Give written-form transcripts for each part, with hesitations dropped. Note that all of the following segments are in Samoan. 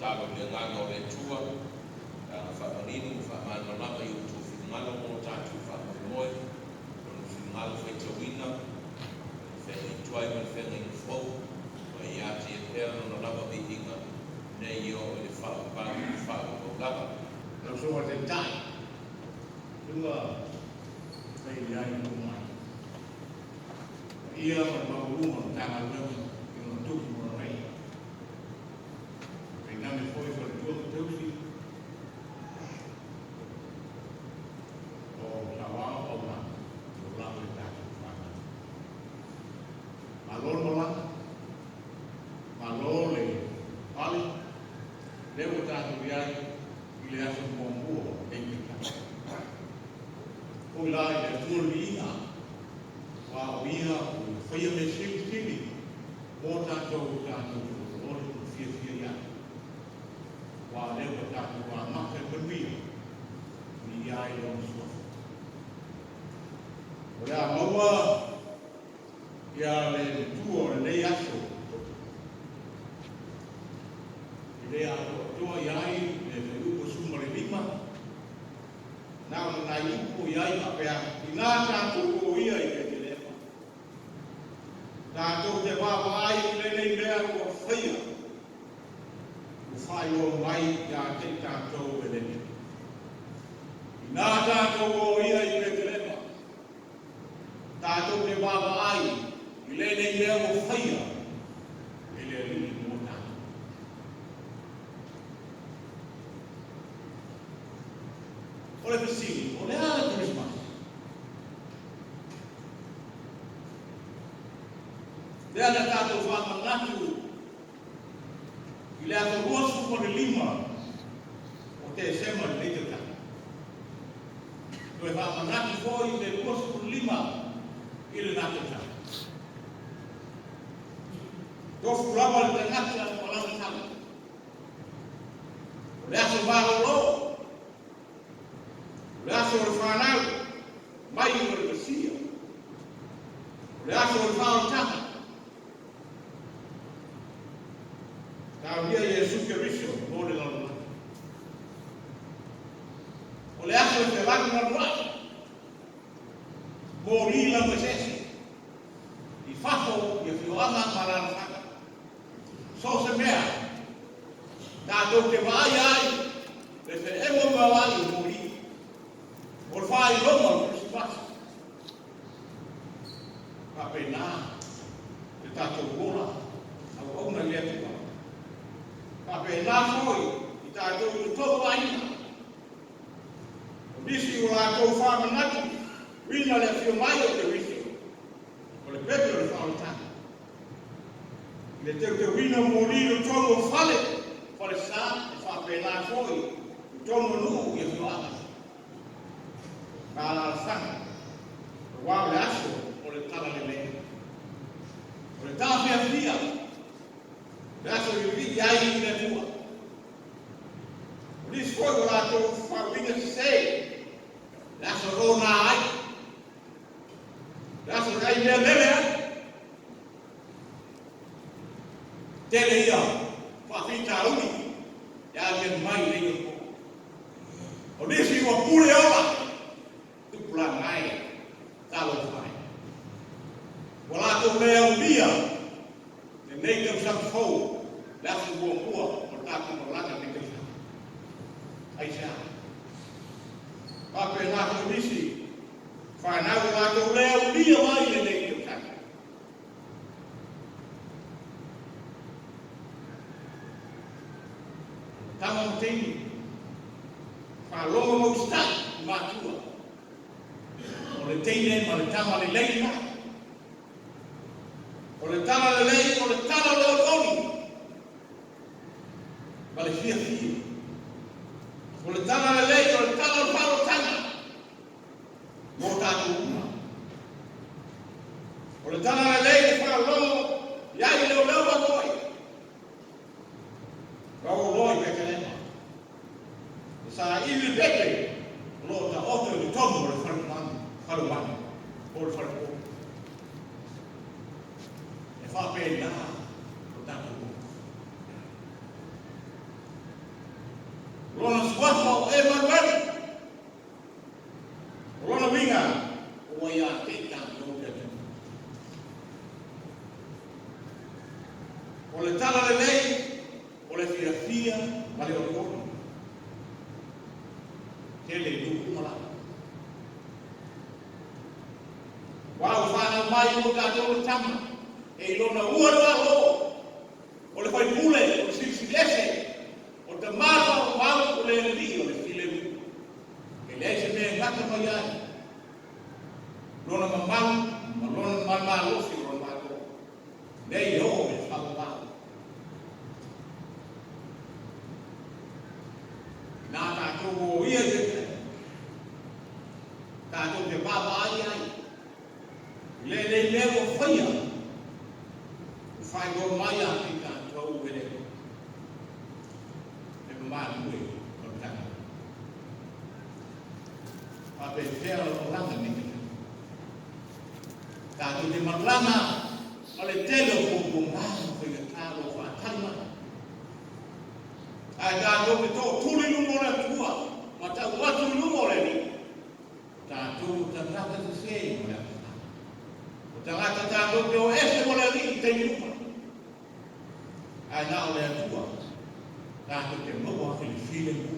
Tatalo i le Agaga o le Atua, pe ana faamanino ma faamalamalama i outou finagalo mo lo tatou faamoemoe, Lona finagalo faitauina, mai le feagaiga tuai ma le feagaiga fou, ma ia te Ia pea Lona lava viiga, nei e oo i le faavavau ma le faavavau lava. Lau Susuga i le Taitai, Susuga Failiai Toomai, paia ma le maualuga o le Matagaluega i ona tupu ma ona ee. Tainane foi faletua ma tausi o saoao aumama o lava i tatou fanau. Malo le malaga, malo le pale, lea ua tatou i ai i le aso muamua o lenei tausaga. Foi la i le Atua le viiga, aua o Ia ua faia mea silisili mo tatou tatou te olioli ma fiafia i ai. Aua o lea ua tatou amata i le manuia, viia ai Lona Suafa. O le a maua ia le matua o lenei aso e le atoatoa i ai le fuaiupu 15, na o nai upu i ai faapea, Inā tatou o ia i Petelema, tatou te vaavaai i lenei mea ua faia, ua faailoa mai ia te i tatou e le Alii. Inā tatou o ia i Petelema, tatou te vaavaai i lenei mea ua faia e le Alii mo tatou. O le fesili, o le a le Kerisimasi? Lea na tatou faamanatu i le aso 25 o Tesema i lenei tausaga. Toe faamanatu foi i le 25 i lena tausaga. Tofu lava le tagata ma lana tala. O le aso malolo, o le aso o le fanau mai o le Mesia, o le aso o le faaolataga. Taulia Iesu Keriso mo le lalolagi. O le aso e felanuanuai, moli laueseese, i fafo i afioaga ma alaalafaga. So o se mea, tatou te vaai ai le feʻemo maoaʻi o moli, o le faailoga o le Kerisimasi. Faapena le tatou ola auauna i le Atua. Faapena foi i tatou i totonu o aiga. O nisi ua latou faamanatu uiga le afio mai o Keriso, o le pepe o le faaolataga. I le teuteuina o moli i totonu o fale, falesa e faapena foi i totonu o nuu i afioaga ma alaalafaga, aua o le aso o le talalelei, o le taafiafia, o le aso e vivii ai i le Atua. O nisi foi ua latou faauiga sese, le aso e ona ai, le aso e ai mea lele ai. Tele ia faafitauli e aliali mai i nei aso. O nisi ua pule ola, tupulaga e, talofa e. Ua latou le aulia lenei tausaga fou, le aso muamua o le tatou malaga i lenei tausaga. Aisea? Faapena foi nisi fanau ua latou le aulia mai lenei tausaga. Tama ma teine, faalogo ma usitai i matua. O le teine ma le tama lelei lena. O le tala lelei, o le tala o le olioli ma le fiafia. O le tala lelei, o le tala o le faaolataga mo tatou uma. O le tala lelei le faalogo i ai leoleo ma moi. Ma ua loa i Petelema. E saili le pepe o lo o taoto i totonu o le falemanu, falemanu po o le falepo. E faapena o tatou uma. O lona suafa o Emanuele. O lona uiga, ua ia te i tatou le Atua. O le tala lelei, o le fiafia ma le olioli. Tele i nuu uma lava. Aua ua fanau mai mo tatou le tama, e i lona ua le Malo, o le faipule, o le Silisili Ese, o le Tama Faaumau, o le Alii o le Filemu. E leai se mea e gata mai ai lona mamalu ma lona ma le malosi o lona Malo. Nei e oo i le faamamalu. Inā tatou o ia i Betelehema, tatou te vaavaai ai i lenei mea ua faia, ua faailoa mai ia te tatou e le le mamalu e o le tagata. Faapefea o malaga nei tagata. Tatou te malaga ma le tele o puapuaga ma faigata o lo o faatali mai. Ae tatou te tootuli i luma o le Atua ma tau atu i luma o le Alii, o tatou o tagata sese ma le agasala. O tagata tatou te o ese ma le Alii i taimi uma. Ae na o le Atua tatou te maua ai le filemu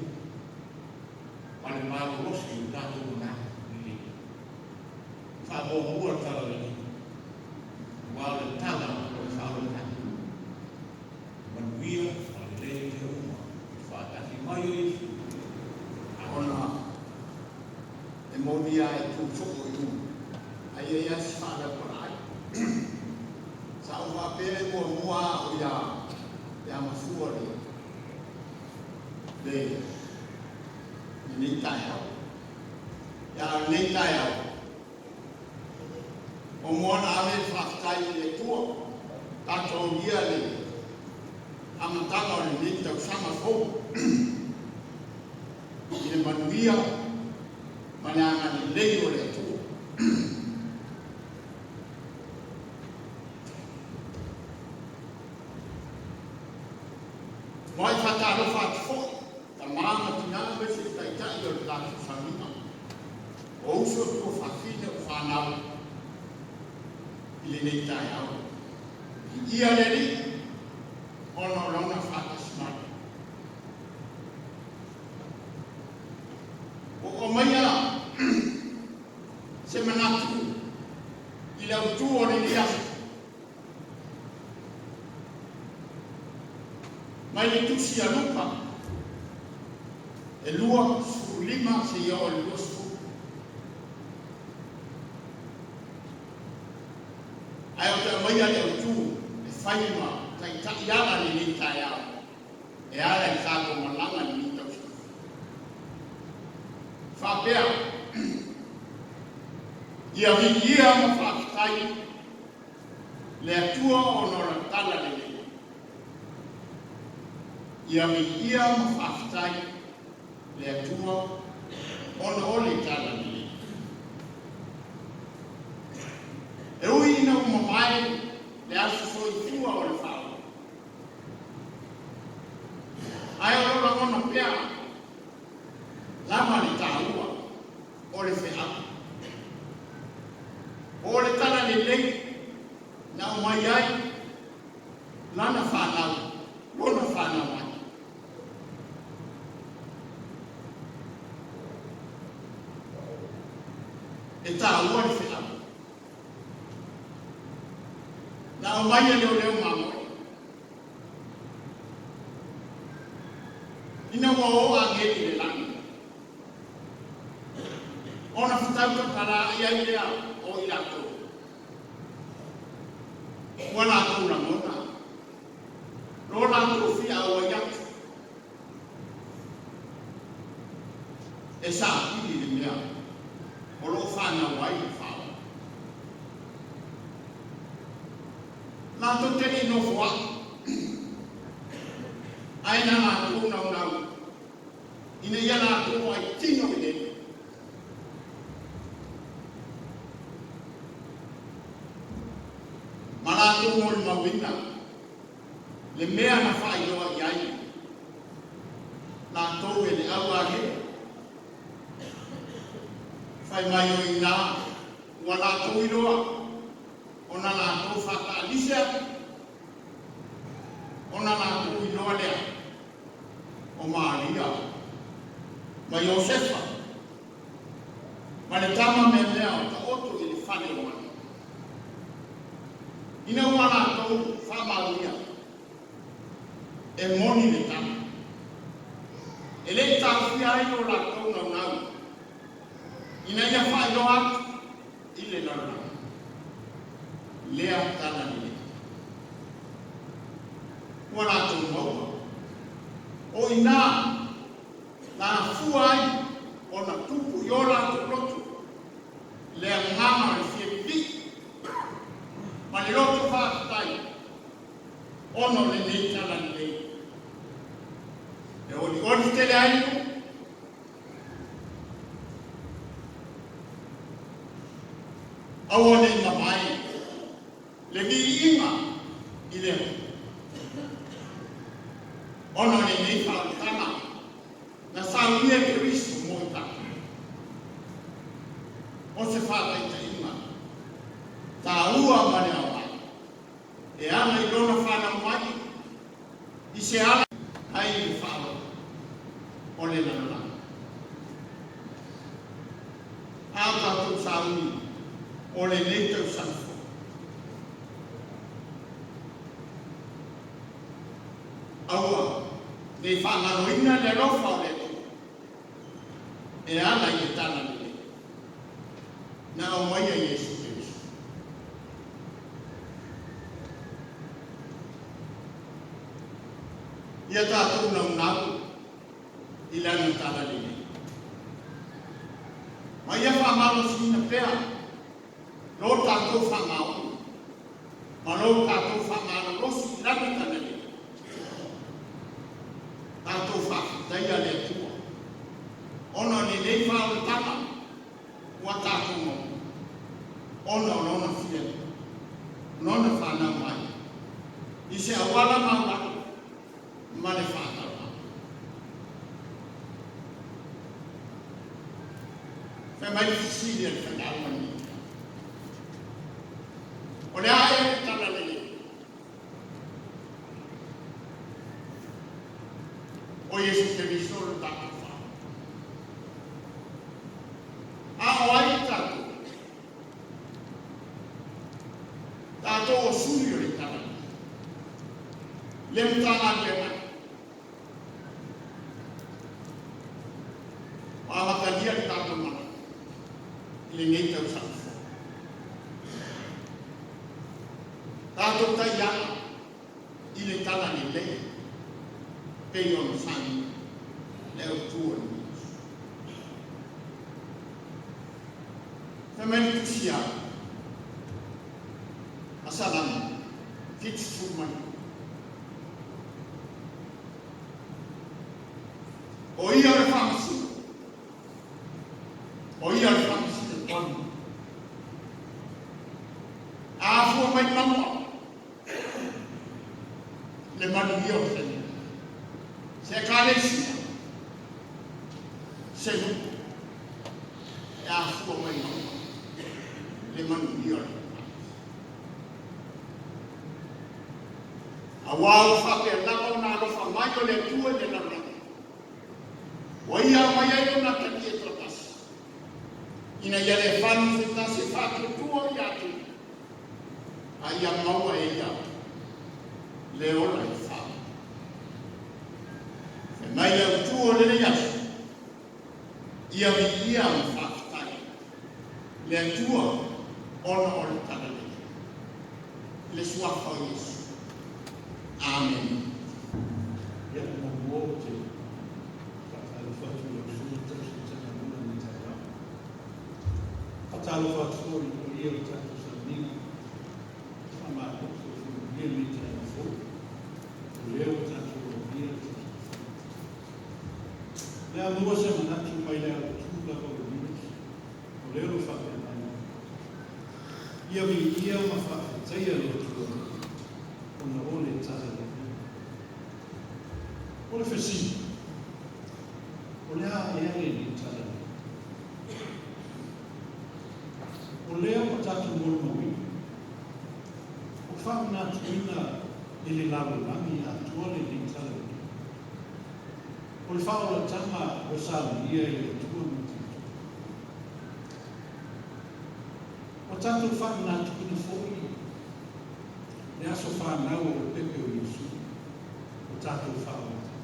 ma le malolosi o tatou manatu lelei. Faamuamua le tala lelei, aua o le tala o le faaolataga. Manuia ma lelei mea uma i le faatasi mai o Iesu. Ona e moni lava e tu soo i luga, ae i ai lava si faalaupalaai. Sa ou faapea e muamua lava o ia ia mafua le le lenei taeao. Ia a o lenei taeao, o mua ona ave le faafetai i le Atua, tatou aulia le amataga o lenei tausaga fou i le manuia ma le agalelei o le Atua. Muai faatalofa atu foi tama ma tina aemaise le taitai o le tatou sauniga, o uso tuafafine o fanau i lenei taeao. Viia le Alii ona o Lona faatasi mai. Ua aumaia se manatu i le autu o lenei aso. Mai le Tusi a Luka e 25 seia oo i le 20. Ae ou te aumaia le autu e fai ma taitai ala lenei taeao e ala i tatou malaga i lenei tausaga. Faapea, ia viia ma faafetai le Atua ona o lana tala lelei. Ia viia ma faafetai le Atua ona o le tala lelei. E ui ina ua mavae le aso soifua o le faaola, ae o lo o lagona pea lava le taua o le feau. O le tala lelei na aumai ai lana fanau, lona fanau mai. E taua le feau. Na aumai e leoleo mamoe. Ina ua o ageli i le lagi, ona fetau tatalaai ai lea o i latou. Ua latou lagona lo latou fia auai atu e saili le mea o lo o fanau ai le faaola. Latou te le i nofoaʻi, ae na latou naunau ina ia latou ai tino i le ma latou molimauina le mea na faailoa i ai Latou e le au agelu. Fai mai o i ina ua latou iloa ona latou faataalise atu, ona latou iloa lea o Maria ma Iosefa ma le tama meamea o taoto i le fale o manu. Ina ua latou faamaonia e moni le tala, e le i taofia ai lo latou naunau ina ia faailoa atu i le lalolagi lea tala lelei. Ua latou maua o i ina na afua ai ona tupu i o latou loto le agaga o le fia lilii ma le loto faafetai ona o lenei tala lelei e olioli tele ai nuu. Aua ne i mavae le viiga i le Atua ona o lenei faaolataga na saunia e Keriso mo i tatou. O se faataitaiga taua ma le aoga e ala i lona fanau mai i se ala ai i le faaaloalo o le lalolagi. A o tatou sauni o lenei tausaga fou. Aua ne i faagaloina le alofa o le Atua e ala i le talalelei na aumaia e Iesu Keriso. Ia tatou naunau i lana talalelei. Ma ia faamalosiina pea lo tatou faamaoni ma lo tatou faamalolosi i lana talalelei. Tatou faafetaia le Atua ona o lenei faaolataga ua tatou maua ona o lona fia lona fanau mai i se auala maualalo ma le faatauvaa. Fai mai le fesili a le failauga lenei, O le a ea le talalelei? O Iesu Keriso lo tatou Faaola. A o ai tatou? Tatou o suli o le talalelei. Le Matagaluega ua amatalia le tatou malaga i lenei tausaga fou. Tatou taiala i le talalelei pei ona saunia le autu o lenei aso. Fai mai le tusi a Salamo 79. O ia o le faamasino. O ia o le faamasino tonu. A afua mai manua le manuia o se se ekalesia, se nuu, e afua mai manua le manuia o le Aua ua faapea lava ona alofa mai o le Atua i le lalolagi, ua Ia aumai ai Lona Atalii e toatasi, ina ia le fanu se tasi e faatuatua ia te Ia, a ia maua e ia le ola i fao. Fai mai le autu o lenei aso, ia viia ma faafetai le Atua ona o le talalelei i le suafa o Iesu. Amene. Ia, muamua ou te faatalofa atu i lau Susuga i le Tausi Matagaluega i lenei taeao. Faatalofa atu foi i le paia o le tatou sauniga. Faamalo le soifua manuia i lenei taeao fou, o lea ua tatou aulia le tausaga fou. O le a maua se manatu mai le autu lava o lenei aso, o lea o lo o faapea mai, Ia viia ma faafetaia le Atua ona o le talalelei. O le fesili, O le a ea lenei talalelei? O lea ua tatou molimauina, ua faamanatuina e le lalolagi atoa lenei talalelei. O le faaolataga ua saunia e le Atua mo tatou. Ua tatou faamanatuina foi le aso fanau o le pepe o Iesu, o tatou faaolataga.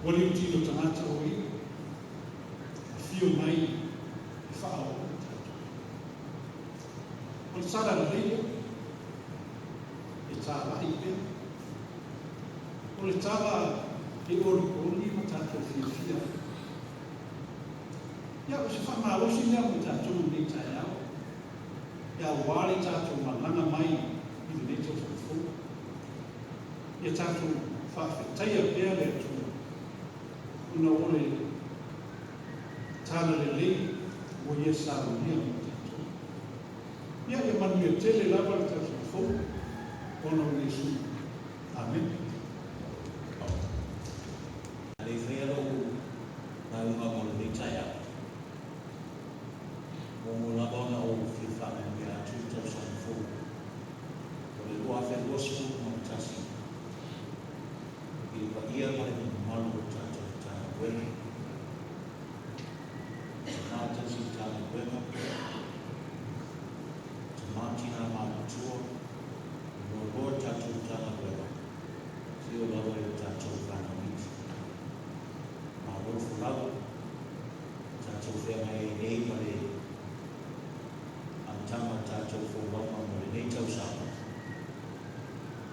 Ua liutino tagata o ia, afio mai e faaola tatou. O le talalelei lea, e talai pea. O le tala e olioli ma tatou fiafia ai. Ia, o se faamalosi lea mo tatou i lenei taeao, aua le tatou malaga mai i lenei tausaga fou. Ia tatou faafetaia pea le Atua ona o le talalelei ua ia saunia mo tatou. Ia, ia manuia tele lava le tausaga fou ona o Iesu. Amene. A le i faia lau lauga mo lenei taeao, muamua lava ona ou fia faamanuia atu le tausaga fou o le 2021 i le paia ma le mamalu o le tatou Matagaluega. Tamā tausi Matagaluega, tamā tinā matutua, loaloa le tatou Matagaluega, seia oo lava i o tatou fanau iti. Malo le folau, tatou feagai ai nei ma le amataga o le tatou folauga mo lenei tausaga.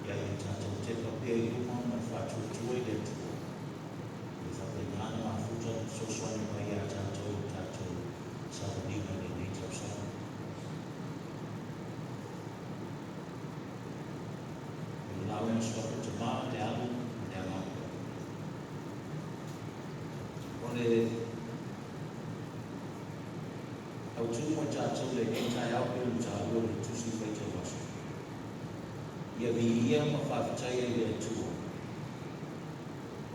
Ia ia tatou tepa pea i luma ma le faatuatua i le Atua, ia faapena ona mafuta ma fesoasoani mai ia tatou i le tatou savaliga i lenei tausaga. O le lauga suafa Tamā, le Alo ma le Agaga Paia. O le autu mo i tatou i lenei taeao pei ona taua i le Tusi Faitau Aso, ia viia ma faafetaia i le Atua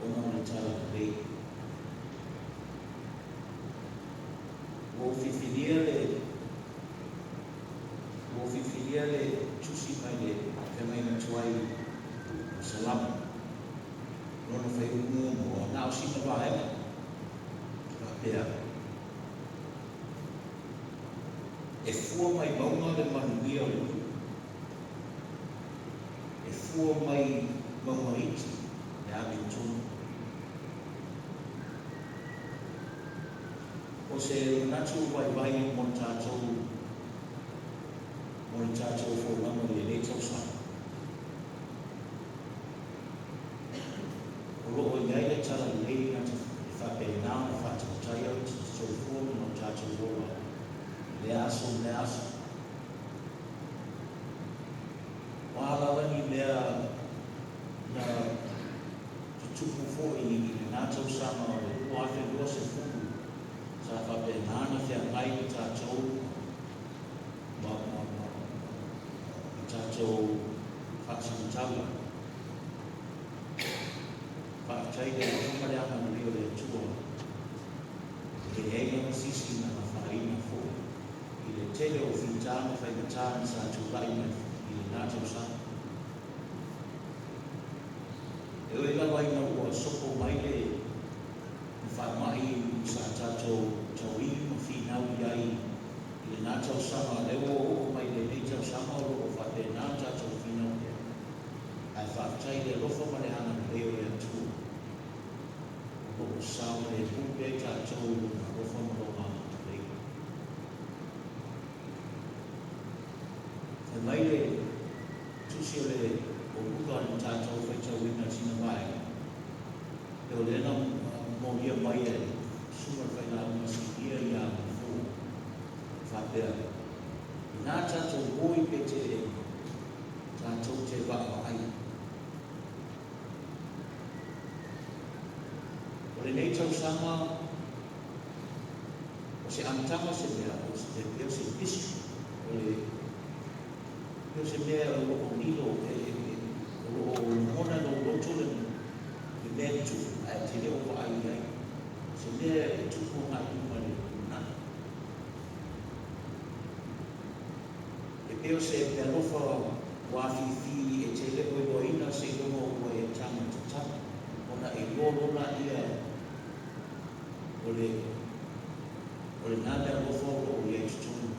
ona o le talalelei. Ua ou filifilia le Ua ou filifilia le tusi mai le feagaiga tuai o Salamo, lona fuaiupu muamua, na o sina vaega faapea, E fua mai mauga le manuia o le nuu, e fua mai mauga iti le amiotonu. O se manatu vaivai mo le tatou mo le tatou folauga i lenei tausaga. O lo o i ai le talalelei na te e faapena ona faatautai ai le soifua ma lo tatou ola i lea aso ma lea aso. O a lava ni mea na tutupu foi i lena tausaga o le 2020, sa faapena ona feagai ma tatou ma, ma, ma, ma tatou faasagatau. Faafetai i le alofa ma le agalelei o le Atua, e leai lava se isi na afaina foi i le tele o fita ma faigata na sa tulai mai i lena tausaga. E ui lava ina ua sopo mai le faamai sa tatou tauī ma finau i ai i lena tausaga, lea ua oo mai lenei tausaga o lo o faapena tatou finau pea. Ae faafetai i le alofa ma le agalelei o le Atua, o lo o saogalemu pea i tatou i Lona alofa ma Lona agalelei. Fai mai le Tusi o le o Luka na tatou faitauina i sina vaega, e o lea na molia mai e Susuga i le Failauga Sinia ia Gafua, faapea, Inā tatou o i Petelema, tatou te vaavaai. O lenei tausaga, o se amataga o se mea, o se, pei o se mystery, o le, pei o se mea o lo o lilo, e, e, o lo o lagona i lou loto le, le mea e tupu, ae te le o pei o se pealofa ua afifi e te le o iloaina seiloga ua e taga tatala ona e iloa loa laia o le o lena le alofa o lo o i ai i totonu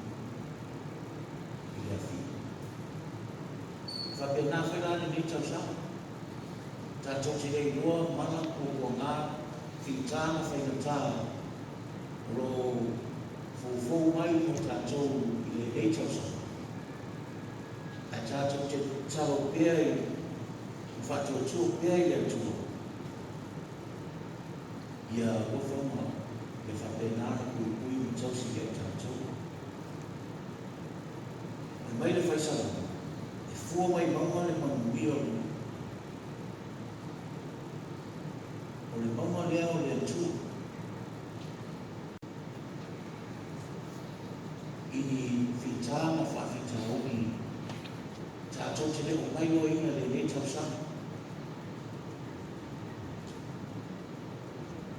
i le afii. E faapena foi la lenei tausaga, tatou te le iloa mala puapuaga, fita ma faigata o lo o foufou mai mo tatou i lenei tausaga, ae tatou te tatalo pea i ma faatuatua pea i le Atua ia alofa ma ia faapena ona puipui ma tausi ia i tatou. Fai mai le Fai Salamo, E fua mai mauga le manuia o le nuu. O le mauga lea o le Atua. I ni fita ma faafitauli tatou te le o mailoaina i lenei tausaga.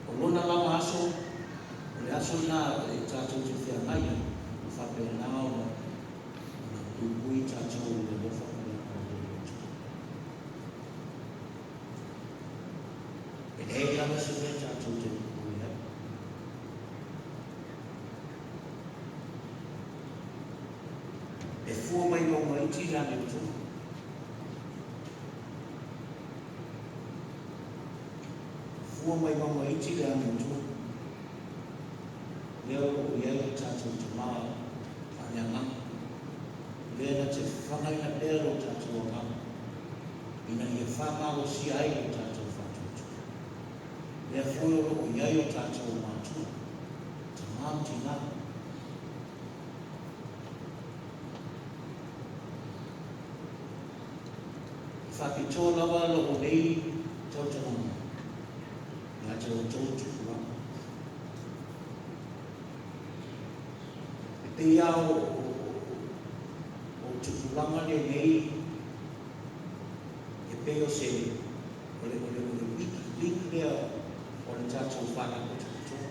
O lona lava aso, o le aso lena e tatou te feagai ai, ma faapena ona ona puipui tatou i le alofa ma le agalelei o le Atua. E leai lava se mea tatou te popole ai. E fua mai mauga iti le amiotonu. Fua mai mauga iti le amiotonu. Lea o lo o i ai lo tatou Tama faaleagaga, lea na te fafagaina pea lo tatou agaga, ina ia faamalosia ai lo tatou faatuatua. Lea foi o lo o i ai o tatou matua, tama ma tina. E faapitoa lava lou nei tautalaga ia te outou tupulaga. E pei lava o tupulaga lenei e pei o se o le o le o le weak link lea o le tatou Faalapotopotoga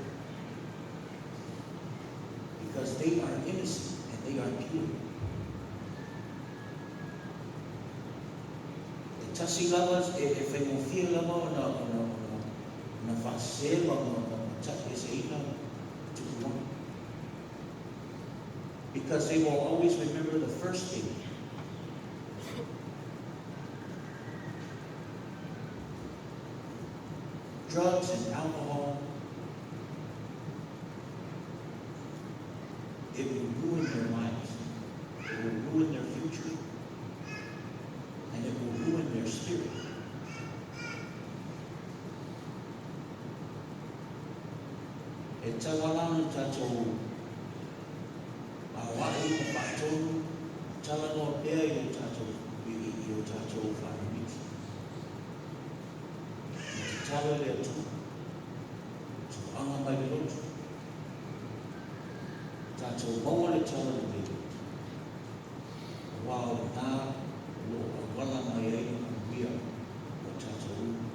because they are innocent and they are pure. E tasi lava, e faigofie lava ona ona ona ona faasese ma ma ma taʻieseina tupulaga. Because they will always remember the first thing. Drugs and alcohol, it will ruin their lives. It will ruin their future. And it will ruin their spirit. E tatau lava ona tatou aoai ma faatonu ma talanoa pea i o tatou i o tatou faamimiti. Ma tatalo i le Atua, tauaga mai le loto, tatou maua le talalelei, aua o lena o lo o auala mai ai le manuia o tatou uma.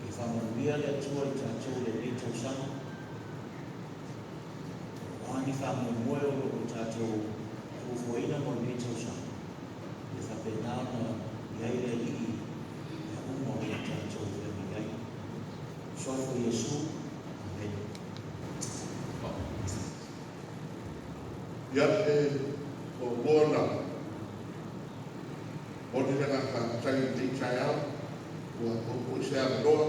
Ia faamanuia le Atua i tatou i lenei tausaga. O a ni faamoemoe o lo o tatou fuafuaina mo lenei tausaga, ia faapena ona i ai le Alii i mea uma o lo o tatou feagai ai. Suafa o Iesu. Amene. Ia, e muamua ona momoli le agaga faafetai i lenei taeao ua maua foi se avanoa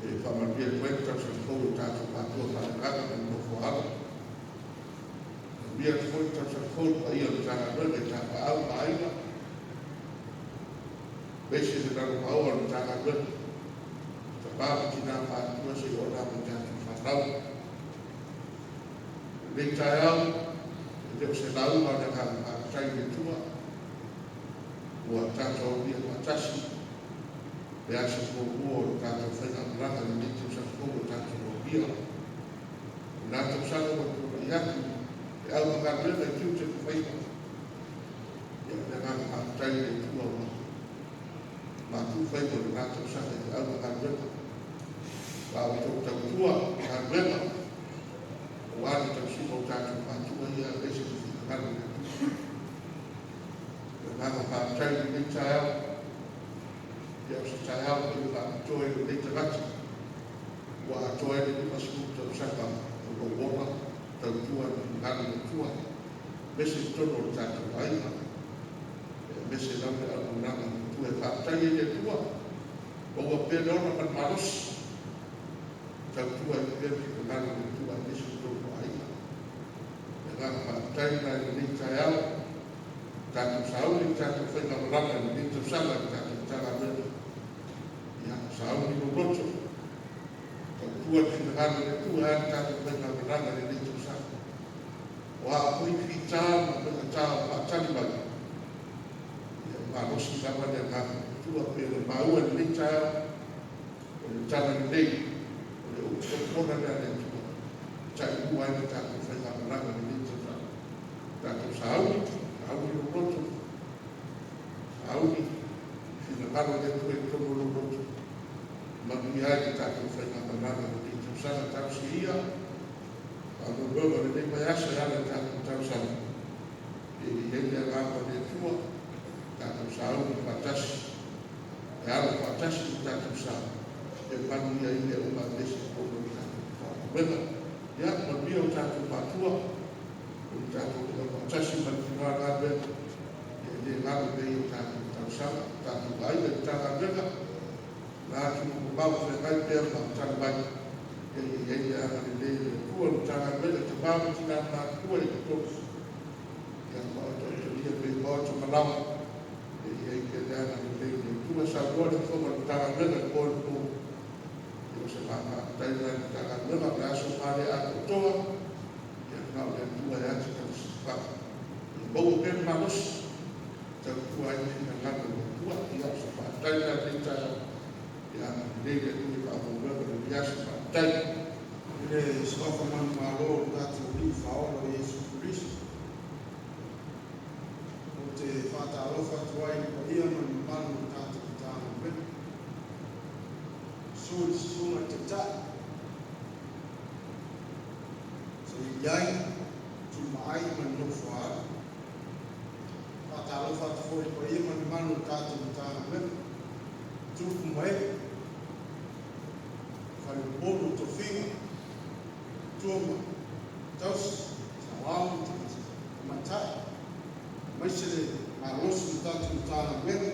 e faamanuia atu ai le tausaga fou i o tatou matua faaleagaga ma le nofo a alo. Manuia atu foi le tausaga fou i le paia o le Matagaluega i Tapaau ma Aiga, aemaise le lalovaoa o le Matagaluega, tama ma tina matutua seia oo lava i tatou fanau. O lenei taeao, e le o se lauga o le agaga faafetai i le Atua, ua tatou aulia faatasi le aso muamua o le tatou faigamalaga i lenei tausaga fou ua tatou aulia. O lena tausaga ua tuanai atu e auga galuega i tiute ma faiva. Ia, o le agaga faafetai i le Atua ua matou faiva o lena tausaga i auga galuega. A o outou tautua galuega, aua le tausiga o tatou matua ia aemaise le finagalo o le Atua. O le agaga faafetai i lenei taeao, ia o se taeao foi e faapitoa i lenei tagata ua atoa ai le 50 tausaga o lou ola tautua i le finagalo o le Atua, aemaise i totonu o le tatou aiga, aemaise lava le auaunaga a le Atua. E faafetai ai i le Atua, maua pea le ola ma le malosi, tautua ai pea le finagalo o le Atua aemaise i totonu o aiga. Le agaga faafetai lena i lenei taeao, tatou sauni le tatou faigamalaga i lenei tausaga i le tatou Matagaluega. Ia, sauni lou loto, tautua le finagalo o le Atua e a le tatou faigamalaga i lenei tausaga. O a foi fita ma faigata o faatali mai, ia malosi lava le agaga o le Atua pei ona maua i lenei taeao, o le tala lelei, o le upu popona lea a le Atua, e taimua ai le tatou faigamalaga i lenei tausaga. Tatou sauni, sauni lou loto, sauni finagalo o le Atua i totonu o lou loto, manuia ai le tatou faigamalaga i lenei tausaga. Talosia ia faamoemoega o lenei vaiaso e ala i tatou talosaga, e i ai le agaga o le Atua, tatou sauni faatasi, e alo faatasi le tatou sa, e manuia ai mea uma aemaise i totonu o le tatou faamoemoega. Ia, manuia o tatou matua, o le tatou faatasi ma le finagalo galuega, ia le galo pea i o tatou talosaga, tatou aiga i le Matagaluega, la atunuu mamao o feagai pea ma tali mai, ia i ai le agalelei o le Atua, le Matagaluega, tama ma tina matutua i totonu, ia maotaotolia pea i maota ma laoa, ia i ai pea le agalelei o le Atua. Saunoa le fofoga o le Matagaluega i le po i le po, ia o se faafetai la i le Matagaluega, o le aso ma le atoatoa, ia na o le Atua e ati tausifafa. Ia maua pea le malosi, tautua ai le finagalo o le Atua. Ia o se faafetai la i lenei taeao, ia agalelei le Atua i faamoemoega o lenei aso. Faafetai. I le suafa manumalo o le tatou Alii Faaola o Iesu Keriso, ou te faatalofa atu ai i le paia ma le mamalu o le tatou Matagaluega. Susu i le susuga i le Taitai, sa i ai Tumaai ma le nofo a alo. Faatalofa atu foi i le paia ma le mamalu o le tatou Matagaluega, tupu ma ee, faleupolu o tofiga, matua ma tausi, saoao ma tamaitai, aemaise le malosi o le tatou Matagaluega.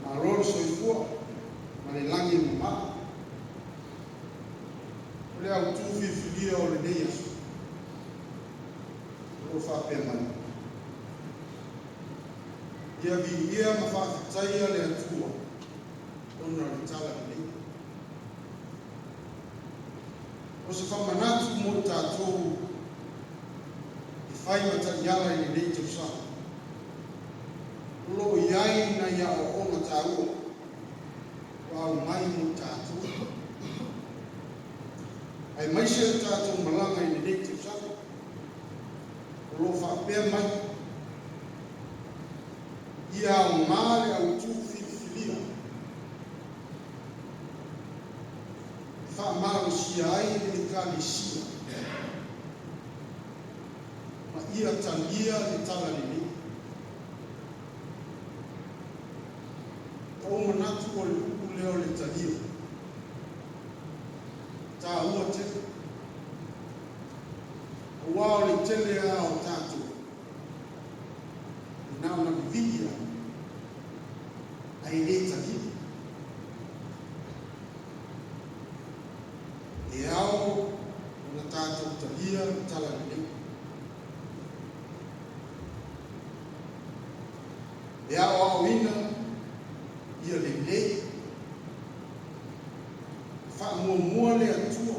Malo le soifua ma le lagi e mama. O le autu filifilia o lenei aso, o lo o faapea mai: Ia viia ma faafetaia le Atua ona o le tala lelei. O se faamanatu mo i tatou e fai ma taiala i lenei tausaga, o lo o i ai nai aoaoga taua ua aumai mo i tatou, aemaise le tatou malaga i lenei tausaga. O lo o faapea mai: Ia aoga le autu filifilia e faamalosia ai le Ekalesia ma ia talia le tala lelei. Ua ou manatu o le upu lea o le talia, taua tele, aua o le tele lava o tatou e na ona vivili lava ae le talia. E ao ona tatou talia le tala lelei. E aoaoina ia lelei, faamuamua le Atua,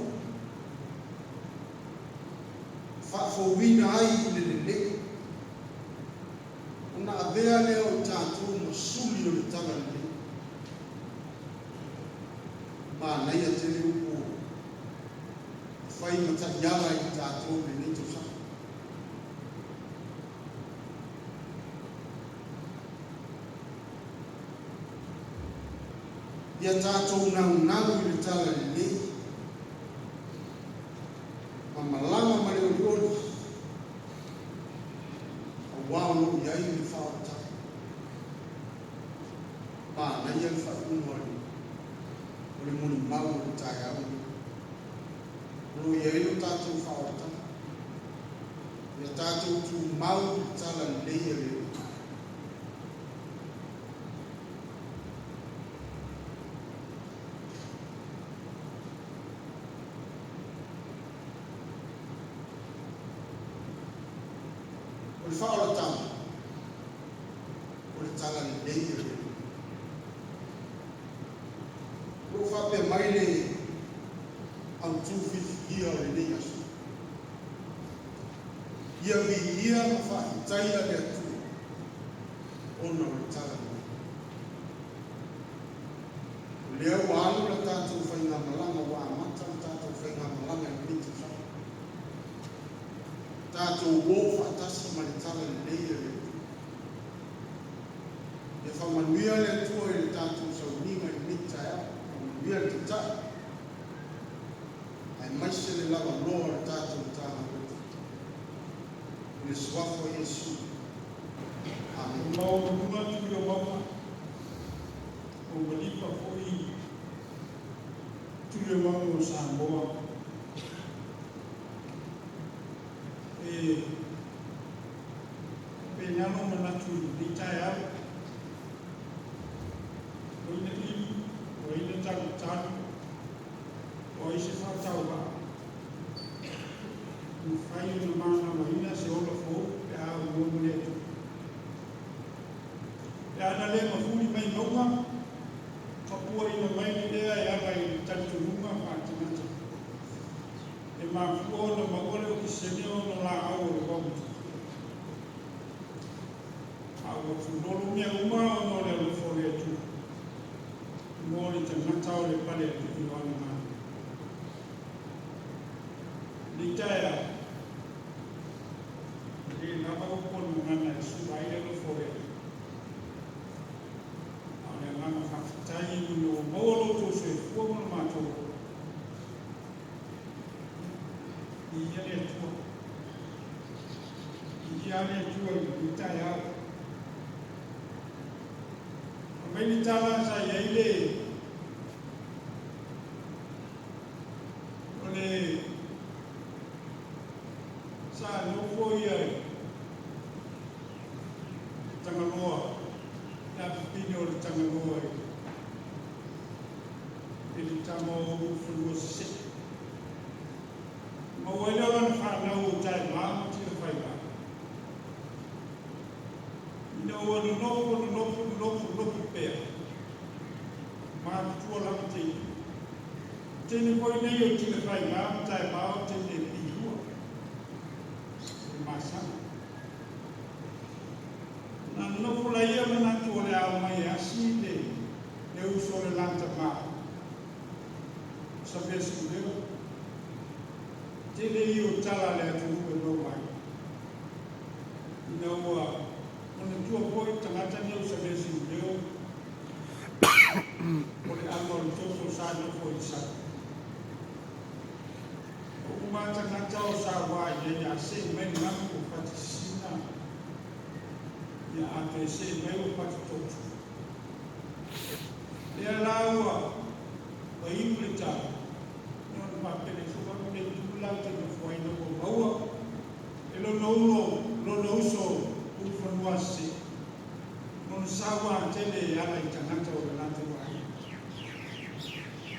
faafouina ai i le lelei, ona avea lea o tatou ma suli o le tala lelei. Manaia tele upu e fai ma taiala i tatou i lenei tausaga. Ia tatou naunau i le tala lelei. malaga ma le olioli, auā o loo i ai le faaolataga. Manaia le faaiuga o le molimau o le taeao lenei. O loo i ai lo tatou faaolataga. Ia tatou tumau i le talalelei a le Alii. O le faaolataga, o le talalelei a le Alii. O loo faapea mai le autū filifilia o lenei aso. Ia viia ma faafetaia le Atua ona o le talalelei. O lea ua alu la tatou faigamalaga, ua amata le tatou faigamalaga i lenei tausaga. Tatou o faatasi ma le talalelei a le Atua. Ia faamanuia le Atua i le tatou sauniga i lenei taeao, faamanuia le Taitai, aemaise le lavaloa o le tatou Matagaluega. I le suafa o Iesu. Amen. Maualuga tuli o mauga, ua malifa foi tuli o mauga o Samoa. E faapena lou manatu i lenei taeao. O ai na ili, o ai na talutalu, o ai se faatauvaa, e mafai ona manavaina se ola fou pe a aunoa ma le Atua. Pe ana le mafuli mai mauga, tapuaina mai le ea e ala i le talitonuga faaletagata. E mafua ona maua le okesene ona o laau o le vaomatua. A ua tūlolo mea uma ona o le alofa o le Atua mo le tagata o le pale alii o ana galuega. Lenei taeao, e le lava upu o le gagana e sua ai le alofa o le Atua. A o le agaga faafetai ina ua maua lo outou soifua ma le matou ola. Viia le Atua. Viia le Atua i lenei taeao. Fai mai le tala sa i ai le o le sa nofo ia i Tagaloa, le afafine o le Tagaloa i le tama o Ulufanua Sisee. Maua ai lea o lana fanau o Taema ma Tilafaiga. Ina ua nonofo, nonofo, nonofo, nonofo pea, matutua lava teine. Teine foi nei o Tilafaiga ma Taema o teine pilua. O le masaga. Na nonofo laia manatu o le ao mai e asi le uso o le lata ma. Sa pea siuleo. Tele i o tala le atunuu e maua ai. Ina ua manatua foi tagata nei o Savea Siuleo o le ama o le toto sa nofo i sa. O uma tagata o sa wā i ai a se mai ngamu o fatisina ia a te se mai o fatitoto. Lea la ua ua iu le tala. Ia ona faapele so wa le tu lau te nofo ai na ua maua. E lona ulo, lona uso ulufanua se. Lona saua tele e ala i tagata o le latou aiga.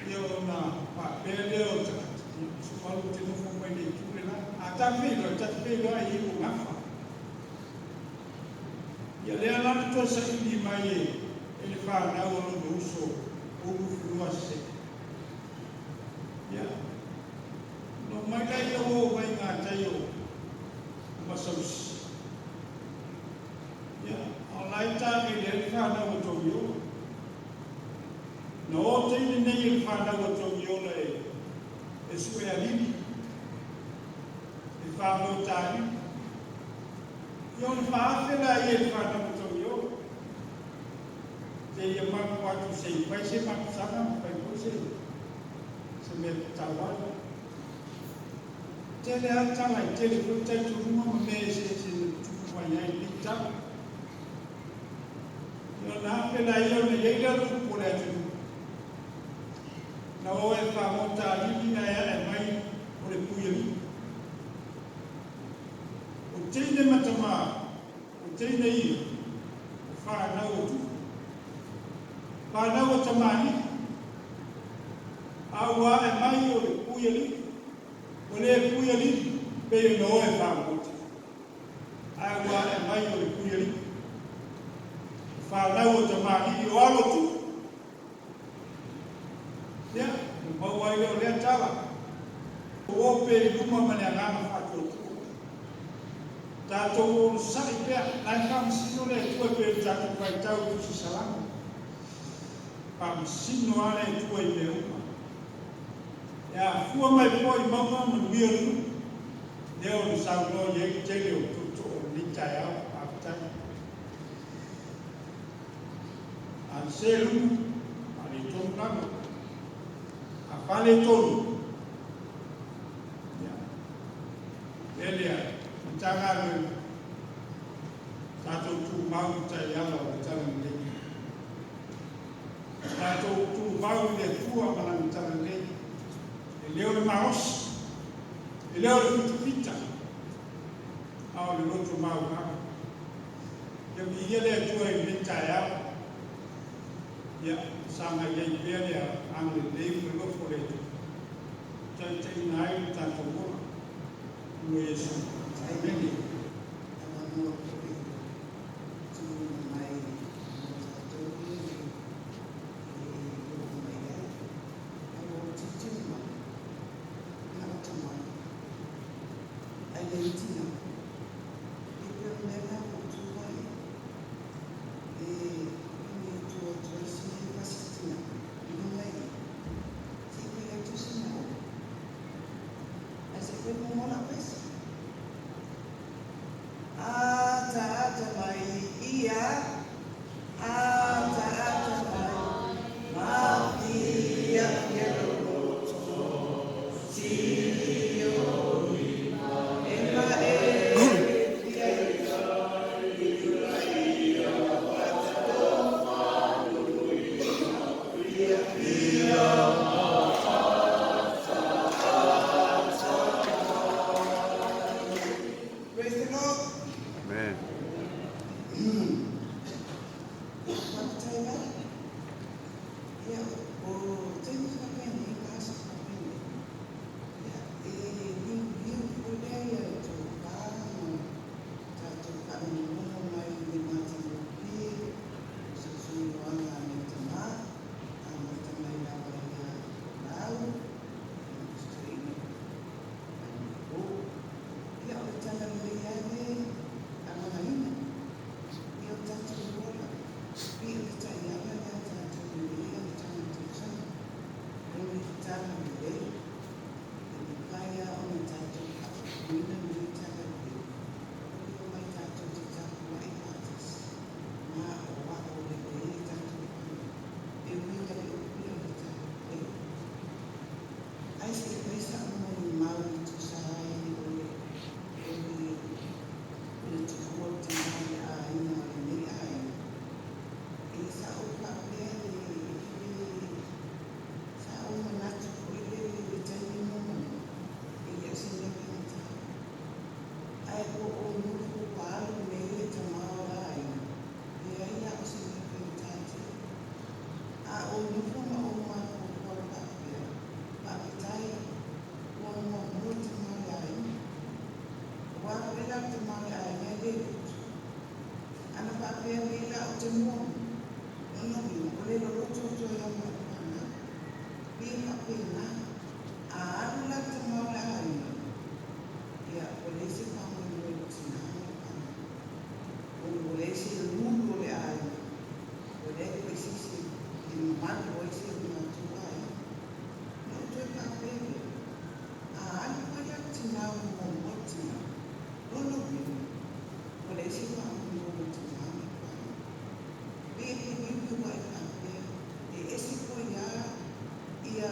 Ia ona faapea lea o tagata. Ia sualu te nofo mai le itu le la. A ta feiloai i ua gafa. Ia lea la na toe saili mai e le fanau o lona uso o ulufanua se. Ia, no mai la ia o mai ngā tai o Masausi. Ia, o lai tā i le whanau o Togiola. Na o teine nei e le whanau o Togiola e sue alili. E whanau tālili. Ia o le whaafe la i e le whanau o Togiola. Te ia mapu atu se i pai se mapu sanga, ma pai po se mea tauai. Tele lava tala, e tele foi talitonuga ma mea eseese na tutupu mai ai i lenei tala. Ia ona afe laia ona i ai lea o le upu a le atunuu, Na o e fagota alii ae ae mai o le puialii. O teine ma tamā, o teine ia, o fanau a Tupu, fanau a tamalii, a ua ae mai o le puialii, ua le puialii pei ona o e fagota, ae ua ae mai o le puialii, o fanau a tamalii, o alo a Tupu. Ia, ona maua ai lea o lea tala. O pea i luma ma le agaga faatuatua. Tatou onosai pea, la e faamasino le Atua e pei ona tatou faitau i Tusi Salamo. Faamasino lava le Atua i mea uma. E afua mai foi i mauga manuia le nuu. Lea o le saunoa i ai le tele o tootoo o lenei taeao. Faafetai. A sese lumu, faaletonu lalo. A faaletonu, ia, lea lea, Matagaluega, tatou tumau i taiala o le Talalelei. Tatou tumau i le Atua ma Lana Talalelei. E le o le malosi, e le o le fitafita, a o le loto maualalo. Ia viia le Atua i lenei taeao. Ia sagai ai pea le agalelei ma le alofa o le Atua. Taitaiina ai lo tatou ola. O Iesu. Amene. Avanoa foi tuuina mai mo tatou ia e le i oo mai ai. Ae ua ou tilotilo mai, na o tamai, ae leai tinā. E pei o le mea lena ua ou tu ai ai. E puni atu atu ai si pasi tina i luga i i, se i fai atu sina olo. Ae se i fai muamua lau pasi. Ataata mai ia, ataata mai, maafiafia lou loto, sioli e maʻe fia i tulaia fiafia. Praise the Lord. Amen. Faafetai lava. Ia, o taimi faapenei ma aso faapenei, ia, e liuliu foi lea ia le tofa ma tatou faalogologo mai i le matagofie o se saunoaga a nai tamā, amata mai lava ia Lau, ia Pastor Ina, ia, o le tala lelei lava lea e alagaina. Ia o tatou ola, pei o le taiala lea tatou lelei o le tagata tausaga. O le tala lelei, e mafai lava ona tatou faaupuina lenei tala lelei, o le omai tatou te tapuai faatasi, ma o ao lelei tatou fanau, e uiga i le upu lea o le tala lelei. Ae se i fai sau molimau e tusa ai o le o le o le tuua o le tina i le aiga o lenei aiga. E sa ou faapea le le sa ou manatu foi lele i le taimi muamua, e le o se mea faigata. Ae ua ou nofo ua alu nei le tama o le aiga, leai la o se mea faigata tele. A ou nofo ma ou mafaufau faapea, faafetai ua muamua le tama o le aiga. Aua foi la le tama o le aiga e le lotu. Ana faapea nei la ou te muamua, lona uiga o le loloto atu ai lava ma lau fanau. Pei e faapena, a alu la le tama o le aiga, ia ua leai se faamoemoe i le tina ma le fanau. Ona ua leai se lulu o le aiga, ua leai foi se isi e mamalu ai si o matou aiga. Ona ou toe faapea lea, a alu foi la le tina ua muamua le tina, lona uiga, ua leai se faamoemoe i le tina ma le fanau. Pei e feliuliuai faapea, e ese foi lava ia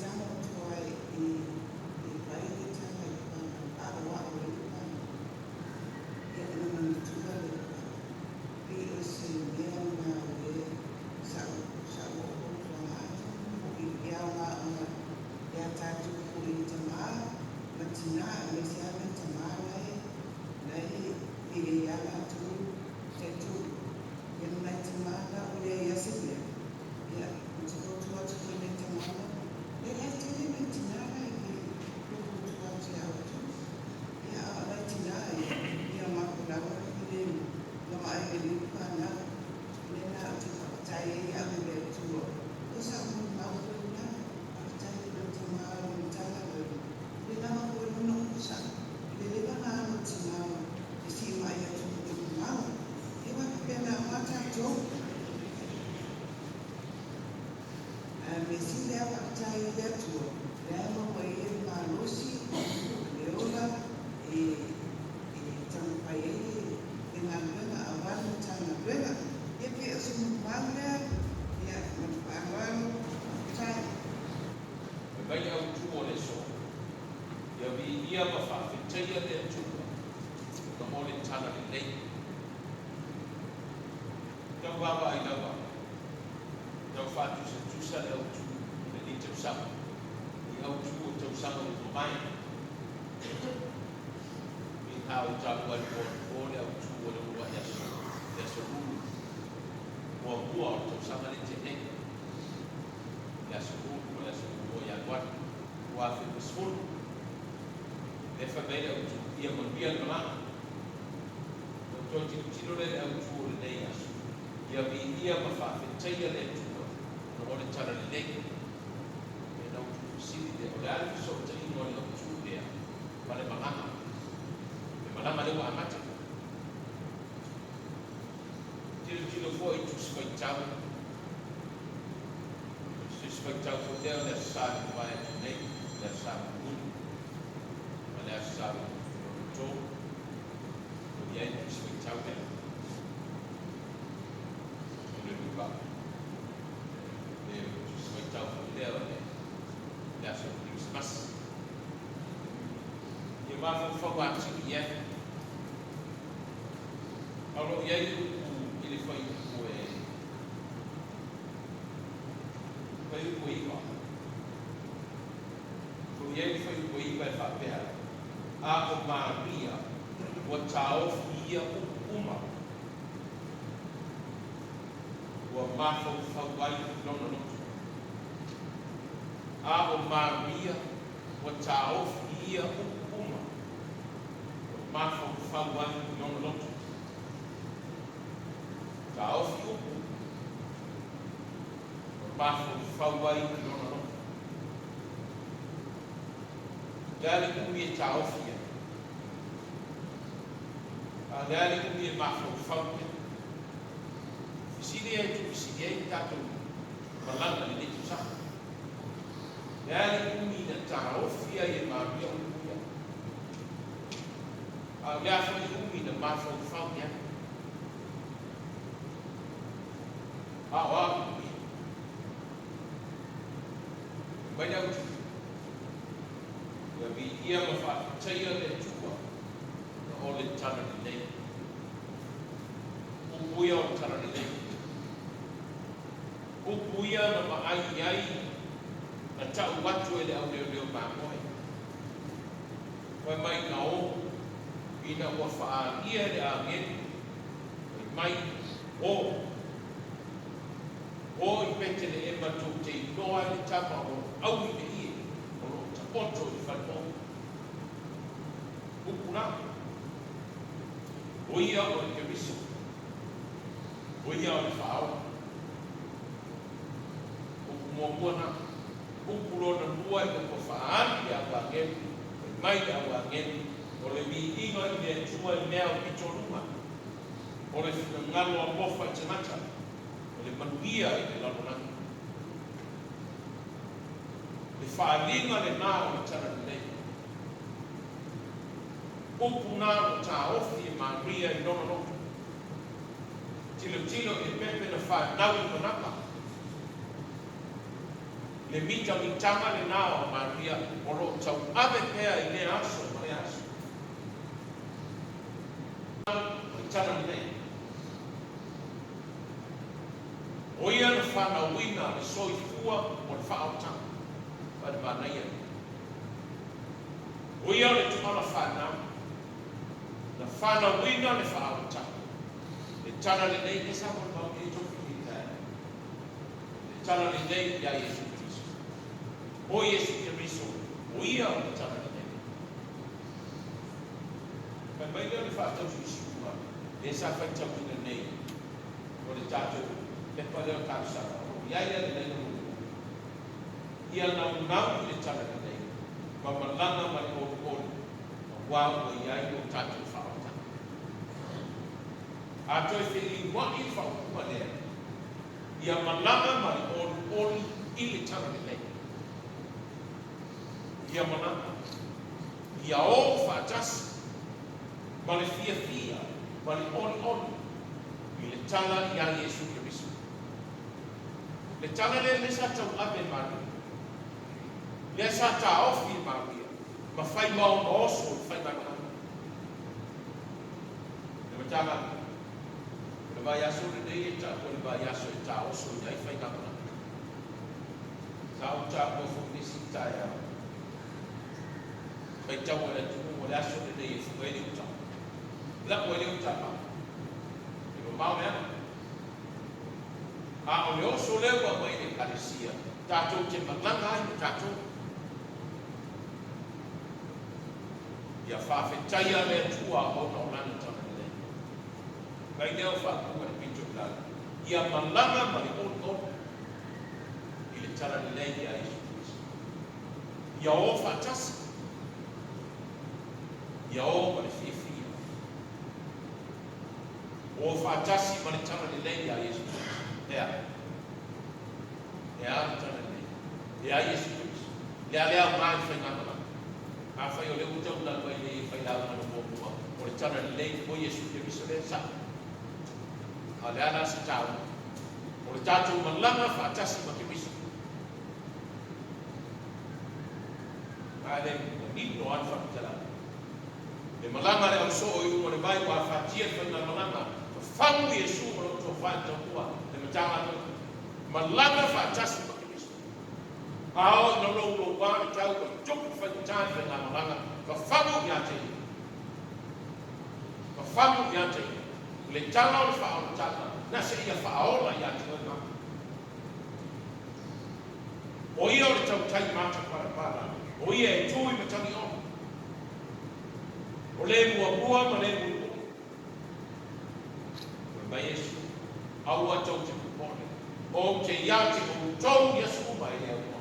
tago atu lava e fai le taga i le fanau, a'oa'o ai le fanau, ia ona manatua lea o le fanau. Pei o se mea lena o lea sa'u sa'u oo fautuaga atu foi e aoga ona ia tatou foi i tamā ma tinā aemaise lava nai tamā la e la e lelei lava latou taitoalua, ia ma nai tamā la ua leai lava se mea. Ia, ou te fautua atu foi i nai tamā la, lea la e tele nai tinā la e le tuatuatua atu ia outou. Ia, a o nai tinā ia, ia matou lava le filemu, na vaai lelei le fanau. O le mea lena ou te faafetai ai au i le Atua, o sau molimau foi lena. Faafetai i lou tamā i le Matagaluega, i le lava foi o lona onosai, i le leva ona alo o tinā e siimai atu i mamao. Ia, ua faapena uma tatou. A mea sili lava faafetai i le Atua, o lea e maua ai le malosi ma le ola e taumafai ai le galuega aua le Matagaluega. Ia pei o se molimau lea, ia, ma le faaaloalo, faafetai. Fai mai le autu o le aso, Ia viia ma faafetaia le Atua ona o le tala lelei. Tau vaavaai lava, tau faatusatusa le autu o lenei tausaga i autu o tausaga ua mavae. Pei sa ou taua i le po anapo le autu o le uluai aso, le aso Lulu muamua o le tausaga lea tea nei, le aso Lulu po o le aso 2 o Ianuari 2020. Lea e fai mai le autu, ia manuia le malaga. Ona ou toe tilotilo lea i le autu o lenei aso, ia viia ma faafetaia le Atua ona o le talalelei. Ia ona ou tuufesili lea, o le a le fesootaiga o le autu lea ma le malaga? Le malaga lea ua amata. Tilotilo foi i Tusi Faitau, o se Tusi Faitau foi lea o le Aso Sa i mavae atu nei, le Aso Sa mulimuli ma le Aso Sa lona tolu. O i ai le Tusi Faitau lea. O le Luka, le Tusi Faitau foi lea o le aso Kerisimasi. Ia mafaufau atili i ai. A o lo o i ai upu i le fuaiupu e fuaiupu e 9. O lo o i ai le fuaiupu e 9 e faapea, A o Maria ua taofi i ia upu uma, ua mafaufau ai i lona loto. A o Maria ua taofi i ia upu uma, ua mafaufau ai i lona loto. Taofi upu, ua mafaufau ai i lona loto. O le a le umi e taofi ai? A o le a le umi e mafaufau ai? Fesili ia e tuufesili ai le tatou malaga i lenei tausaga. O le a le umi na taofi ai e Maria upu ia? A o le a foi le umi na mafaufau i ai? A o a upu ia? Fai mai le autu, Ia viia ma faafetaia le Atua ona o le talalelei. Upu ia o le talalelei. Upu ia na vaai i ai na tau atu e le auleoleo mamoe. Fai mai na o, ina ua faaalia e le agelu, fai mai, O! O i Peteleema tou te iloa ai le tama o lo o aui le ie, o lo o taoto i le falemoa. Upu la, o ia o le Keriso, o ia o le Faaola. Upu muamua na. Upu lona lua ina ua faaali le au agelu, fai mai le au agelu, o le viiga i le Atua i mea o pitoluga, o le finagalo alofa i tagata, o le manuia i le lalolagi. Le faaaliga lenā o le Talalelei. Upu na ua taofi e Maria i lona loto. Tilotilo i le pepe na fanau i manapa. Le mitamitaga lenā o Maria o lo o tauave pea i lea aso ma lea aso. O le tala lenei. O ia na fanauina le soifua o le faaolataga. Vaai le manaia. O ia o le tuala fanau. Na fanauina le faaolataga. Le tala lenei lea sa molimau nei tofi i taeao. Le tala lenei ia Iesu Keriso. O Iesu Keriso, o ia o le tala lenei. Fai mai lea o le faatausuisuga lea sa faitauina nei o le tatou pepa lea o talosaga o lo o i ai le lelei o lou Ia naunau i le tala lelei ma malaga ma le oluolu aua ua i ai lo tatou faaolataga. A toe feliua'i le faaupuga lea, ia malaga ma le oluolu i le tala lelei. Ia malaga, ia o faatasi ma le fiafia ma le olioli i le tala iā Iesu Keriso. Le tala lea lea sa tauave e Maria, lea sa taofi e Maria ma fai maomaoso i le faigamalaga. Le matagaluega. O le vaiaso lenei e tau o le vaiaso e taoso i ai faigamalaga. Sa ou taua foi i le isi taeao. Faitau a le atunuu o le aso lenei e fuga ai le uta. Lau ai le uta a Papa. E mamao le ala. A o le oso lea ua aumai e le Ekalesia, tatou te malaga ai ma tatou. Ia faafetaia le Atua ona o Lana talalelei. Mai lea o faaupuga i le pito i lalo, Ia malaga ma le olioli i le talalelei ia Iesu Keriso. Ia o faatasi. Ia o ma le fiafia. O faatasi ma le talalelei ia Iesu Keriso. E a? E a le talalelei? E a Iesu Keriso? Le a le aoga i le faigamalaga? Afai o lea ua taulai mai nei e failauga na muamua o le tala lelei o Iesu Keriso lea sao. A o le a la se taua? O le tatou malaga faatasi ma Keriso. A le manino lava le faamatalaga. Le malaga a le ausoo i luga o le vai ua afatia le faigamalaga, fafagu Iesu ma lou tofa i taumua le Matagaluega. Malaga faatasi ma Keriso. A oo ina louloua le tau ua tupu faigata le faigamalaga, fafagu ia te ia. Fafagu ia te ia. Le tala o le faaolataga, na seia faaola ia te oe ma. O ia o le tautai matapalapala, o ia e tu i matagi ona. O le muamua ma le mulimuli. Fai mai Iesu, Aua tou te popole, ou te ia te outou i aso uma e le aunoa.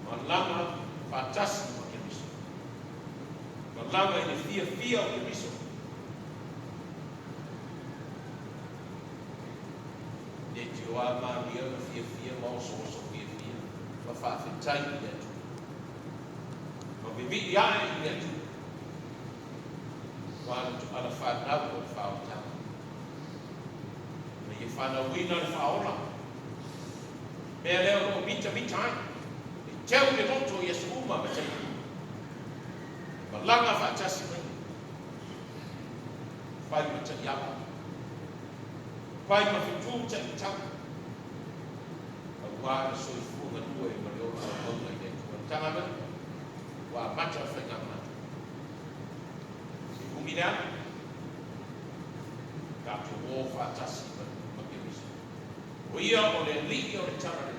Malaga faatasi ma Keriso. Malaga i le fiafia o Keriso. Le tioa malie ona fiafia ma osooso fiafia ma faafetai i le Atua. Ma vivii ae i le Atua. Aua le tuala fanau o le faaolataga. Ina ia fanauina le faaola. Mea lea o lo o mitamita ai, e teu le loto i aso uma ma taimi uma. E malaga faatasi mai, fai ma taiala, fai ma fetu taitala, aua le soifua galue ma le ola auauna i le Atua. Matagaluega, ua amata le faigamalaga. E umi le ala, tatou o faatasi ma Keriso. O ia o le Alii o le Talalelei.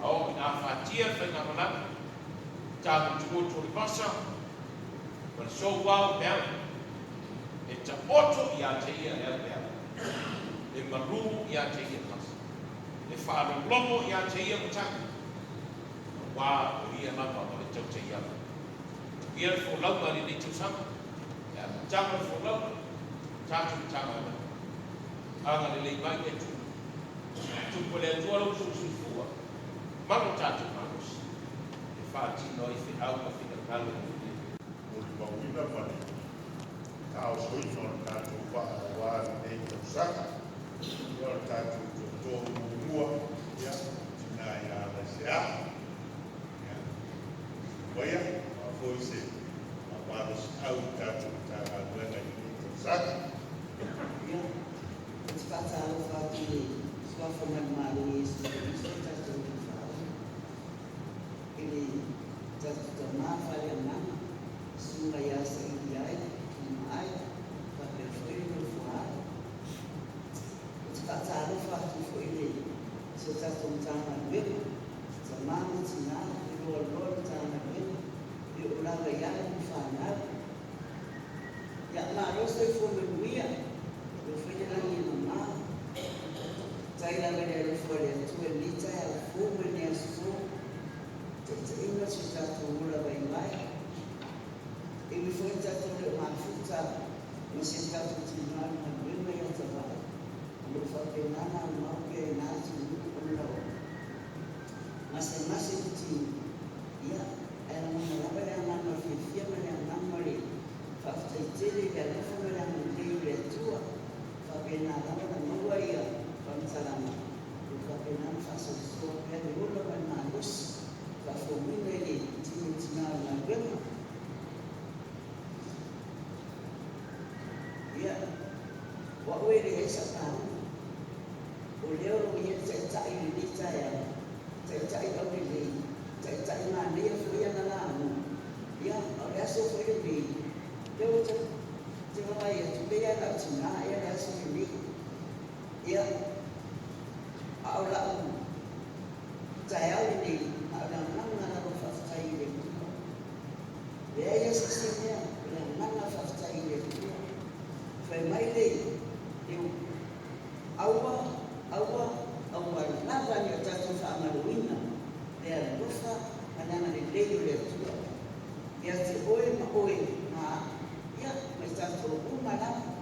A oo ina afatia le faigamalaga, tamotumotu o le vasa ma le soua o peau, e taoto ia te ia le aupeau, e malū ia te ia le vasa, e faalologo ia te ia matagi, aua o ia lava o le tautaiala. Ia le folauga a lenei tausaga, le amataga o le folauga, tatou Matagaluega. Agalelei mai le Atua. Tupu e le Atua lo outou soifua ma lo tatou malosi e faatino ai feau ma finagalo o le. Molimauina ma le taosoina o le tatou vaa aua lenei tausaga. Ia, o le tatou toatolu muamua, ia, Gasegase i le tino, ia, ae lagona lava le agaga o le fiafia ma le agaga o le faafetai tele i le alofa ma le agalelei o le Atua. Faapena lava ona maua ia faamatalaga, o lo o faapena ona faasoasoa pea le ola ma le malosi, faafouina i le tino o tina o le galuega. Ia, o au e leai sau lauga, o lea o lo o i ai le Taitai i lenei taeao, Taitai aulelei, Taitai manaia foi ana lauga. Ia, o le aso foi lenei, lea ua te vaavaai atu, pei lava na o tina ea le aso lenei. Ia, a o lau taeao lenei, na o le agaga lava faafetai i le Atua. Leai lava se isi mea, o le agaga faafetai i le Atua. Fai mai le aua, aua, aua lava ne i o tatou faamaloina le alofa ma le agalelei o le Atua ia te oe ma oe ma au, ia, ma i tatou uma lava.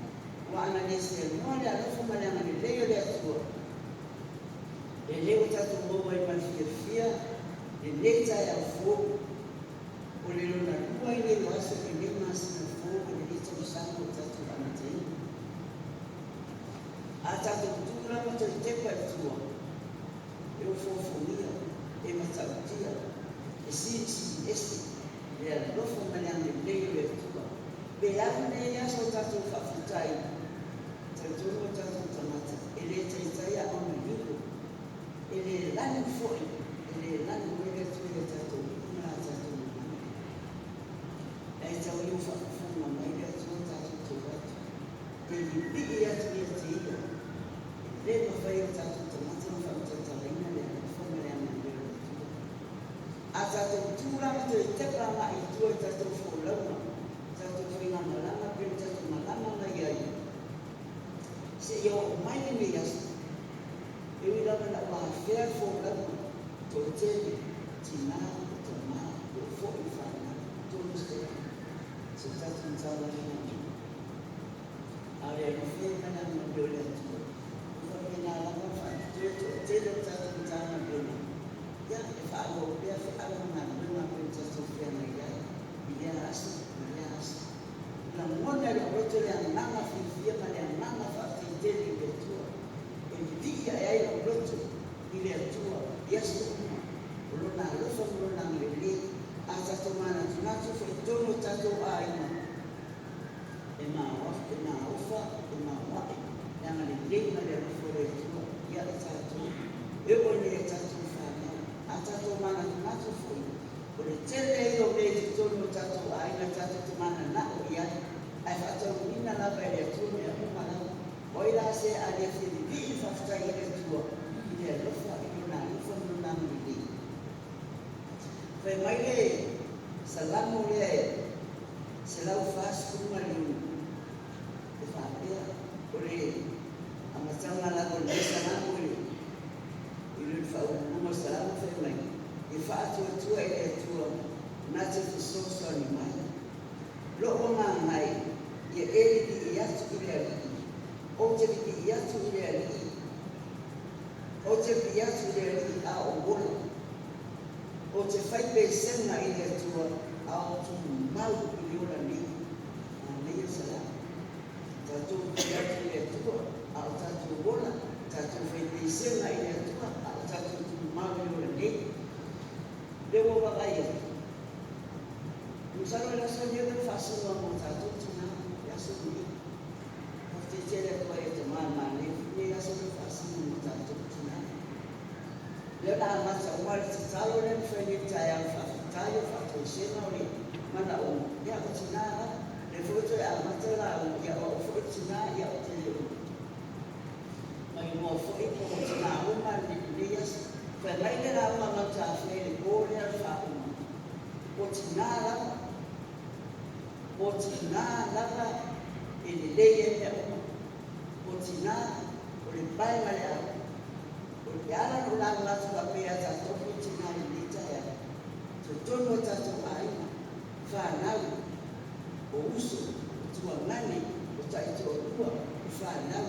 Ua ana le seanoa le alofa ma le agalelei o le Atua, e le ua tatou maua ai ma le fiafia lenei taeao fou, o le lona lua ai lenei o aso i lenei masina fou o lenei tausaga ua tatou amataina. A tatou tu lava toe tepa i tua, e ofoofogia, e matautia, e silisili ese le alofa ma le agalelei o le Atua. Pe alu nei aso o tatou faafetai, talitonu o tatou tagata, e le taitai a ona lilo, e le lanu foi, e le lanu ai le Atua i a tatou upu ma a tatou gagana. Ae tau ia ua faafofoga mai le Atua tatou te o atu, te lipii atu ia te ia, e le mafai e o tatou tagata ona faamatalaina le alofa ma le agalelei o le Atua. A tatou tu la ma toe tepa agai i tua i tatou folauga, tatou faigamalaga pe o tatou malama na i ai, seia oo mai lenei aso, e ui lava ina ua afea le folauga, toatele, tina, o tama, e oo foi i fanau, 30 se tatou matagaluega. A o le alofa ia ma le agalelei o le Atua, ua faapena lava ona faapitoa le toatele o le tatou Matagaluega, ia, e faaauau pea feau ma galuega pei ona tatou feagai ai i lea aso ma lea aso. Lagona e lou loto le agaga fiafia ma le agaga faafetai tele i le Atua, e lilii ae ai lou loto i le Atua i aso uma, o Lona alofa ma Lona agalelei. A tatou manatunatu foi i totonu o tatou aiga, e maofa, e maoae le agalelei ma le alofa o le Atua ia i tatou, e oo ina ia tatou fanau. A tatou manatunatu foi, o le tele ia o mea i totonu o tatou aiga tatou te mananao i ai, ae faataunuuina lava e le Atua mea uma lava. O ai la se a le fia lilii le faafetai i le Atua i le alofa, i Lona alofa ma Lona agalelei. Fai mai le Salamo lea e 145, e faapea, o le amataga lava o lenei Salamo i le faauluuluga o le Salamo fai mai, e faatuatua i le Atua na te fesoasoani mai. Lou agaga e, ia e lilii atu i le Alii, ou te lilii atu i le Alii, ou te lilii atu i le Alii a o ola. Ou te fai pesega i le Atua a o tumau i le ola nei. Manaia le Salamo. Tatou lilii atu i le Atua a o tatou ola, tatou fai pesega i le Atua a o tatou tumau i le ola nei. Lea ua vaavaai atu. Masalo le aso lenei o le faasino mo tatou tina, le aso lenei. Faafetai tele atu ai e tama e manaia foi lenei aso le faasino mo tatou tina. Lea na amata uma le tatalo lea na fai nei le taeao faafetai o faatosega o le manaoga, ia o tina lava. Lea foi ua toe amata lauga, ia o au foi le tina, ia ou te le o maimoa foi po o tina uma lenei aso. Fai mai le lauga a Mauta-afea i le po lea o le faauma, o tina lava, o tina lava e lelei ai mea uma. O tina, o le pae ma le ao. O le ala na ou lauga atu faapea ia tatou foi tina i lenei taeao, totonu o tatou aiga, fanau, o uso, o tuagane, o taitoalua, o fanau.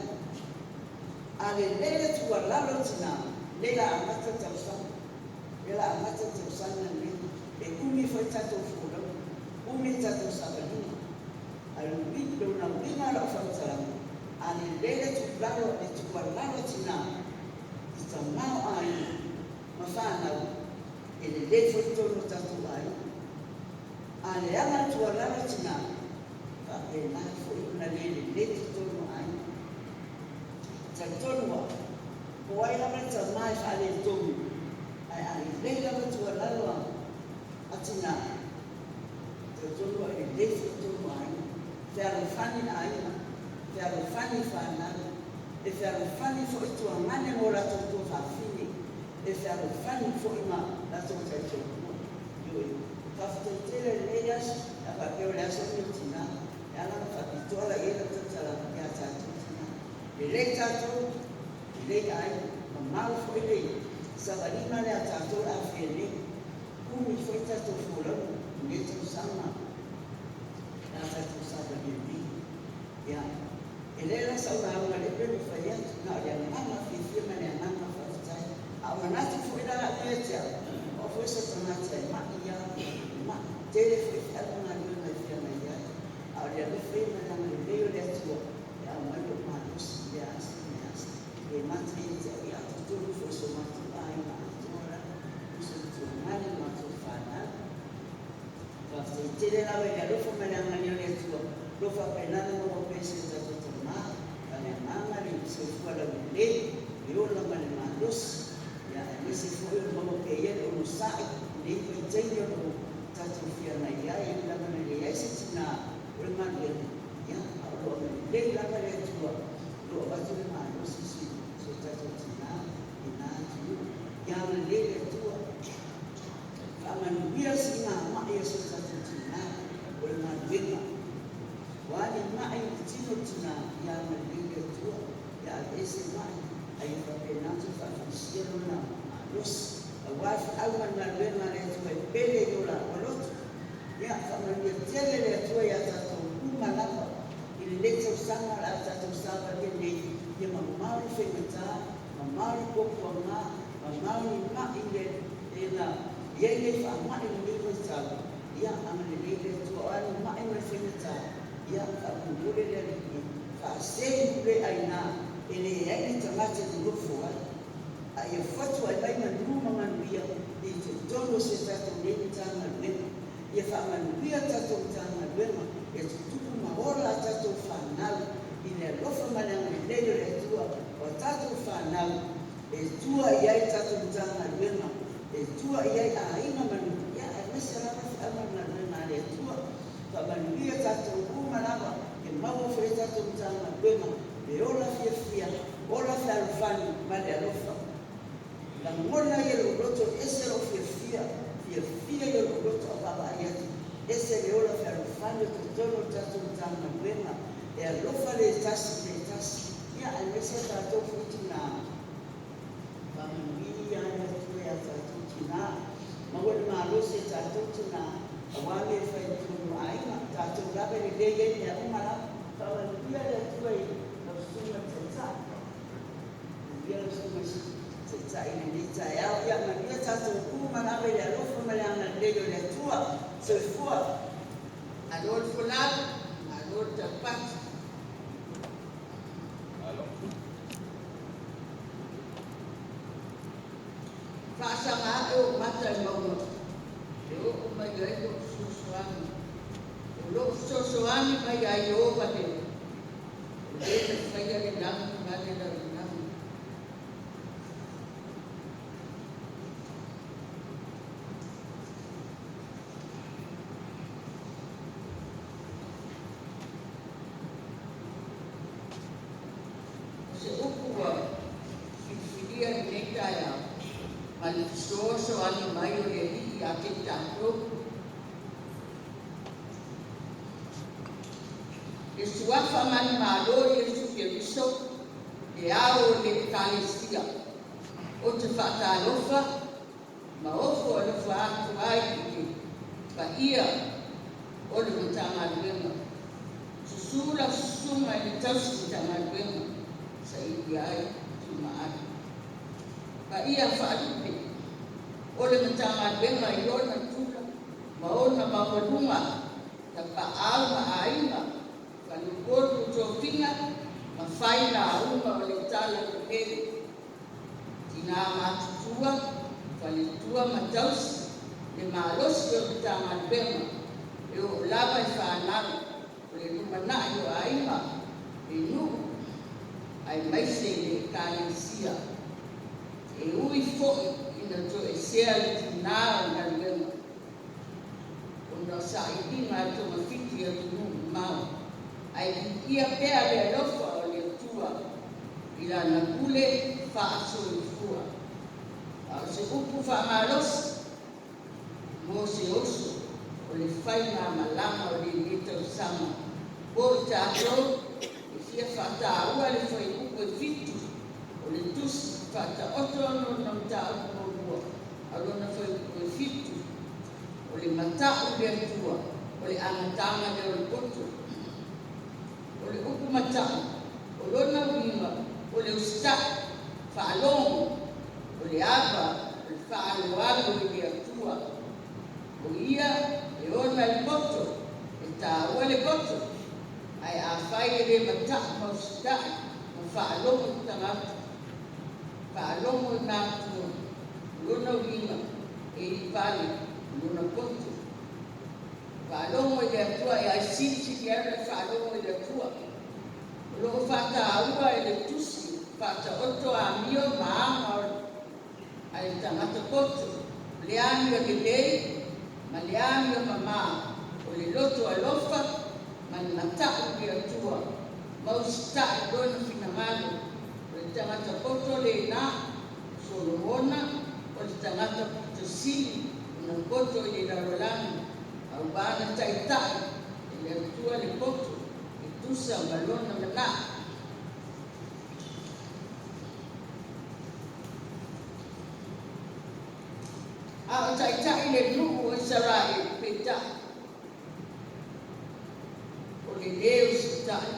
A lelei le tuualalo tina, nei la amata le tausaga. Lea la amata le tausaga lenei. E umi foi tatou folauga, umi tatou savaliga. Ae o lona uiga o lau faamatalaga, a lelei le tuualalo, le tuualalo a tina i tama o aiga ma fanau, e lelei foi totonu o tatou aiga. A leaga le tuualalo a tina, faapena foi ona le lelei totonu o aiga. Talitonu au, po o ai lava le tama e faaletonu, ae a lelei lava le tuualalo a tina, talitonu au e lelei foi totonu o aiga. Fealofani aiga, fealofani fanau, e fealofani foi tuagane mo latou tuafafine, e fealofani foi ma latou taitoalua. Ioe, faafetai tele i lenei aso, a faapea o le aso lenei o tina, e ala ona faapitoa la i ai lau tautalaga ia tatou tina. Lelei tatou, lelei aiga, mamao foi le savaliga lea a tatou o le a afea nei. Umi foi tatou folauga i lenei tausaga le a tatou savalia nei. Ia, e le la sau lauga lea pei ona fai atu, na o le agaga fiafia ma le agaga faafetai. A o manatu foi la au ia te au, o au foi o se tagata e mai lava, e mai tele foi feau ma galuega e feagai ai. A o le alofa ia ma le agalelei o le Atua e aumai lou malosi i lea aso ma lea aso. E le mata ia te au, ia totonu foi o so matou aiga atoa lava, uso ma tuagane ma matou fanau. Faafetai tele lava i le alofa ma le agalelei o le Atua, o lo o faapena ona maua pea e si o tatou tama, ma le agaga le soifua laulelei, le ola ma le malosi, ia aemaise foi o le maua pea ia le onosai i lenei vaitaimi o lo o tatou feagai ai, e ui lava ina leai se tina o le galuega, ia, a o lo o agalelei lava le Atua, o lo o avatu le malosi i si o tatou tina i na atunuu. Ia agalelei le Atua, faamanuia le siigamai a si o tatou tina o le galuega. Ua a ni mai i le tino o le tina, ia agalelei le Atua, ia aveese mai, a ia faapena ona toe faafausia lona malosi. Aua le feau ma le galuega a le Atua e pele i o laua loto. Ia, faamanuia tele le Atua ia tatou uma lava i lenei tausaga o le a tatou savalia nei, ia mamao le faigata, mamao le puapuaga, mamao ni mai le na i ai nei faamai i lenei vaitau. Ia, agalelei le Atua, o a ni mai ma le faigata, ia, faamolemole le Alii e faasei pule aina e leai ni tagata e nonofo ai, a ia fatu ai mai manu ma manuia i totonu o si o tatou nei Matagaluega. Ia faamanuia tatou Matagaluega, ia tutupu ma ola a tatou fanau i le alofa ma le agalelei o le Atua, o a tatou fanau e tua i ai tatou Matagaluega, e tua i ai aiga ma nuu, ia aemaise lava feau ma le galuega a le Atua. Faamanuia tatou uma lava, e maua foi e tatou Matagaluega le ola fiafia, ola fealofani ma le alofa. Lagona ia lou loto, ese lou fiafia, fiafia ia lou loto a vaavaai atu, ese le ola fealofani o totonu o le tatou Matagaluega, e alofa le tasi i le tasi, ia aemaise tatou foi tina. Faamanuia le Atua ia tatou tina, maua le malosi e tatou tina, aua mea e fai i totonu o aiga, tatou lava e lelei ai mea uma lava. Faamanuia le Atua i lau susuga i le Taitai. Manuia lau susuga i le Taitai i lenei taeao. Ia manuia tatou uma lava i le alofa ma le agalelei o le Atua. Soifua. Malo le folau, malo le taupati. Faasaga ae ou mata i mauga e oo mai ai lou fesoasoani. O lou fesoasoani mai ia Ieova le, o le na faia le lagi ma le lalolagi. O se upu ua filifilia i lenei taeao ma le fesoasoani mai o le Alii ia te i tatou. Le suafa manumalo o Iesu Keriso, le ao o le Ekalesia, ou te faatalofa ma ofo alofa atu ai i le paia o le Matagaluega. Susu lau susuga i le tausi Matagaluega sailia ai Tumaai. Paia faalupe. O le Matagaluega i ona tula ma ona maualuga, tapaau ma aiga, faleupolu o tofiga ma failauga o le Talalelei, tina matutua, faletua ma tausi, le malosi o le Matagaluega e oo lava i fanau o le lumanai o aiga, i nuu aemaise le Ekalesia. E ui foi ina toesea le tina o le galuega ona o sailiga a togafiti i atunuu mamao, ae viia pea le alofa o le Atua i lana pule faasoifua. A o se upu faamalosi mo se oso o le faigamalaga o lenei tausaga mo i tatou, e fia faataua le fuaiupu e 7 o le Tusi Faataoto lona mataupu muamua a lona fuaiupu e 7, o le mata'u i le Atua o le amataga lea o le poto. O le upu mata'u, o lona uiga o le usitai, faalogo, o le ava, o le faaaloalo i le Atua. O ia e ona le poto, e taua le poto, ae afai e le mata'u ma usitai ma faalogo i tagata, faalogo i matua, o lona uiga e ipale lona poto. Faalogo i le Atua e ai silisili ai le faalogo i le Atua. O loo faataua e le Tusi Faataoto amio ma aga a le tagata poto, o le amio lelei ma le amio mamā, o le loto alofa ma le mata'u i le Atua ma usitai lona finagalo. O le tagata poto lena. Solomona o le tagata pitosili ona poto i le lalolagi, auā na taitai e le Atua le poto e tusa ma lona manao. A o taitai le nuu o Isaraelu, peitai o le lē usitai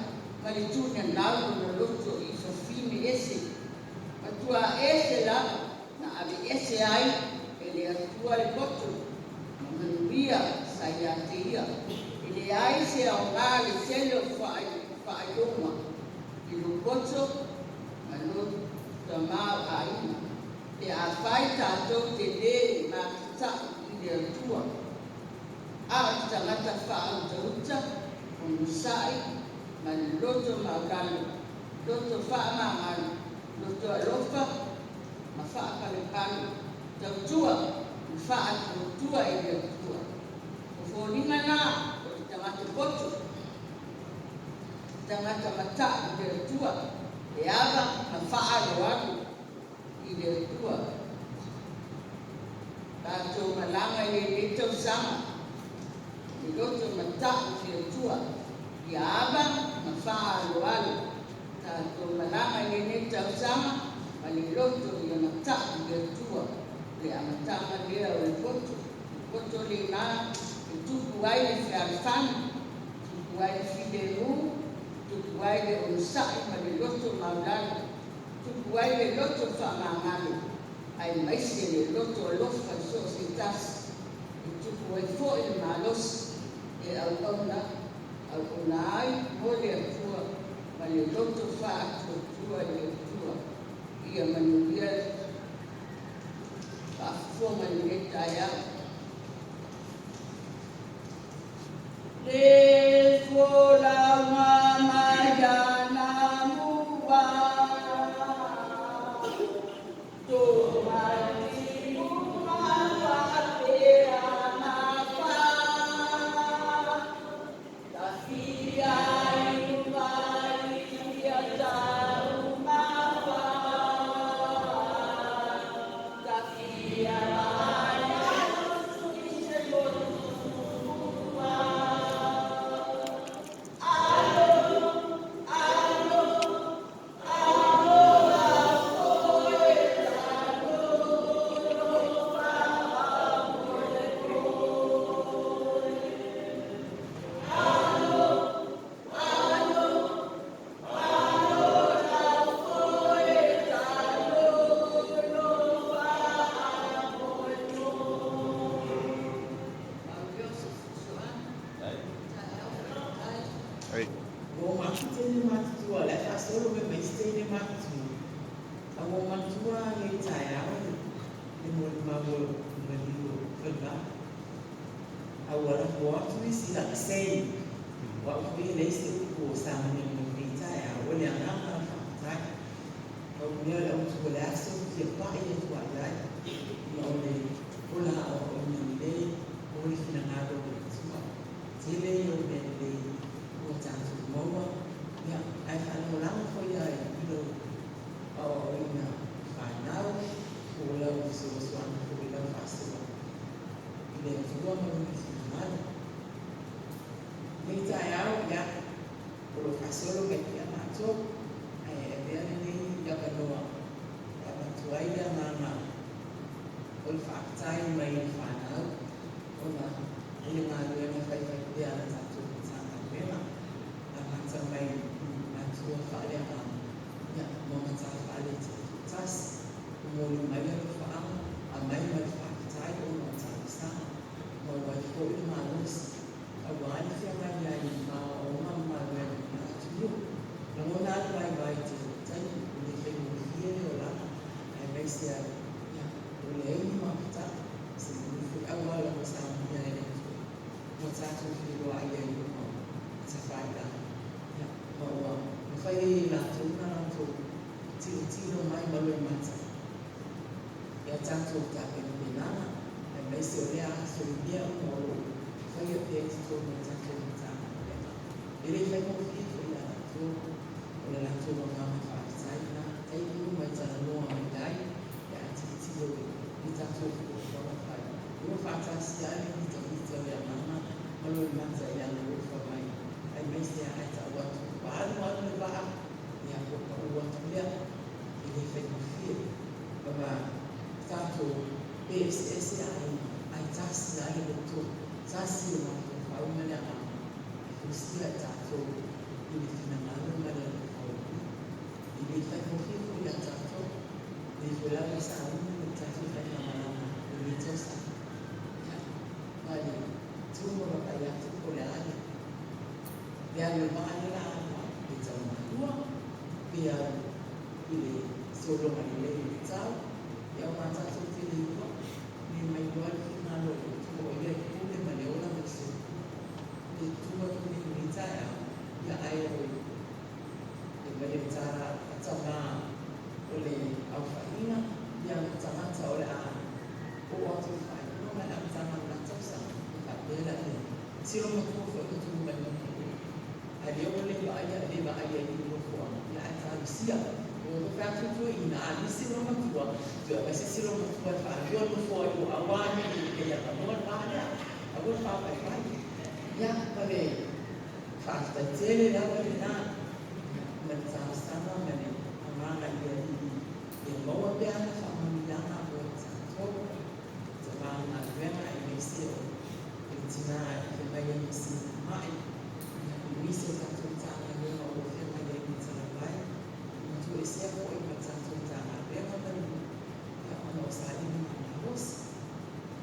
ma le tuunanau lona loto i fafine ese, matuā ese lava na aveese ai e le Atua le poto ma manuia sa ia te ia. E leai se aogā le tele o faailoga i lou poto ma lou tamaoaiga pe afai tatou te lē mafata'i i le Atua. A o le tagata faautauta, onosa'i ma le loto maualalo, loto faamagalo, loto alofa ma faapalepale, tautua ma faatuatua i le Atua, o foliga na o le tagata poto, tagata mata'u i le Atua, e ava ma faaaloalo i le Atua. Tatou malaga i lenei tausaga le loto mata'u i le Atua, ia ava ma faaaloalo. Tatou malaga i lenei tausaga ma le loto ia mata'u i le Atua, le amataga lea o le poto. Le poto lena e tupu ai le fealofani, tupu ai le filemu, tupu ai le onosa'i ma le loto maualalo, tupu ai le loto faamagalo, aemaise le loto alofa i so o se tasi, e tupu ai foi le malosi e auauna auauna ai mo le Atua ma le loto faatuatua i le Atua. Ia manuia faafofoga i lenei taeao. Le folauga mai ana mua, Tomatimua faapea nafa, Tafia i luga ia taumafa, Tafia mai i se motu. Ua uma atu teine matutua, o le a faasolo mai ma isi teine matutua. A ua ou manatua lenei taeao le molimau o le maliu o Falevalu. A ua lafo atu isi lakasei, o au foi e leai se upu o saunia mai i lenei taeao, o le agaga o le faafetai. Pau le mea o le autu o le aso ou te fia pai atu lava i ai, ona o le ola aoaoina lelei o le finagalo o le Atua. Tele ia o mea lelei ua tatou maua, ia, ae faalagolago foi lava i lou aoaoina i fanau, po o lau fesoasoani foi i lau faasoa i le Atua ma Lona finagalo. Lenei taeao, ia, o lo o faasolo mai pea matou, ae avea lenei avanoa e avatu ai le agaga o le faafetai mai i le fanau ona o le galuega faifaipea a le tatou Matagaluega, amata mai i matua faaleagaga ia ma matafale taitoatasi. Momoli mai alofaaga, aumai ma le faafetai ona o talosaga, maua ai foi le malosi aua le feagai ai ma aoaoga ma galuega i le atunuu. Lagona lava le vaivai i tele o taimi, e le faigofie le olaga aemaise ai ia ua leai ni mafutaga, se manu foi auala ua saunia e le Atua ua tatou feiloai ai i luga o tafailaga ia ma ua mafai ai e latou ona latou tilotilo mai ma loimata i a tatou tapenapenaga aemaise o lea aso i mea uma o lo o faia pea i totonu o tatou Matagaluega. E le faigofie foi ia latou, o le latou agaga faafetai lena. Taimi uma e talanoa mai ai pe a tilotilo i tatou fuafuaga fai, ua faatasi lava le mitamita o le agaga ma loimata i le alolofa mai, aemaise lava ae tau atu ua alu alu le vaa, ia ua pau atu lea, e le faigofie. Ma tatou pe eseese aiga, ae tasi lava le loto, tasi le mafaufau ma le agaga e fusia i tatou i le finagalo ma le alofa o le Alii. E le faigofie foi ia tatou, e le foi lava sauni le tatou faigamalaga i lenei tausaga. Ia, ma le tu ma vaavaai atu po o le a le alu o le vaa lea o le a alu ai, pe tau malua, pe alu i le sologa lelei o le tau, ia aua tatou te le iloa, le mailoa le finagalo o le Atua o Ia e pule ma le ola ma le soifua. Le tu atu nei i lenei taeao, ia ae oi, e mai le tala a tama o le aofaiga, ia ma tagata o le a oo atu i le faaiuga ma le amataga o lena tausaga, e faapea la ia, silo matua foi ua tu mai ma Ae lea ua le vaaia, le vaaia i nofoaga, ia ae talosia. Ua ou fai atu toeaina, a misi lona matua, toe aumai se isi lona matua e faalua nofoa i o aua ne i le avanoa le va lea. Aua le faavaivai. Ia, ma le faafetai tele lava lena, ma le talosaga ma le agaga i le Alii ia maua pea ana faamanuiaga mo i tatou, tama o galuega aemaise o le tina e fai mai ai ma sina mai. I nisi o tatou Matagaluega o lo o feagai ai ma talavai, ma toesea foi ma tatou Matagaluega ma le nuu, ia, ona o sailiga malosi.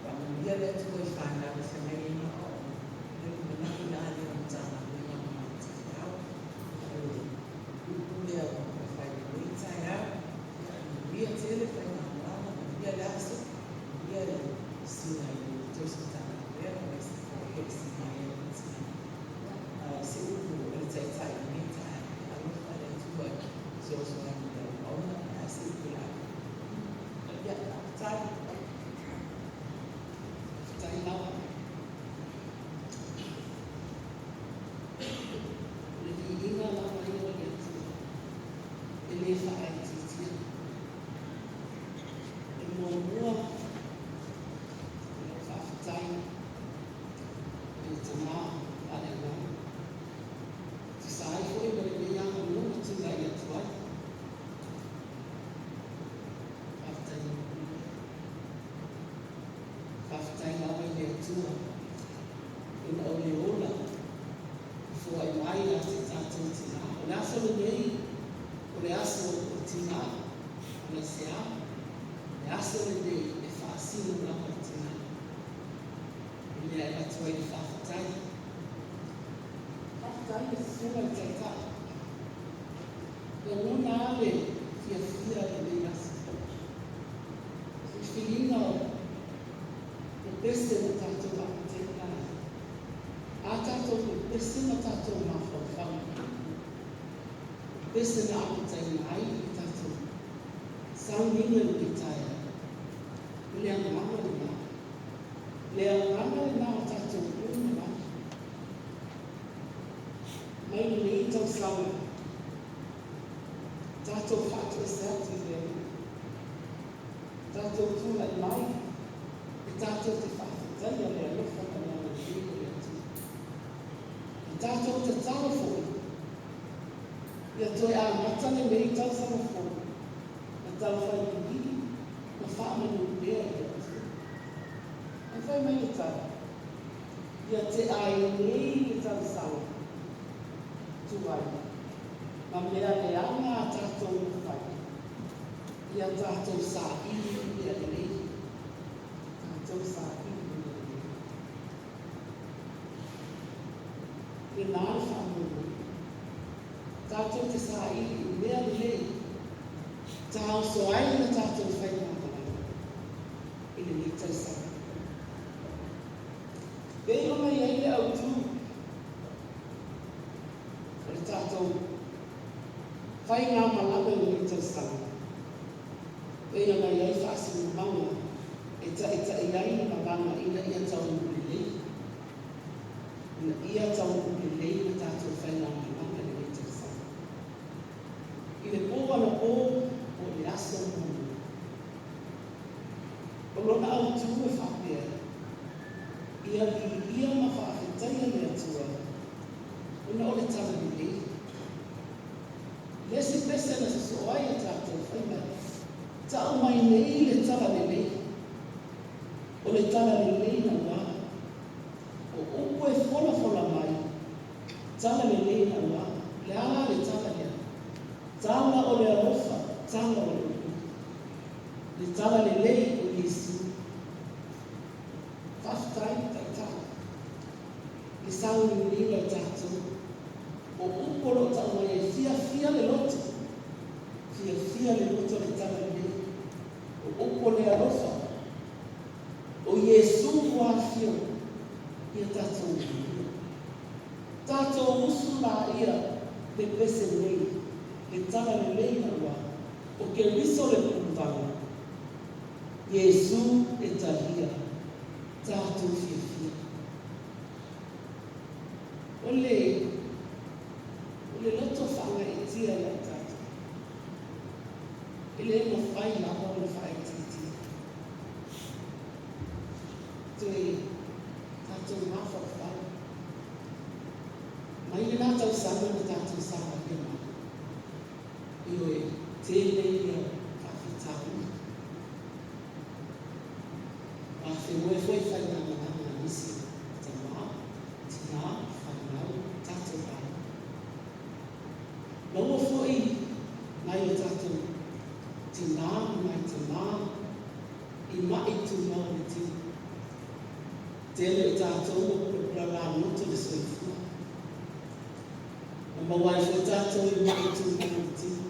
Faamanuia le Atua i fanau e feagai ai ma aoaoga, le lumanai la lea o Matagaluega ma taeao. Ia, o le upu lea ua fai i lenei taeao, ia, manuia tele faigamalaga, manuia le aso, manuia le susuga i le tausi Matagaluega, aemaise foi o le susuga i le tina. A o se upu a le Taitai i lenei taeao, ia alofa le Atua e fesoasoani i lau auauna, o le a se upu o le a fai? Ia, faafetai. Faafetai lava. O le viiga lava ia o le Atua, e le faaitiitia. E muamua o lau faafetai i le Tama faaleagaga. Tusa ai foi ma lenei avanoa na tulai atu ai. Faafetai mulimuli. Faafetai lava i le Atua ona o le ola ua foai mai ia te tatou tinā. O le aso lenei o le aso o tinā, ana i se a? O le aso lenei e faasino lava le tinā. I mea e avatu ai le faafetai. Faafetai i le. Afioga i le Taitai, lagona lava le fiafia i lenei aso. Filifiliga o pese na tatou amataina ai. A tatou pepese ma tatou mafaufau i le pese na amataina ai le tatou sauniga i lenei taeao. O le agaga lena. Le agaga lena o tatou uma lava. Mai lenei tausaga, tatou faatoese atu i le Alii. Tatou tulai mai e tatou te faafetaia le alofa ma le agalelei o le Atua. E tatou tatalo foi ia toe amata lenei tausaga fou na taufai liligi ma faamanu pea i le Atua. Ae fai mai le tala, ia tea ai nei le tausaga tuai ma mea leaga a tatou na fai, ia tatou saili i mea lelei. Tatou saili i mea lelei. Lena le faamoemoe. Tatou te saili i mea lelei, taoso ai le tatou faigamalaga i lenei tausaga. Pei ona i ai le autu o le tatou faigamalaga i lenei tausaga, pei ona i ai faasinomaga e taita'i ai le malaga ina ia taunuu lelei, ina ia taunuu lelei le tatou faigamalaga i lenei tausaga. I le po anapo po o le aso muamua, o lona autu e faapea, Ia viia ma faafetaia le Atua ona o le talalelei. Le isi pese na sosoo ai a tatou faiva, tau mai nei le talalelei. O le talalelei naua. O upu e folafola mai, talalelei naua. O le a la le tala lea? Tala o le alofa, tala o le uluulu. Le talalelei o Iesu. Faafetai Taitai i le sauniuniga o tatou. O upu o lo o tau mai ai, fiafia le loto, fiafia le loto le tala lelei. O upu o le alofa, o Iesu ua afio ia tatou manuia. Tatou usu laia le pese nei, le tala lelei naua, o Keriso le puluvaga. Iesu e talia tatou fiafia. O le o le loto faagaeetia ia i tatou, e le mafai lava ona faaitiitia. Toe tatou mafaufau mai lena tausaga na tatou savalia mai. Ioe, tele ia faafitauli. Afemoe foi faigamalaga a nisi tama, tina, fanau, tatou aiga. Maua foi nai o tatou tina ma nai tama i ma'i tumau o le tino. Tele o tatou ua pulapula lanoto le soifua. Na maua ai foi tatou i ma'i tumau o le tino.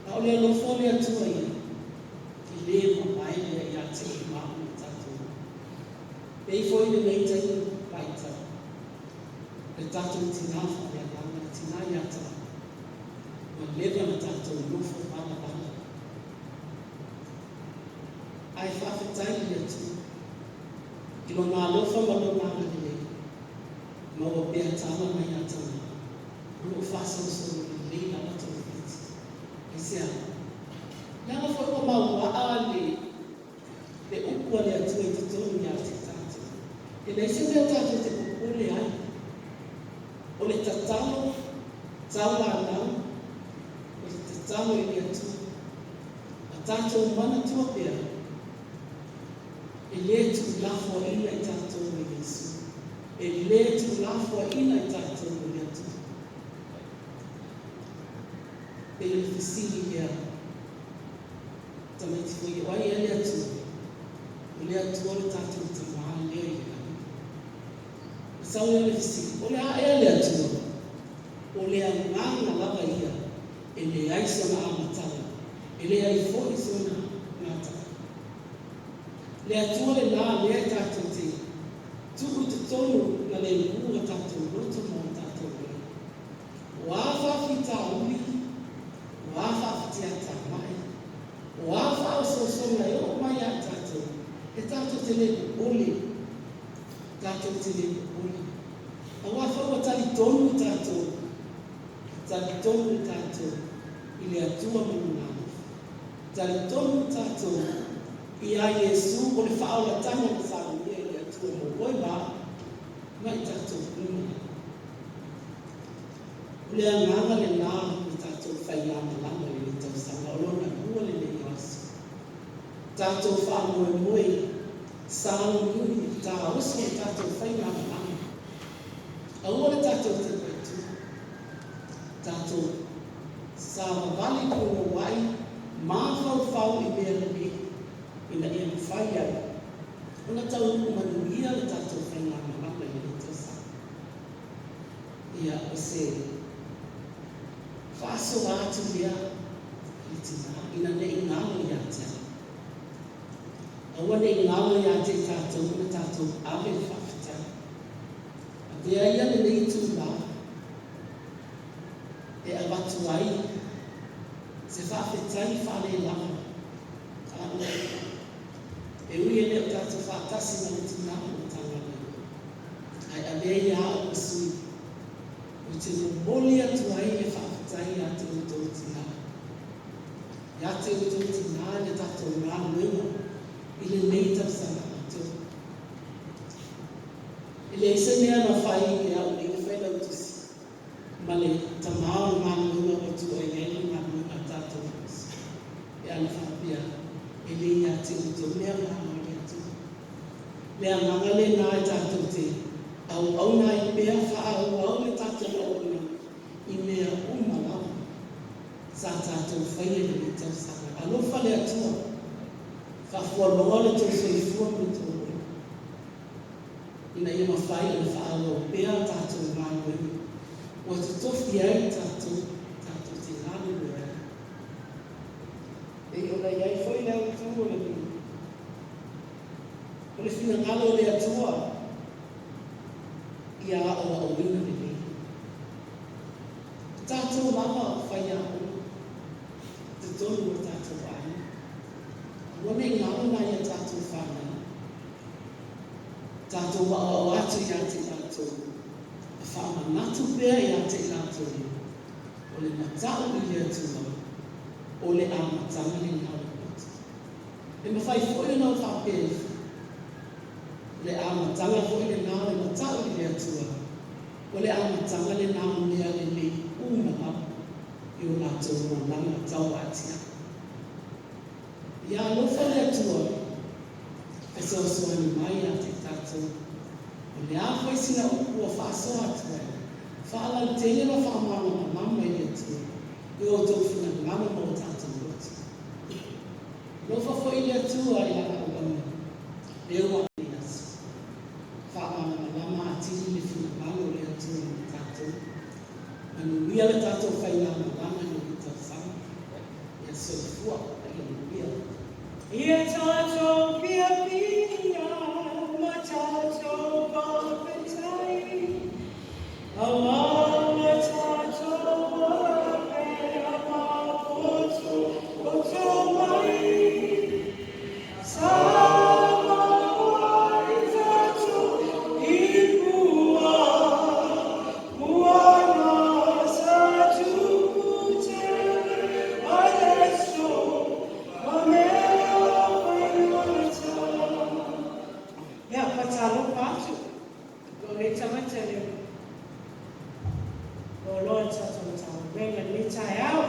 A o le alofa o le Atua ia, e le mamae lea ia te oe ma au ma tatou. Pei foi lenei taimi vaitau, le tatou tina faaleagaga, le tina ia Talau, ua leva na tatou nofo valavala. Ae faafetai i le Atua, i Lona alofa ma Lona agalelei, maua pea tala mai ia Tama, o lo o faasolosolo lelei lava togafiti. Aisea? Leaga foi ua mauaa le le upu a le Atua i totonu ia te tatou. E leai se mea tatou te popole ai. O le tatalo tauanau, o le tatalo i le Atua. A tatou manatua pea, e le tuulafoaiina i tatou e Iesu. E le tuulafoaiina i tatou e le Atua. Pei o le fesili lea, tamaiti foi, o ai ea le Atua? O le Atua lo tatou Tama lea i le lagi. Na sau lea o le fesili, o le a ea le Atua? O le agaga lava ia e leai sona amataga, e leai foi sona gataga. Le Atua lenā lea e tatou te tuu i totonu ma lemu o tatou loto ma o tatou ola. O a faafitauli, o a faafitiatamai, o a faaosoosoga e oo mai ia i tatou, e tatou te le popole, tatou te le popole. Aua foi ua talitonu tatou, talitonu tatou i le Atua ma Lona alofa. Talitonu tatou ia Iesu o le faaolataga na saunia e le Atua mo oe ma au, ma i tatou uma lava. O le agaga lenā o le tatou faigamalaga i lenei tausaga, o lona lua lenei o aso. Tatou faamoemoe, sauniuni, taoso le tatou faigamalaga. Aua le tatou tepa i tua. Tatou savavali punouai, mafaufau i mea lelei ina ia mafai ai ona taunuu manuia le tatou faigamalaga i lenei tausaga. Ia, o se faasoa atu lea i le tinā, ina ne i galo ia te au. Aua ne i galo ia te i tatou ona tatou ave le faafetai. Avea ia lenei itulā e avatu ai se faafetai faalelava a oe. E ui e le o tatou faatasi ma le tinā o le Matagaluega, ae avea ia au ma sui ou te momoli atu ai le faafetai ia te outou tinā. Ia te outou tinā i le tatou galuega i lenei tausaga atoa. E leai se mea na fai e au nei le Failautusi ma le tamā o le galuega ua tua i ai le galuega a tatou Fonousu. Pe ana faapea, e le ia te outou le agaga o le Atua. Le agaga lenā e tatou te auauna ai pea, faaauau le tatou auaunaga i mea uma lava sa tatou faia i lenei tausaga. Alofa le Atua, faafualoa le tou soifua ma le tou ola, ina ia mafai ona faaauau pea a tatou galuega ua totofi ai tatou, tatou te galulue ai. Pei ona i ai foi le autu o le o le finagalo o le Atua ia aoaoina lelei. O tatou lava o faiaoga i totonu o tatou aiga. Aua ne i galo nai a tatou fanau. Tatou aoao atu ia te i latou, a faamanatu pea ia te i latou o le matau i le Atua, o le amataga lenā o le poto. E mafai foi ona ou faapea ifo, o le amataga foi lenā o le matau i le Atua, o le amataga lenā o mea lelei uma lava i o latou olaga tauatia. Ia alofa le Atua fesoasoani mai ia te tatou. O le a foi sina upu ua faasoa atu ai, faalautele ma faamalamalama i le Atua i o outou finagalo ma o tatou loto. Alofa foi le Atua i Lana auauna, lea ua i aso. Faamalamalama atili le finagalo o le Atua mo tatou. Manuia le tatou faigamalaga i lenei tausaga. Ia soifua ma ia manuia. Ia tatou piapia ma tatou faafetai, auā ua tatou ola pea ma potopoto mai. Sa maua ai tatou i pua, pua na sa tupu tele ai leso ma mea faigata. Ia, faatalofa atu lou nei tagata i le loaloa o le tatou Matagaluega i lenei taeao,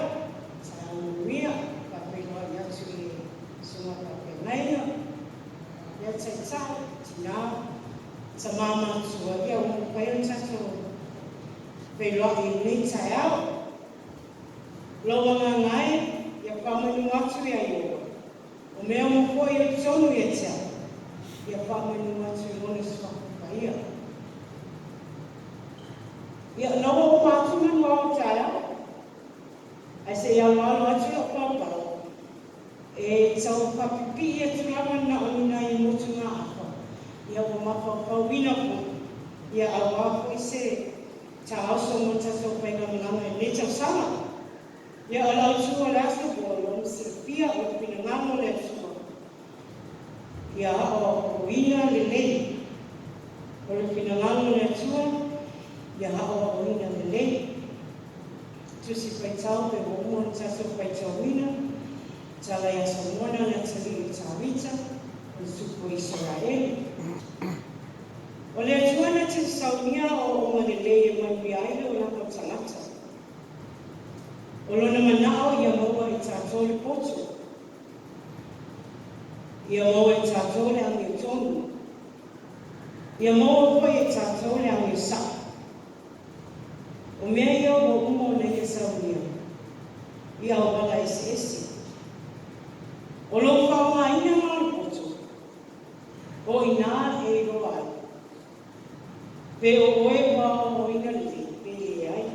taeao manuia. Faafeiloai atu i le susuga faafeagaiga, ia taitai, tinā, tamā matutua, ia ua mafai ona tatou feiloai i lenei taeao. Lou agaga e, ia faamanu atu ia Ieova, o mea uma foi o i totonu ia te au, ia faamanu atu i Lona suafa paia. Ia ona ua uma atu manu ao o taeao. Ae se i aloalo atu lau palapala, e tau faapipii atu lava na o ni nai motugaafa, ia ua mafaufauina foi, ia auā foi se taoso mo le tatou faigamalaga i lenei tausaga. Ia o le autu o le aso ua lona silafia o le finagalo o le Atua, ia aoaoina lelei. O le finagalo o le Atua, ia aoaoina lelei. Tusi Faitau pe ua uma ona tatou faitauina, tala ia Solomona le atalii o Tavita, o le tupu o Isaraelu. O le Atua na te saunia aoaoga lelei e manuia ai le olaga o tagata. O lona manao ia maua e tatou le poto, ia maua e tatou le amiotonu, ia maua foi e tatou le amio sa'o. O mea ia ua uma ona ia saunia i auala eseese. O lou faaaogaina la o le poto, o i ina e iloa ai pe o oe ua aoaoina lelei pe leai.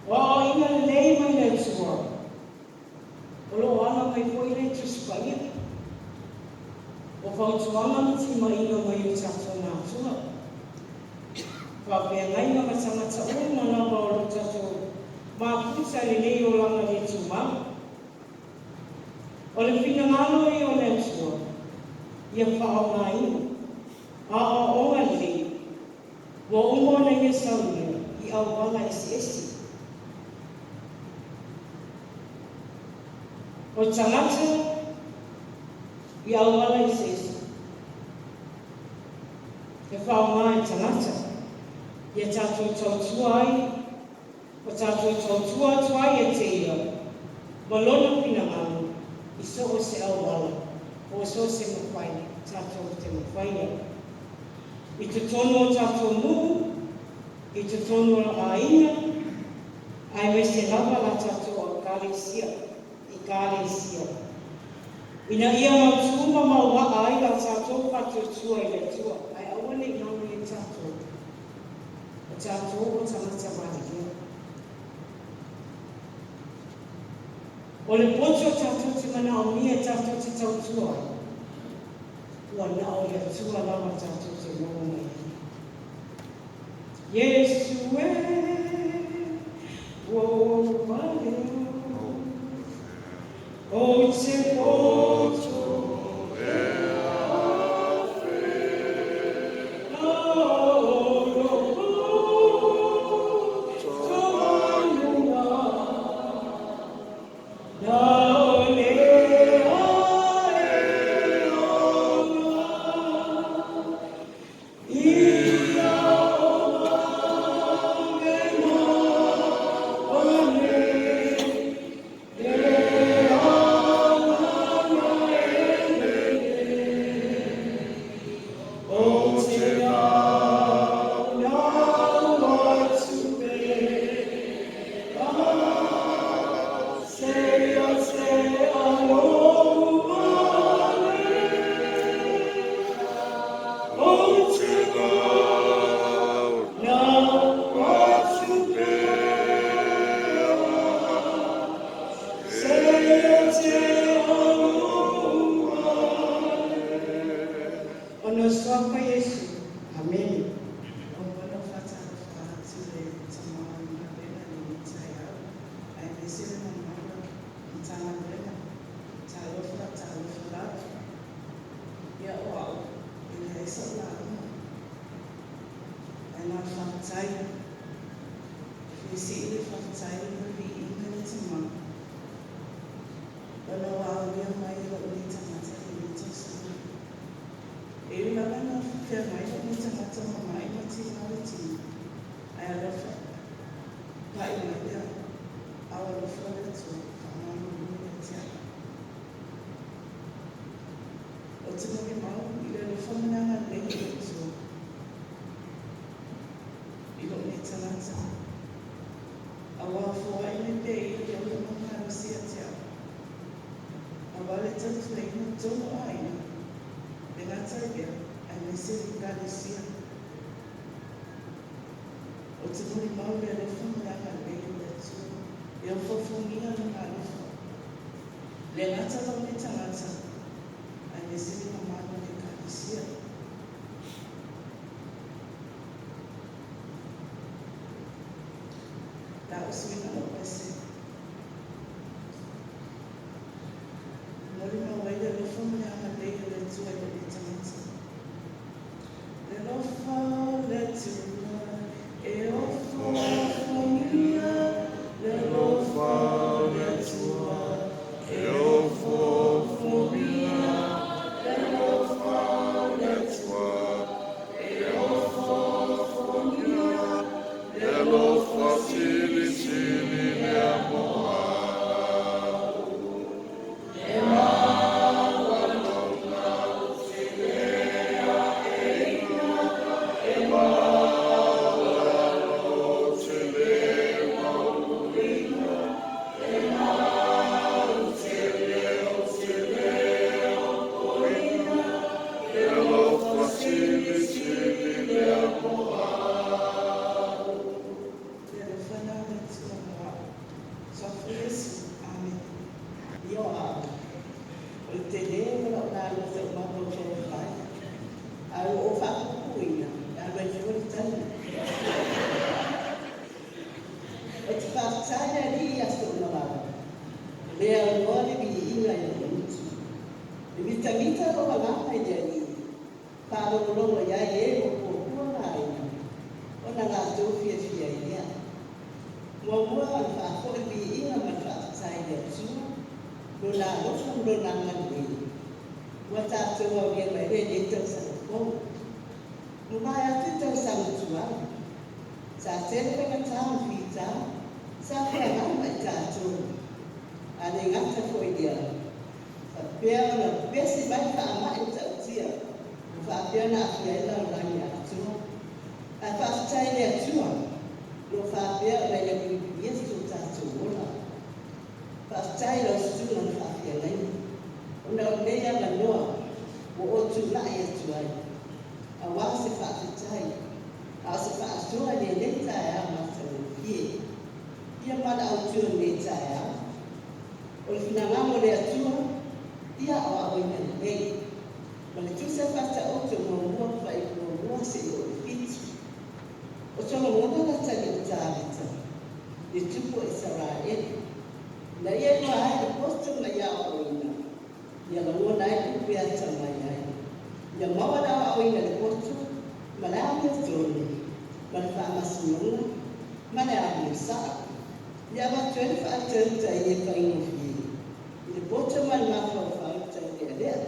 O aoaoina lelei mai le Atua, o lo o ala mai foi le Tusi Paia. O fautuaga ma timaiga mai o tatou matua, faafeagaiga ma tagata uma lava o lo tatou mafuta i lenei olaga le tumau. O le finagalo ia o le Atua, ia faaaogaina aoaoga lelei ua uma ona ia saunia i auala eseese. O tagata i auala eseese e faaaoga e tagata ia tatou tautua ai, o tatou tautua atu ai ia te ia ma lona finagalo i so o se auala po o so o se mafai tatou te mafaia. I totonu o tatou nuu, i totonu o aiga, aemaise lava la tatou ekalesia, ekalesia. Ina ia mautū ma mauaa ai la tatou faatuatua i le Atua, ae aua ne i galo ia tatou, o tatou o tagata malilia. O le poto tatou te manaomia tatou te tautua ai, ua na o le Atua lava tatou te maua mai ai. Iesu e, ua ou valea, ou te poto e afe, o lo poto alunga, na o le ae ona, ia o mange ma ane, le angana e lele, o te naunau atu pea, seia te alou male, o te naunau atu pea, seia te alou male. Ona o suafa Iesu. Amene. O moana faatalofa atu le tama o le galuega i lenei taeao, aemaise le mamalu o Matagaluega. Talofa, talofa lava. Ia o au, e leai sa'u lauga. Ae na o le faafetai. E fia sii le faafetai ma le viiga i le Tamā, ona ua aulia mai e lo'u nei tagata lenei tausaga. E ui lava na feagai lo'u nei tagata ma ma'i ma tiga o le tino, ae alofa, pa'i mai le ao alofa o le Atua faamalulu ia te au. Ou te molimau i le alofa ma le agalelei o le Atua i lo'u nei tagata. Auā foai mai pea ia le ola ma le malosi ia te au. Auā le tautuaina tonu o aiga, e le gata i lea, aemaise le ekalesia. Ou te molimau i le alofa ma le agalelei o le Atua, e ofoofogia Lona alofa. E le gata lou nei tagata, aemaise le mamalu o le Ekalesia. La o suiga lou pese. E molimau ai le alofa ma le agalelei o le Atua i lou nei tagata. Le alofa o le Atua e ofoofogia, le alofa o le Atua e ofoofogia, le alofa o le Atua e ofoofogia, le alofa silisili lea mo au. E maualona te E maualalo te le mauina, e mau te leo te le opoina, le alofa silisili lea mo au. Le alofa lena o le Atua mo au. Suafa Iesu. Amene. Ia o au. O le tele o lau galuega sa ou mafaufau ai, ae ua ou faapuupuuina e alu ai fua le taimi. Ou te faafetai i le Alii i aso uma lava, o lea e aunoa le viiga i lou gutu. E mitamita lou agaga i le Alii, faalogologo i ai e ua puapua laina, ona latou fiafia ai lea. Muamua ona faafoi viiga ma le faafetai i le Atua, Lona alofa ma Lona agalelei, ua tatou aulia mai ai lenei tausaga fou. Mavae atu i tausaga tuai, sa tele faigata ma fita sa feagai ma i tatou. A le gata foi i lea, faapea ona pepesi mai faamai matautia ua faapea ona aafia ai le lalolagi atoa. Ae faafetai i le Atua o lo o faapea ona Ia puipuia so tatou ola. Faafetai i lau susuga i le faafeagaiga ona o lenei avanoa ua ou tulai atu ai, aua se faafetai a o se faasoa i lenei taeao matagofie. Ia ma le autu o lenei taeao, o le finagalo o le Atua ia aoaoina lelei, ma le tusa faataoto muamua fuaiupu muamua seia oo i le 7. O Solomona le atalii o Tavita, le tupu o Isaraelu, ina ia iloa ai le poto ma ia aoaoina, ia lagona ai upu e atamai ai, ia maua le aoaoina i le poto ma le amiotonu, ma le faamasinoga ma le amio sa'o, ia avatu ai le faatautaia e faigofie i le poto ma le mafaufau taulealea.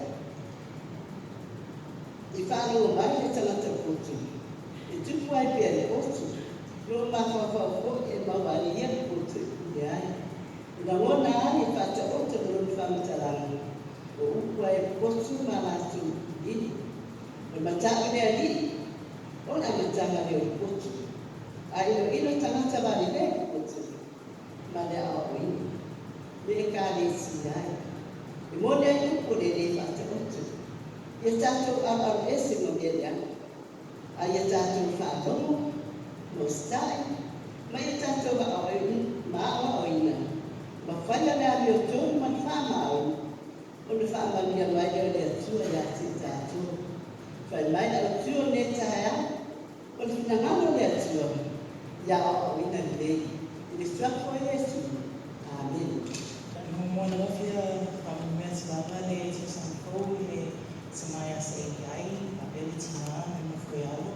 I faalogo mai le tagata poto, e tupu ai pea le poto, lou mafaufau foi e maua ai ia le poto e pule ai. E lagona ai e faataoto ma lona faamatalaga, o upu ai o poto ma latou lili. O le matau i le alii, o le amataga lea o le poto. A iloilo tagata valelei le poto ma le aoaoina, le Ekalesia ai. E moni ai upu o le le faataoto, ia tatou aloalo ese ma mea leaga, a ia tatou faalogo ma usitai, ma ia tatou aoaoina ma faia le amiotonu ma le faamaoni, ona faamanuia mai lea o le Atua ia te i tatou. Fai mai le autu o lenei taeao, o le finagalo o le Atua, ia aoaoina lelei, i le suafa o Iesu. Amene. Muamua lava fia faamanumea atu lava le tausaga fou i le tama ia Saili faapea le tina ma le nofo e alo,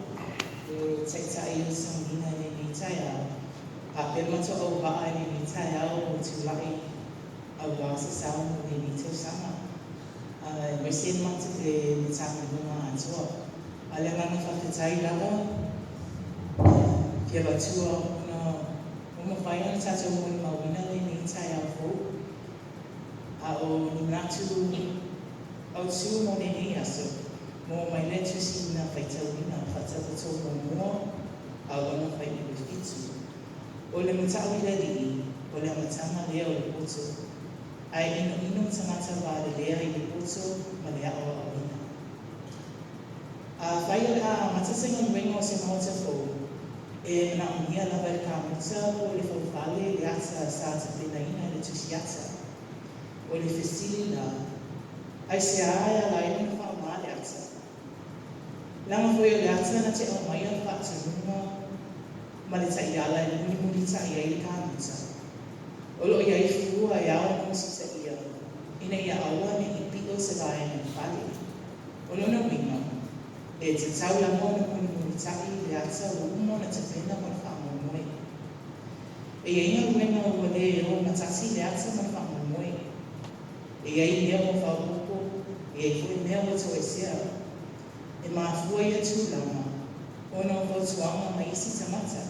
le taitai o le sauniga i lenei taeao, faapea le matou auvaa i lenei taeao ua tulai aua se sao mo lenei tausaga, aemaise le Matagaluega atoa. A o le agaga faafetai lava fia avatua ona ua mafai ona tatou molimauina lenei taeao fou. A o ni manatu autu mo lenei aso, maua mai le tusi na faitauina, Faatautau muamua a lona fuaiupu e 7. O le matau i le Alii, o le amataga lea o le poto, ae inoino tagata valelea i le poto ma le aoaoina. Afai o le a amata se galuega o se maota fou, E manaʻomia lava e le kamuta po o le faufale le ata sa tapenaina e le tusiata. O le fesili la, aiseā e ala ai ona faaaogā le ata? Leaga foi o le ata na te aumaia le faatonuga ma le taiala e mulimulitaʻi ai le kamuta. O loo i ai fua e ao ona usitaia ina ia aua ne i piʻo se vaega o le fale. O lona uiga, e tatau lava ona mulimulitaʻi le ata ua uma ona tapena mo le faamoemoe. E i ai galuega ua lē o gatasi le ata ma le faamoemoe. E i ai mea ua faaopoopo, e i ai foi mea ua toesea. E mafua ia tulaga ona o fautuaga mai isi tagata.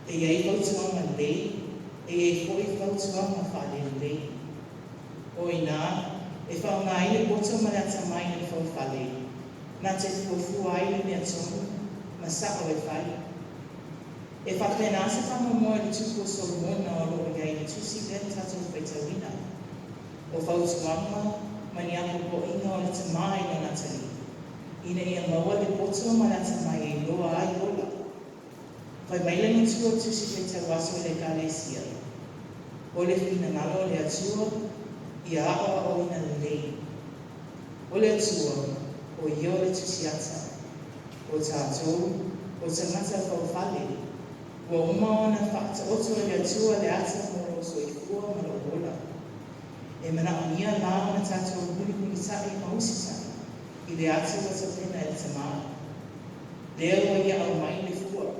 E i ai fautuaga lelei, e i ai foi fautuaga faalelelei. O i ina e faaaoga ai le poto ma le atamai o le faufale, na te fuafua ai le mea tonu ma saʻo e fai. E faapena se faamoemoe o le tupu o Solomona o loo i ai i le tusi lea na tatou faitauina. O fautuaga ma ni apoapoaiga o le tamā i lona atalii, ina ia maua le poto ma le atamai e iloa ai ola. Fai mai le matua o le Tusi Faitau Aso i le Ekalesia, O le finagalo o le Atua, ia aoaoina lelei. O le Atua, o Ia o le Tusiata. O tatou, o tagata faufale, ua uma ona faataoto e le Atua le ata mo lou soifua ma lou ola. E manaomia la ona tatou mulimulitaʻi ma usitai i le ata ua tapena e le Tamā. Lea ua ia aumai le fua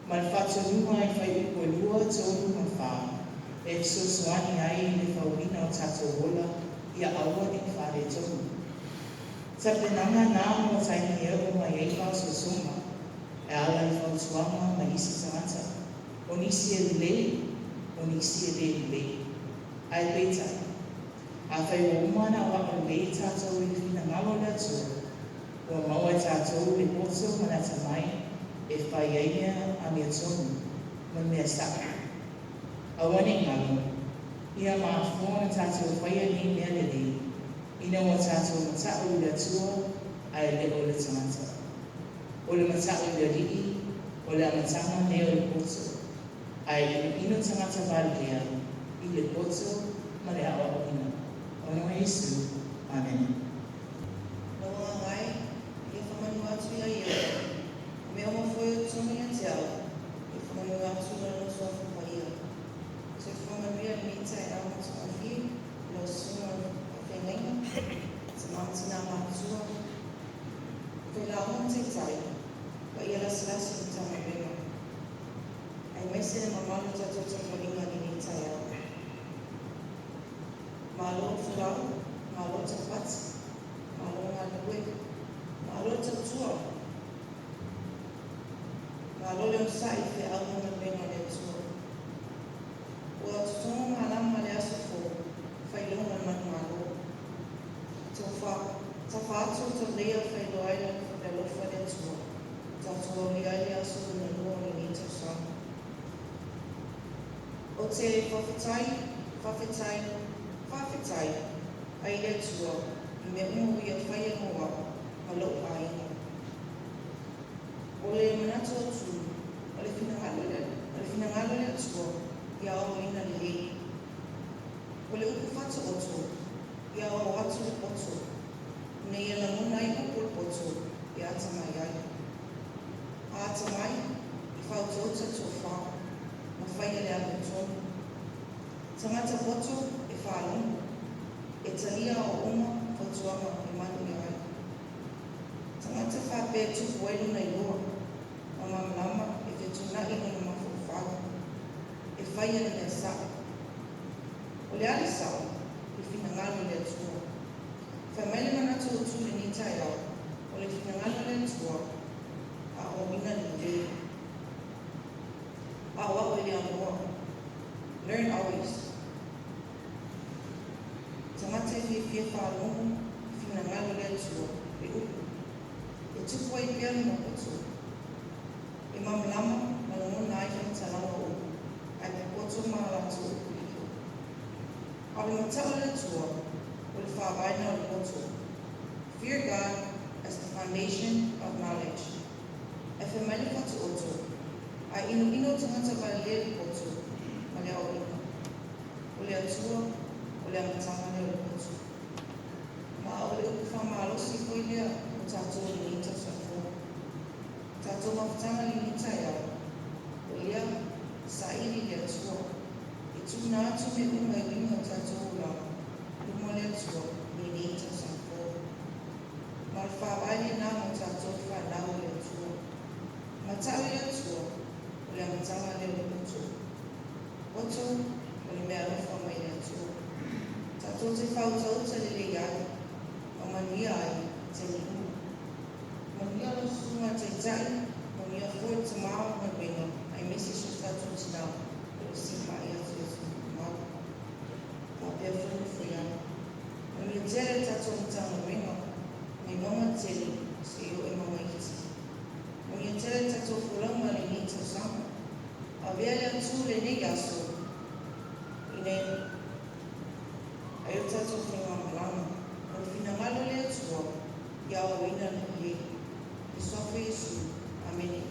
ma le faatonuga i fuaiupu e 2, 3 ma 4 e fesoasoani ai i le fauina o tatou ola ia aua ne i faaletonu. Tapenaga na mo taimi e oo mai ai faaosoosoga e ala i fautuaga mai isi tagata, o nisi e lelei, o nisi e lē lelei. Ae peitai, afai ua uma ona aoao lelei tatou i le finagalo o le Atua, ua maua e tatou le poto ma le atamai e fai ai mea amiotonu ma mea saʻo. Aua ne i galo, ia mafua ona tatou faia nei mea lelei, ina ua tatou mataʻu i le Atua ae le o le tagata. O le mataʻu i le Alii, o le amataga lea o le poto, ae inoino tagata valelea i le poto ma le aoaoina. Ona o Iesu. Amene. Lou agaga e, ia faamanu atu ia Ieova, O mea uma foi o totonu ia te au, ia faamanu atu i Lona Suafa Paia. Soifua manuia lenei taeao matagofie i lau susuga i le faafeagaiga, tama ma tina matutua, failauga ma taitai, paia lasilasi o Matagaluega, aemaise le mamalu o tatou tapuaiga i lenei taeao. Malo le folau, malo taupati, malo galulue, malo le tautua, malo le onosai i feau ma galuega a le Atua. Ua totogo malama le aso fou, faailoga o le manumalo. Taufa, tafa atu o tauleia faailoa ai le alofa i le Atua, tatou aulia ai le aso lona lua o lenei tausaga. Ou te faafetai, faafetai, faafetai ai i le Atua i mea uma ua Ia faia mo au ma lou aiga. O le manatu autu, o le finagalo o le finagalo o le Atua ia aoaoina lelei. O le upu faataoto, ia aoao atu le poto, ina ia lagona ai upu o le poto e atamai ai. A atamai, e faautauta le tofa, ma faia le amiotonu. Tagata poto e faalogo, e talia aoaoga ma fautuaga e manuia ai. Tagata faapea e tupu ai lona iloa, ma malamalama e fetuunai lona mafaufau, e faia le mea saʻo. O le a le saʻo? Le finagalo o le Atua. Fai mai le manatu autu i lenei taeao, o le finagalo o le Atua, aoaoina lelei. Aoao e le amoa. Learn always. Tagata e fiafia faalogo i finagalo o le Atua, le upu. E tupu ai pea lona poto. E malamalama ma lagona ai faamatalaga o upu, ae popoto ma a latou upu lilo. A o le mataʻu i le Atua, o le faavae lena o le poto. Fear God as the foundation of knowledge. Ae fai mai le Fatuoto, Ae inoino tagata valelea i le poto ma le aoaoina. O le Atua, o le amataga lea o le poto. Ma o le upu faamalosi foi lea mo tatou i lenei tausaga fou. Tatou mafutaga i lenei taeao, o lea saili i le Atua, e tuuina atu mea uma e uiga i o tatou olaga i luma o le Atua i lenei tausaga fou. Ma o le faavae lena mo tatou le fanau a le Atua. Matau i le Atua, o le amataga lea o le poto. Poto, o le meaalofa mai le Atua. Tatou te faautauta lelei ai, ma manuia ai i taimi uma. Manuia lau susuga i le Taitai, manuia foi le tama o le galuega aemaise si o tatou tina o lo o siimai atu i atunuu mamao. Faapea foi le nofoiala. Manuia tele le tatou Matagaluega mai mauga tele seia oo i mauga iti. Manuia tele le tatou folauga i lenei tausaga. Avea le Atua lenei aso ina ai o tatou faigamalaga. O le finagalo o le Atua ia aoaoina lelei. I le Suafa o Iesu. Amene.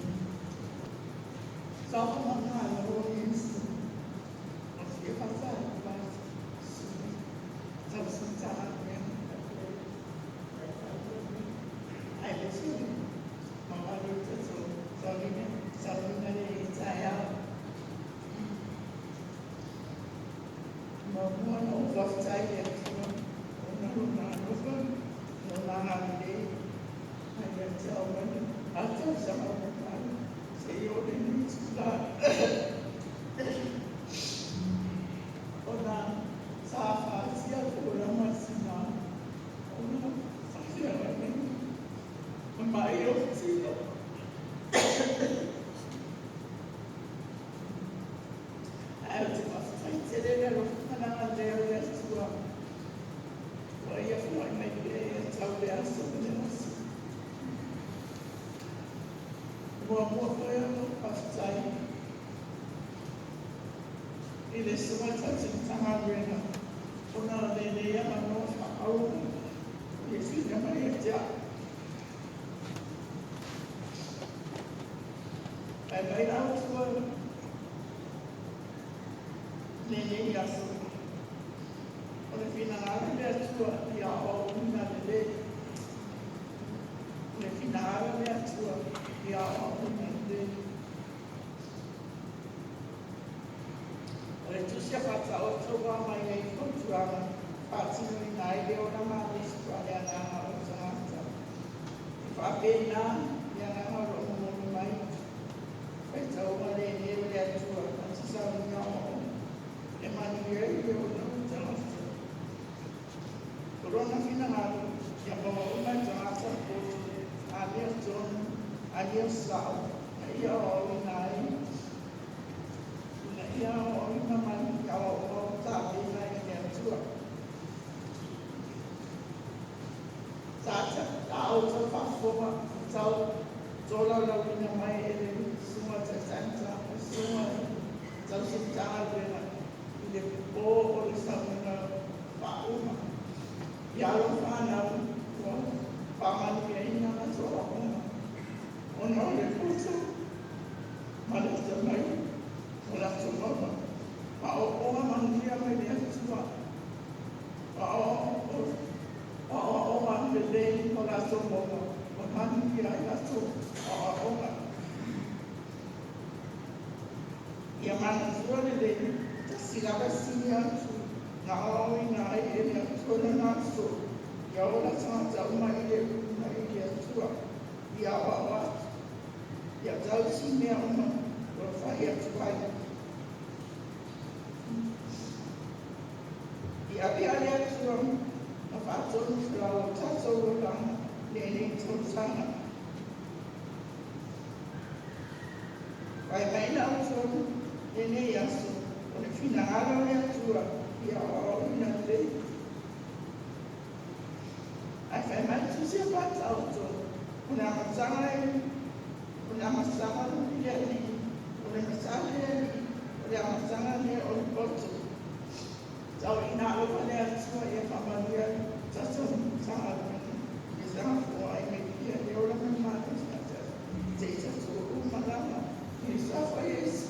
Alofa Iesu.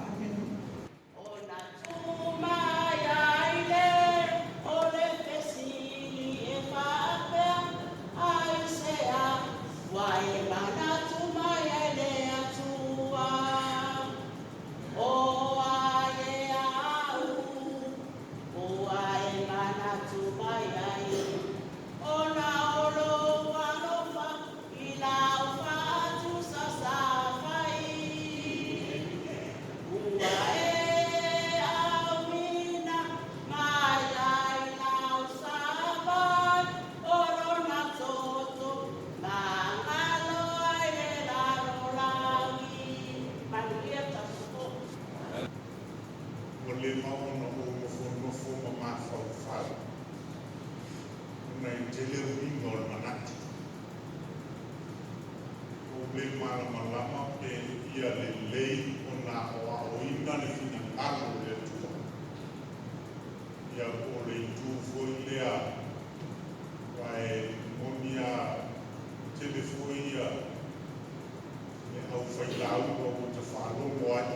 Amene. Ona tu mai ai le o le fesili e faapea ai se a ua e manatu mai ai le Atua. O ai e au ua e manatu mai ai ona o lou alofa i lau faatusasa fai. Ua e auina mai ai lau savai o lona toto magalo ai le lalolagi. Manuia tatou. Ua leva ona ou nofonofo ma mafaufau ona e tele uiga o le manatu. Ua ou le malamalama pe ia lelei ona aoaoina le finagalo o le Atua. Ia po o le itu foi lea aua e moni lava tele foi ia le aufailauga ua ta faalogo ai.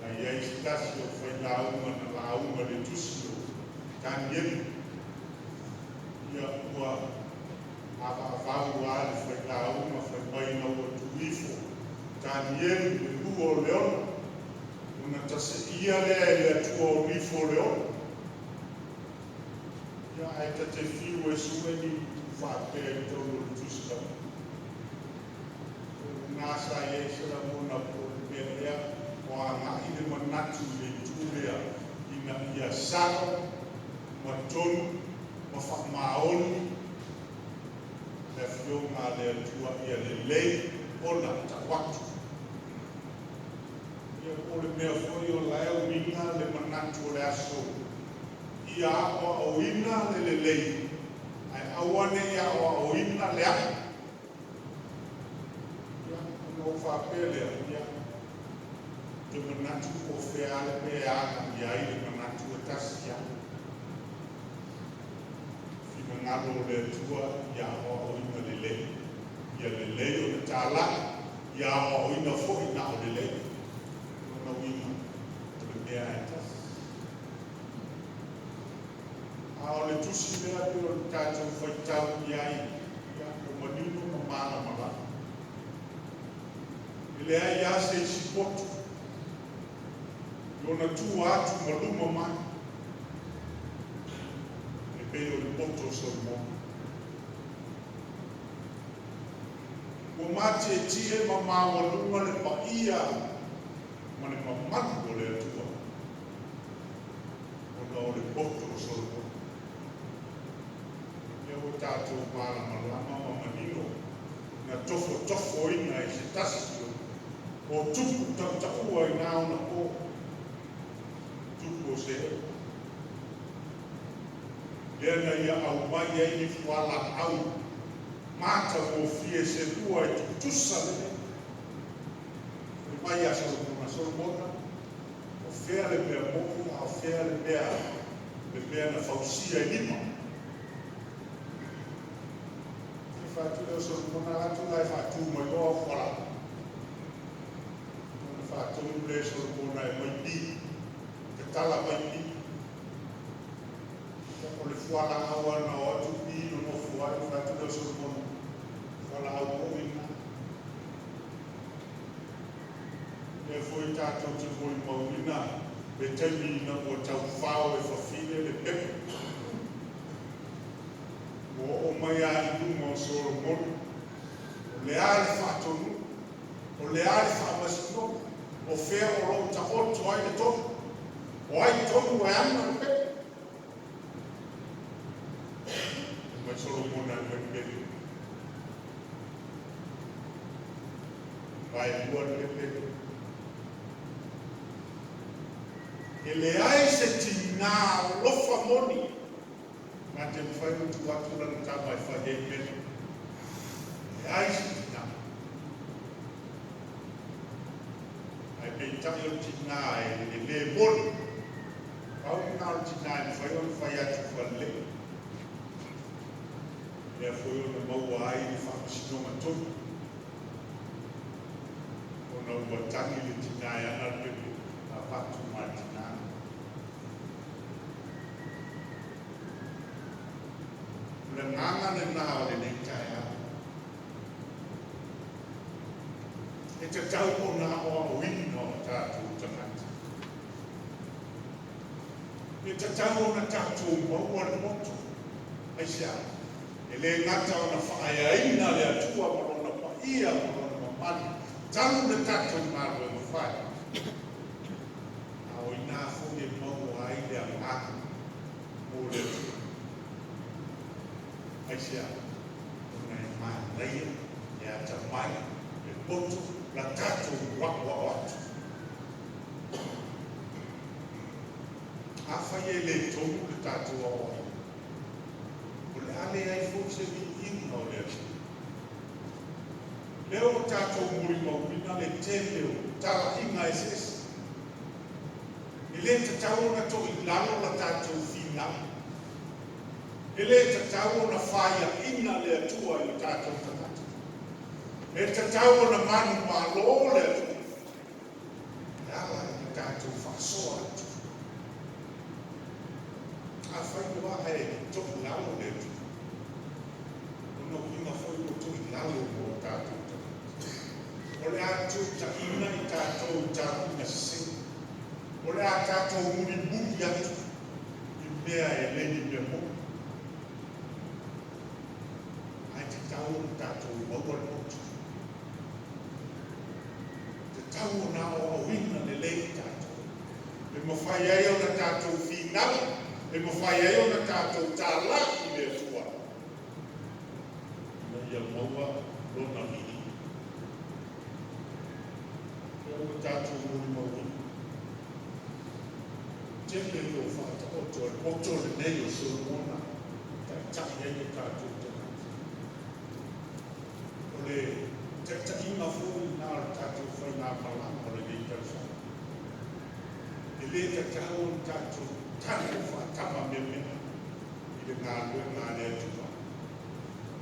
A i ai se tasi o failauga na lauga i le tusi o Tanielu, ia ua avaavau lava le failauga fai mai ina ua tuu ifo Tanielu i le lua o leona, ona taseia lea e le Atua o nifo o leona. Ia ae ta te fiu e sue ni upu faapea i totonu o le tusi lava. O lena sa i ai se lagona po o le mea ea o agai le manatu i le itu lea ina ia sao ma tonu ma faamaoni le Afioga a le Atua ia lelei ona tau atu. Ia po o le mea foi o la e uiga le manatu o le aso ia aoaoina le lelei ae aua ne i aoaoina le aʻo. Ia ona ou faapea lea, ia ou te manatu po o fea lava le mea e agai ai le manatu e tasi lava. Finagalo o le Atua ia aoaoina lelei, ia lelei ona talai, ia aoaoina foi na o lelei. O lona uiga, o le mea lava e tasi. A o le tusi lea pei ona tatou faitau i ai, ia, ua manino ma malamalama. E leai lava se isi poto i ona tua atu ma luma mai e pei o le poto o Solomona. Ua matietie ma maualuga le paia ma le mamalu o le Atua ona o le poto o Solomona. Lea ua tatou malamalama ma manino na tofotofoina e se tasi o tupu tautaua i na ona po, tupu o Seeva. Lea na ia aumai ai ni fualaau matagofie se lua e tutusa lelei. Fai mai ia Solomona, Solomona, o fea le mea moni a o fea le mea le mea na fausia i lima? Ona fai atu lea o Solomona, Alu atu la e faatu mai loa au fualaau. Ona faatonu lea e Solomona e aumai pi, tatala mai pi. O le fualaau lava na o atu pi nonofo ai, fai atu lea o Solomona, fualaau moni lena. Lea foi tatou te molimauina le taimi ina ua taufao e fafine le pepe. Ua oo mai lava i luma o Solomona, o le a le faatonuga, o le a le faamasinoga, o fea o lo o taoto ai le tonu, o ai tonu e ana le pepe. Fai mai Solomona e aumai le pepe. Vaelua le pepe. E leai se tinā alofa moni na te mafai ona tuu atu lana tama e fai ai pepe. Leai se tinā. Ae peitai o le tinā e le moni. Pau lena o le tinā e mafai ona fai atu fualelei. Lea foi ona maua ai le faamasinoga tonu. Ona ua tagi le tinā e ana le pepe, avatu ma le tinā. O le agaga lenā o lenei taeao. E tatau ona aoaoina o tatou tagata. E tatau ona tatou maua le poto. Aisea? E le gata ona faaeaina le Atua ma Lona paia ma Lona mamalu talu le tatou galuega fai, a o inā foi e maua ai le agaga mo le Atua. Aisea? Ona e manaia, e atamai, e poto la tatou aoao atu. Afai e le tonu le tatou aoaoina, o le a leai foi se viiga o le Atua. Lea ua tatou molimauina le tele o talaiga eseese. E le tatau ona toilalo la tatou finau. E le tatau ona faiaina le Atua i o tatou tagata. E tatau ona manumalo le Atua e ala i le tatou faasoa atu. Afai loa ae toilalo le Atua, ona uiga foi ua toilalo mo o tatou tagata. O le a tuitaina i tatou i talaiga sese. O le a tatou mulimuli atu i mea e le ni mea moni. Ae tatau ona tatou maua le poto. Tatau ona aoaoina lelei i tatou. E mafai ai ona tatou finau, e mafai ai ona tatou talai i le Atua, ina ia maua Lona viiga. Lea ua tatou molimauina. Tele ia o faataoto a le poto lenei o Solomona e taitai ai o tatou tagata. O le taitaiga foi lena o le tatou faigamalaga o lenei tausaga. E le tatau ona tatou tago faatamameamea i le galuega a le Atua.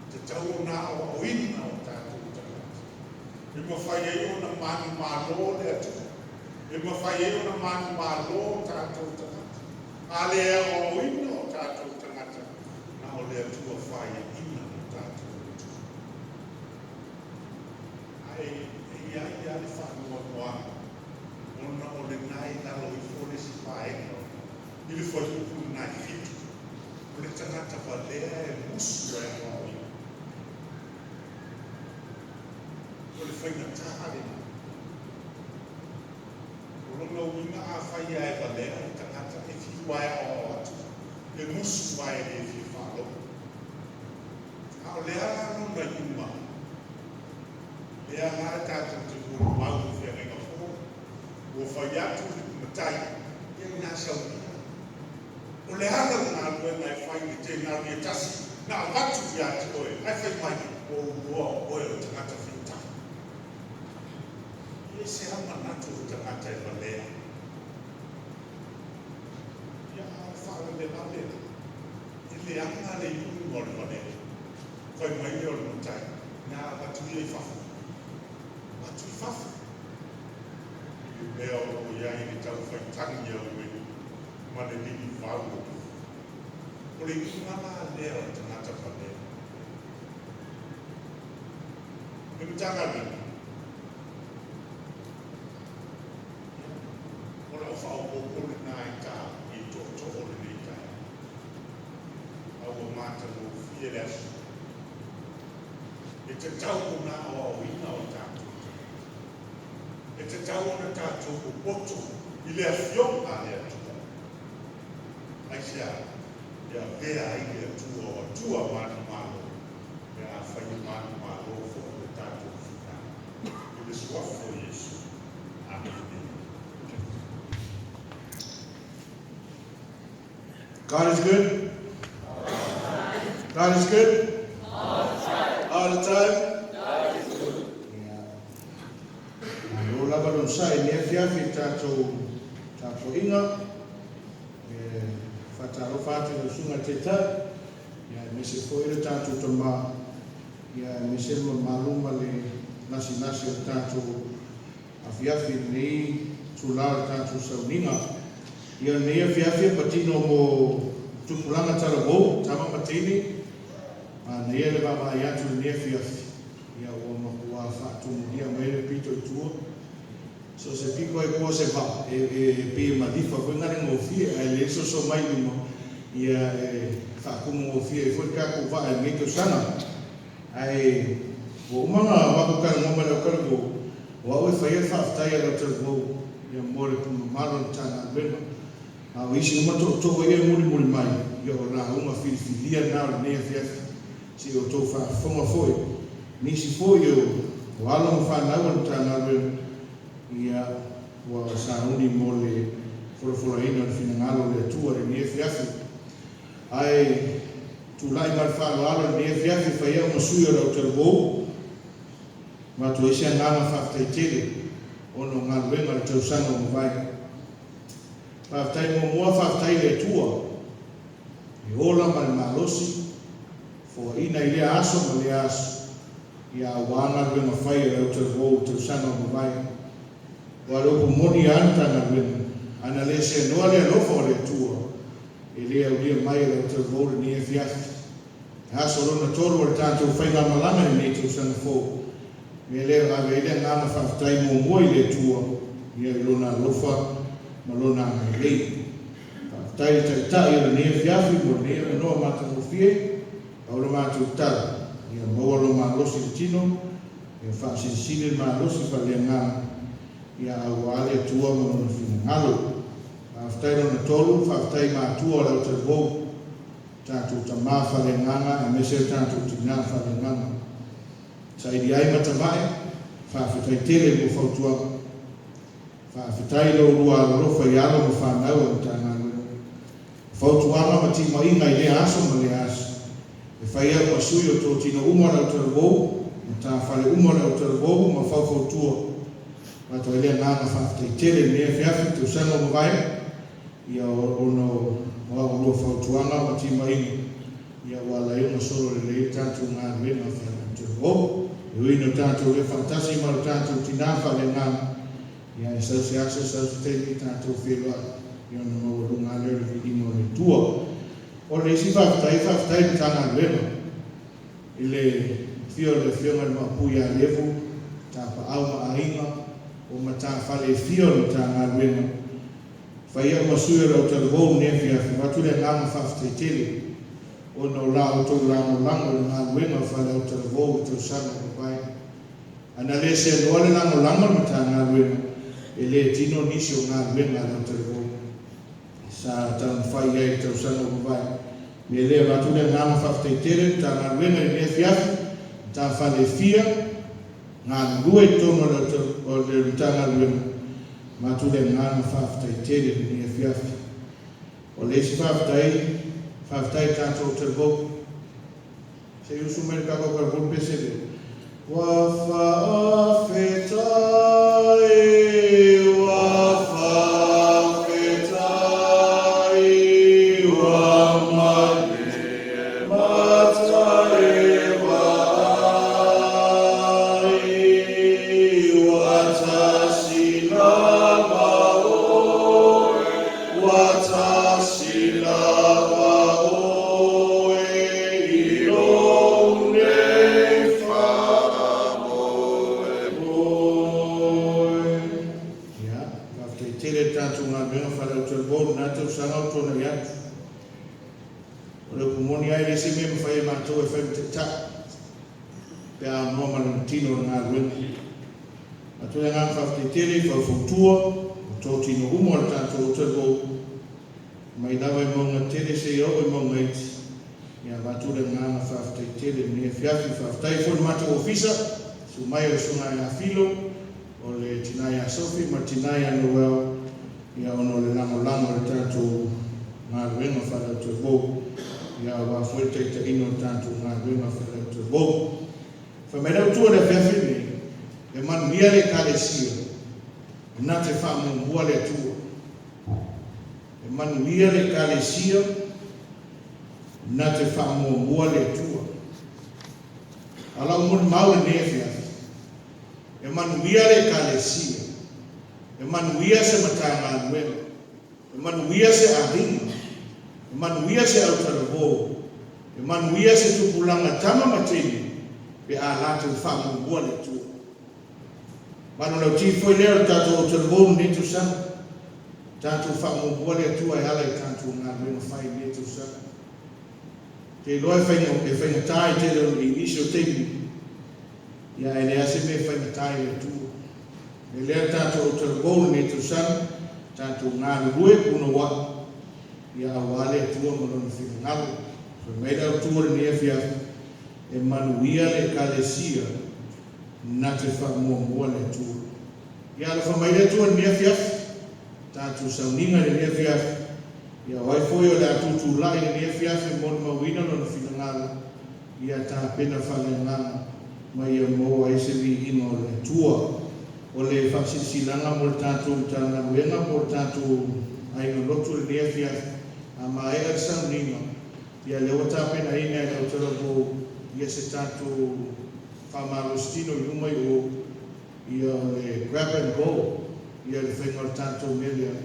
E tatau ona aoaoina o tatou tagata. E mafai ai ona manumalo le Atua. E mafai ai ona manumalo o tatou tagata. A le aoaoina o tatou tagata, na o le Atua faiaina lo tatou Atua. Ae e i ai lava le faanoanoaga, ona o lena i lalo ifo le isi vaega i le fuaiupu lena e 7, o le tagata valea e musu e aoaoina. O le faigata lena. O lona uiga afai lava e valea le tagata e fiu lava e aoao atu, e musu lava e le fia faalogo. A o le a la lona iuga? Lea la e tatou te molimau i le feagaiga fou, ua fai atu le matai, ia ina saunia. O le a lau galuega e fai i le tenari e tasi na avatu ia te oe, ae fai mai, Ua ou iloa o oe o le tagata faigata. E ese lava manatu o le tagata e valea. Ia, a o le faalavelave la, e leaga le iuga o le valea. Fai mai lea o le matai, Na avatu ia i fafo. Avatu i fafo. I le mea o lo o i ai le tau faitagi a uē ma le lilivau o le. O le iuga la lea o le tagata valea. Le Matagaluega. Ia, o lau faaopoopo lena i ta i tootoo o lenei taeao. A ua matagofie le aso. E tatau ona aoaoina o tatou tagata. E tatau ona tatou popoto i le Afioga a le Atua. Aisea? E avea ai le Atua o Atua manumalo, pe afai e manumalo foi lo tatou finau. I le Suafa o Iesu. Amene. God is good. God is good. All the time. All the time. God is good. Ia. Malo lava le onosai i lenei afiafi i le tatou tapuaiga. E faatalofa atu i lau Susuga i le Taitai, ia aemaise foi le tatou tama, ia aemaise le mamalu ma le lasilasi o le tatou afiafi i lenei itulā o le tatou sauniga. Ia, o lenei afiafi e patino mo tupulaga talavou, tama ma teine, manaia le vaavaai atu i lenei afiafi, ia ua matua faatumulia mai le pito i tua. So o se piko ai po o se vaa, e pei e malifa foi na le gofie, ae lelei le soso mai i luma, ia e faatumugofie ai foi le tatou vaa i lenei tausaga. Ae ua uma ona matou talanoa ma le autalavou, o au e faia le faafetai a le autalavou ia mo le mamalu o le Matagaluega. A o isi uma tootoo ia e mulimuli mai, ia o lauga filifilia na o lenei afiafi. Se i outou faafofoga foi, nisi foi o alo ma fanau a le Matagaluega, ia ua sauni mo le folafolaina o le finagalo o le Atua i lenei afiafi. Ae tulai ma le faaaloalo i lenei afiafi e fai ai au ma sui o le autalavou, avatu ai se agaga faafetai tele ona o galuega o le tausaga ua mavae. Faafetai muamua, faafetai i le Atua e ola ma le malosi, foaina i lea aso ma lea aso, ia aua galuega fai a le autalavou i tausaga ua mavae. Aua o le upu moni lava le Matagaluega, a na le seanoa le alofa o le Atua, e le aulia mai e le autalavou lenei afiafi. E aso lona tolu o le tatou faigamalaga i lenei tausaga fou. Mea lea e ave ai le agaga faafetai muamua i le Atua, ia i Lona alofa ma Lona agalelei. Faafetai i le Taitai o lenei afiafi mo lenei avanoa matagofie. Pau le matou tatalo, ia maua lou malosi i le tino, ia faasilisili le malosi faaleagaga, ia aua le Atua ma Lona finagalo. Faafetai lona tolu, faafetai i matua o le autalavou, tatou tama faaleagaga aemaise le tatou tina faaleagaga. Saili ai ma tamai, faafetai tele mo fautuaga. Faafetai i lo oulua alolofa i alo ma fanau a le Matagaluega. O fautuaga ma timaiga i lea aso ma lea aso, e fai au ma sui o totino uma o le autalavou, matafale uma o le autalavou ma faufautua. Avatu ai le agaga faafetai tele i lenei afiafi, tausaga ua mavae, ia ona o a oulua fautuaga ma timaiga, ia ua ala ai ona solo lelei le tatou galuega faale-autalavou. E ui ina tatou le faatasi ma lo tatou tina faaleagaga, ia e sau se aso sau se taimi tatou feiloai, ia ona maualuga lava lea o le viiga o le Atua. O le isi faafetai, faafetai i le Matagaluega i le afio o le Afioga i le Maopu ia Levu, Tapaau ma Aiga, o matafale e fia o le Matagaluega. Fai au ma sui o le autalavou i lenei afiafi, avatu le agaga faafetai tele ona o la outou lagolago i le galuega faale-autalavou i tausaga ua mavae. A na le seanoa le lagolago a le Matagaluega, e le tino nisi o galuega a le autalavou sa taumafai i ai i le tausaga ua mavae. O le mea lea, avatu le agaga faafetai tele i le Matagaluega i lenei afiafi, matafale e fia galulue i totonu o le Matagaluega, avatu le agaga faafetai tele i lenei afiafi. O le isi faafetai, faafetai i le tatou autalavou. Se i usu mai le tatou autalavou le pese lea. Ua faafetai, ua faafetai, ua mata e vaai, ua tasi lava oe, ua tasi lava oe i lou nei faamoemoe. Ia, faafetai tele i le tatou galuega faale-autalavou i lena tausaga ua tuanai atu. O le upu moni lava e le o se mea e mafai e matou e fai ma taitai pe a aunoa ma le tino o le galuega. Avatu le agaga faafetai tele i faufautua o totino uma o le tatou autalavou, mai lava i mauga tele seia oo i mauga iti, ia avatu le agaga faafetai tele i lenei afiafi. Faafetai foi i le matou ofisa, susu mai o le susuga ia Filo, o le tina ia Sophie ma le tina ia Noel, ia ona o le lagolago i le tatou galuega faale-autalavou, ia aua foi le taitaiina o le tatou galuega faale-autalavou. Fai mai le Autu o le afiafi lenei, e manuia le Ekalesia na te faamuamua le Atua. E manuia le Ekalesia na te faamuamua le Atua. A o lau molimau i lenei afiafi, e manuia le Ekalesia E manuia se Matagaluega, e manuia se aiga, e manuia se autalavou, e manuia se tupulaga tama ma teine pe a latou faamuamua le Atua. Manulauti foi lea o le tatou autalavou i lenei tausaga, tatou faamuamua le Atua e ala i tatou galuega fai i lenei tausaga. Ou te iloa e faigata i tele o i nisi o taimi, ia ae leai se mea e faigata i le Atua. E lea tatou autalavou i lenei tausaga, tatou galulue punouai, ia auā le Atua ma Lona finagalo. Fai mai le autu o lenei afiafi, e manuia le Ekalesia na te faamuamua le Atua. Ia alofa mai le Atua i lenei afiafi, tatou sauniga i lenei afiafi, ia o ai foi o le a tutulai i lenei afiafi e molimauina lona finagalo, ia tapena faaleagaga ma ia maua ai se viiga o le Atua. O le faasilasilaga mo le tatou Matagaluega po o le tatou aiga lotu i lenei afiafi, a maea le sauniga, ia lea ua tapenaina e le autalavou ia se tatou faamalositino i luma i o, ia o le grab and go, ia le faiga o le tatou mea lea,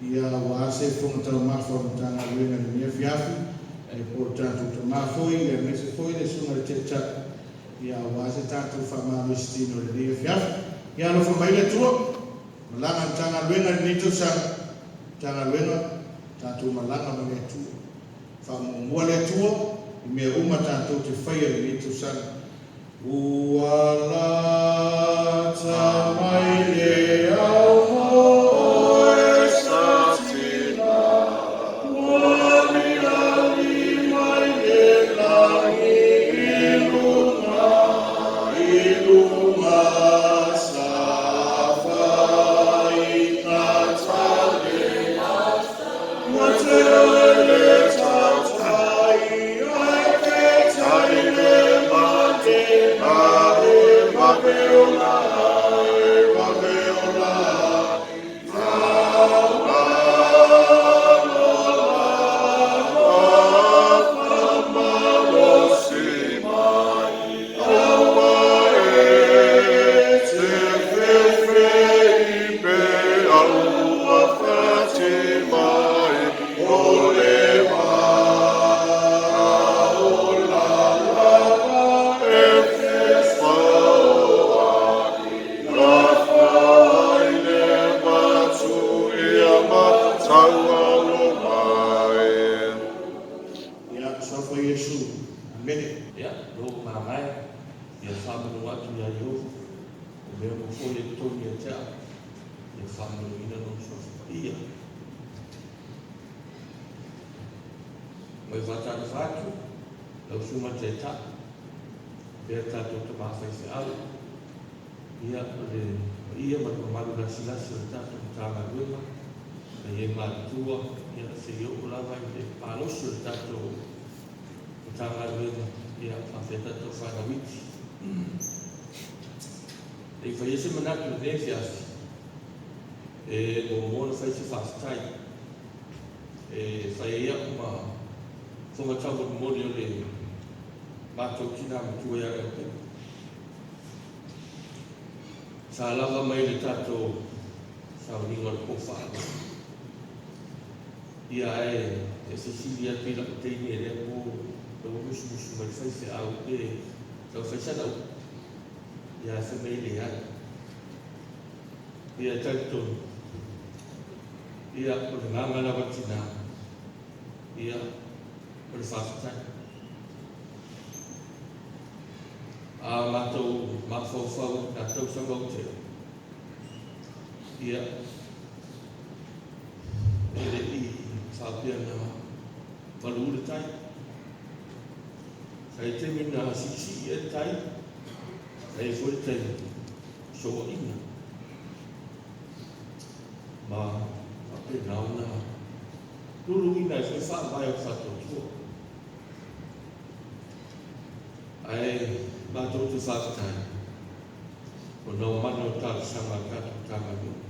ia auā se fofoga taumafa o le Matagaluega i lenei afiafi, ia po o le tatou tama foi, aemaise foi le susuga i le Taitai, ia auā se tatou faamalositino i lenei afiafi. Ia alofa mai le Atua, malaga le Matagaluega i lenei tausaga, Matagaluega, tatou malaga ma le Atua. Faamuamua le Atua i mea uma tatou te faia i lenei tausaga. Ua lata mai le aumoe sa tina, ua liali mai le lagi i luga, i luga sa faiga tale. Ua tele tautai ai ke tai le mate, a e vave ola, e vave ola. Faamalosi mai, aua e te feufei pe aua fati mai, o le ola lava e fefaoai. Lafa i le matu ia mataualo mai. Ia, suafa Iesu. Amene. Ia, lou mamae, ia faamanu atu iā Ieova, o mea uma foi e totogi ia te au, ia faamanuina lona suafa paia. Mai faatalofa atu lau susuga i le Taitai, faapea tatou tama faifeau, ia, o le paia ma le mamalu lasilasi o le tatou Matagaluega, nai e matutua, ia, seia oo lava i le malosi o le tatou Matagaluega, ia, faapea tatou fanau iti. Le i faia se manatu i lenei afiafi, e muamua ona fai se faafetai e fai ai a'u ma fofoga taumolimoli o le matou tinā matua ia Leaupepe. Sa lava mai le tatou sauniga o le po faalua. Ia ae e fesili atu i la'u teine i lea po ua musumusu mai le faifeau pe tau fai sana upu. Ia ae fai mai e leai. Ia e talitonu, ia o le agaga lava tinā, ia o le faafetai. A matou mafaufau i nā tausaga ua tea, ia e le i faapea na malu le tai. Sa i ai taimi na siisii ai le tai, sa i ai foi le taimi soaina. Ma faapena ona luluina ai foi faavae o le faatuatua. Ae matou te faafetai ona o mana o talosaga a le tatou Matagaluega.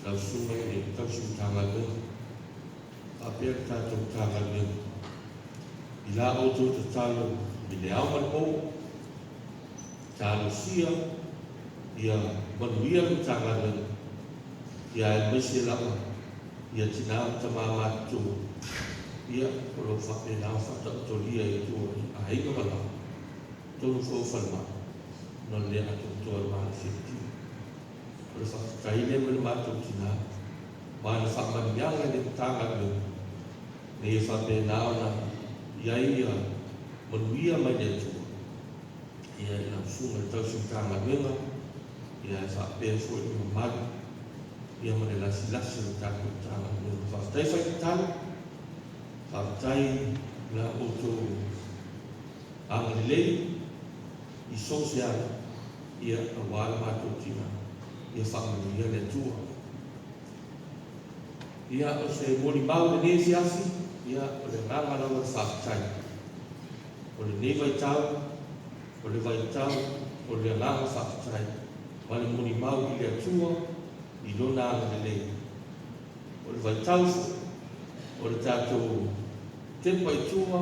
Lau Susuga i le Tausi Matagaluega, faapea le tatou Matagaluega i la outou tatalo i le ao ma le po, talosia Ia manuia le Matagaluega, ia aemaise lava ia tinā ma tamā matutua, ia o lo o faapena ona faataotolia i tua i aiga ma laoa, totonu foi o falemai, ona o le le atoatoa o le malosi o le tino. O le faafetai lea mai le matou tinā ma ana faamanuiaga i le Matagaluega, ina ia faapena ona i ai ia manuia mai le Atua ia i lau Susuga i le Tausi Matagaluega, ia e faapea foi le mamalu ia ma le lasilasi o le tatou Matagaluega. Faafetai fai tatalo, faafetai i la outou agalelei i so o se ala, ia aua le matou tina, ia faamanuia le Atua. Ia o se molimau i lenei afiafi, ia o le agaga lava o le faafetai. O lenei vaitau, o le vaitau o le agaga faafetai ma le molimau i le Atua i Lona agalelei. O le vaitau foi o le tatou tepa i tua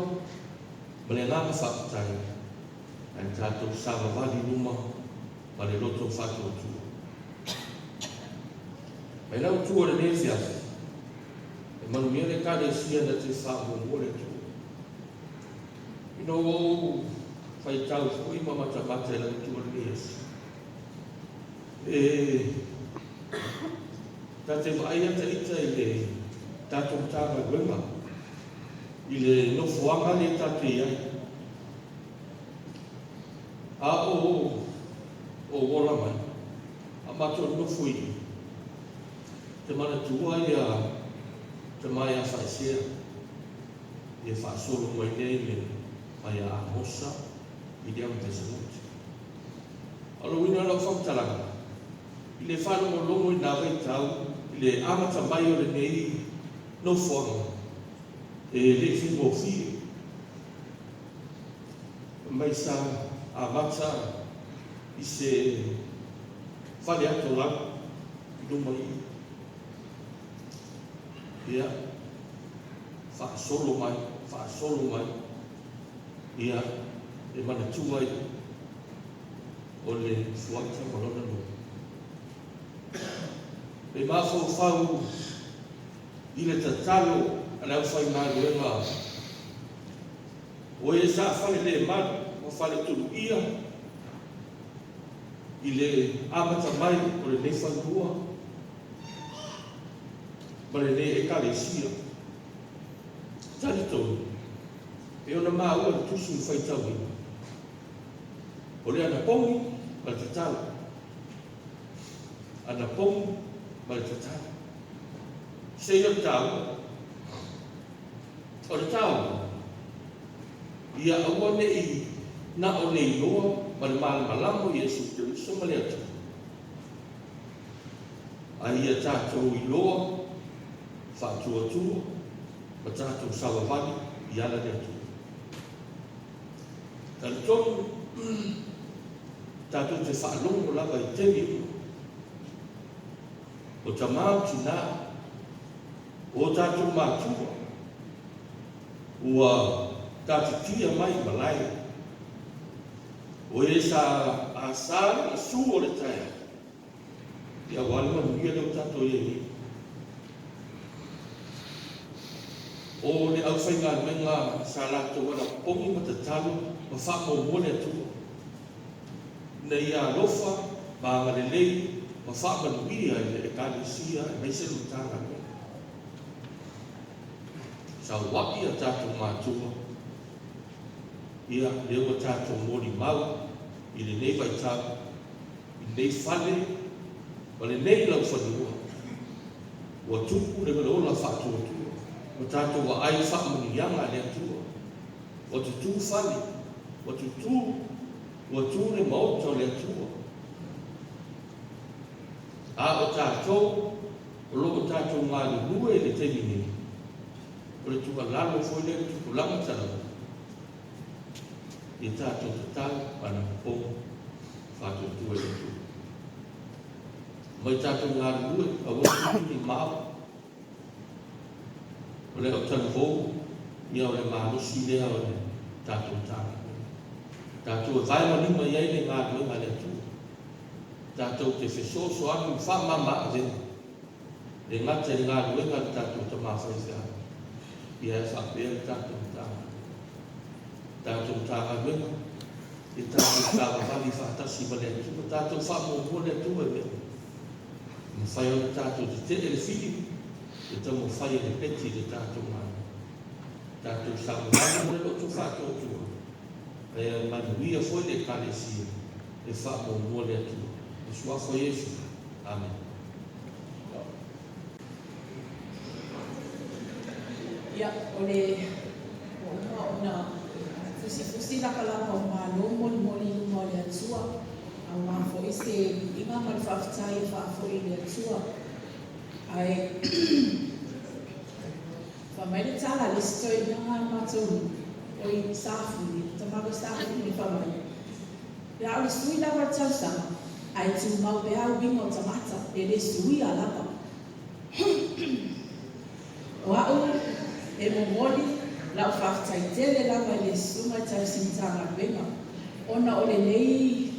ma le agaga faafetai, ae tatou savavali i luma ma le loto faatuatua. Mai lau tua i lenei afiafi, e manuia le Ekalesia na te faamuamua le Atua. Ina ua ou faitau foi ma matamata i lau tua i lenei aso, e ta te vaai ata ita i le tatou Matagaluega i le nofoaga lea ta te i ai. A o ou ola mai, a matou nofo i i, te manatua ia tama ia Faesea, ia faasolo mai lea i le mai ia Amosa, Miliama Pesanute. A o le uiga o lau faamatalaga, i le faalogologo i na vaitau i le amata mai o lenei nofoaga, e le i faigofie. Mai sa amata i se fale atolau i luma i i. Ia, faasolo mai, faasolo mai, ia, e manatua ai o le fuata ma lona nuu. E mafaufau i le tatalo a le aufaigaluega o e sa falelemalu ma faletuluia i le amata mai o lenei fanua ma lenei Ekalesia. Talitonu, e ona maua le tusi na faitauina, o le anapogi ma le tatalo. Anapogi ma le tatalo. Seia le taua. O le taua, ia aua ne i na o le iloa ma le malamalama o Iesu Keriso ma le Atua, a ia tatou iloa faatuatua ma tatou savavali i ala le Atua. Talitonu, tatou te faalogo lava i taimi uma, o tamā o tinā, o tatou matua, ua tatitia mai i malae, o e sa asā le gasu o le taeao, ia aua le manuia lea ua tatou i ai nei. O le aufaigaluega sa latou anapogi ma tatalo ma faamuamua le Atua, ina ia alofa ma agalelei ma faamanuia i le Ekalesia aemaise le Matagaluega. Saua'i a tatou matua, ia lea ua tatou molimau i lenei vaitau, i lenei fale ma lenei laufanua, ua tupu le ola faatuatua, ua tatou vaai i faamanuiaga a le Atua, ua tutū fale, ua tutū, ua tū le maota o le Atua. A o tatou o lo o tatou galulue i le taimi nei, o le tuualalo foi lea i le tupulaga talavou, ia tatou tatalo ma anapopogi faatuatua i le Atua. Mai tatou galulue, aua ne i ni mao. O le autalavou, ia o le malosi lea o le tatou Matagaluega. Tatou e vae ma lima i ai le galuega a le Atua. Tatou te fesoasoani ma faamama-avega, e le gata i le galuega a le tatou tama faifeau, ia e faapea le tatou Matagaluega. Tatou Matagaluega, ia tatou savavali faatasi ma le Atua, tatou faamuamua le Atua i mea uma. E mafai ona tatou tetee le fili e taumafai e lepeti le tatou galuega. Tatou savavali ma le loto faatuatua, ae manuia foi le Ekalesia e faamuamua le Atua. I le Suafa o Iesu. Amene. Ia, o le ua uma ona fusifusi lakalaka o malo molimoli i luma o le Atua, aua foi se viiga ma le faafetai e faafoi i le Atua. Ae fai mai le tala a le isi toeaina a le matou nuu, oi Safune, tama foi Safune fai mai, Pe a o le sui lava o le tausaga, ae tumau pea uiga o tagata, e le suia lava. O au e momoli lau faafetai tele lava i le Susuga i Tausi Matagaluega ona o lenei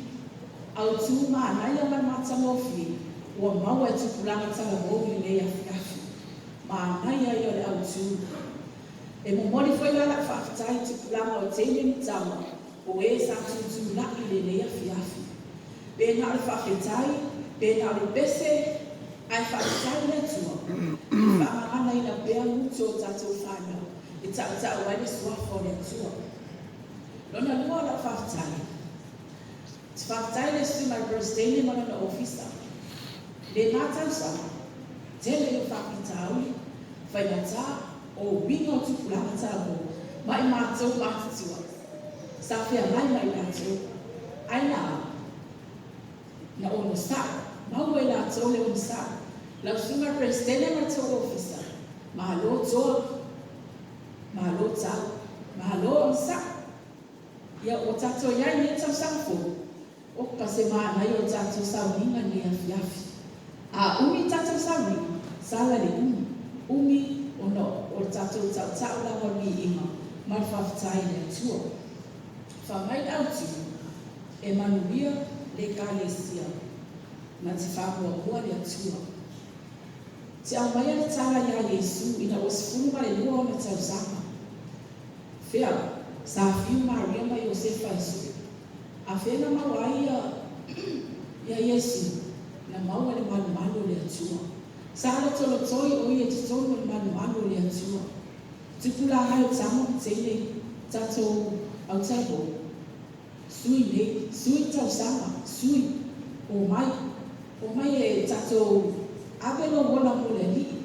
autu manaia ma le matagofie ua maua e tupulaga talavou i lenei afiafi. Manaia ia o le autu. E momoli foi la lau faafetai i tupulaga o teine ma tama o e sa tutulai i lenei afiafi. Pe na o le faafetai, pe na o le pese, ae faafetai i le Atua i le faagaganaina pea gutu o tatou fanau e tautau ai le suafa o le Atua. Lona lua o lau faafetai, ou te faafetai i le Susuga i le Peresetene ma lona ofisa. Lena tausaga, tele ia o faafitauli, faigata, o uiga o tupulaga talavou ma i matou matutua sa feagai ma i latou. Ae na a? Na onosai, maua e latou le onosai. Lau Susuga i le Peresetene ma le tou ofisa, malo toa, malo tau, malo onosai. Ia, ua tatou i ai i lenei tausaga fou, oka se manaia o tatou sauniga i lenei afiafi. A umi tatou sauniga, sala le umi, umi ona o le tatou tautau lava o le viiga ma le faafetai i le Atua. Fai mai le autu, e manuia le Ekalesia na te faamuamua le Atua. Te aumaia le tala iā Iesu ina ua 12 ona tausaga. Fea, sa fiu Maria ma Iosefa e sue. A fea na maua ai ia ia Iesu? Na maua i le malumalu o le Atua. Sa lotolotoi o ia i totonu o le malumalu o le Atua. Tupulaga e o tama ma teine tatou autalavou, sui nei, sui tausaga, sui, omai, omai e tatou ave lou ola mo le Alii.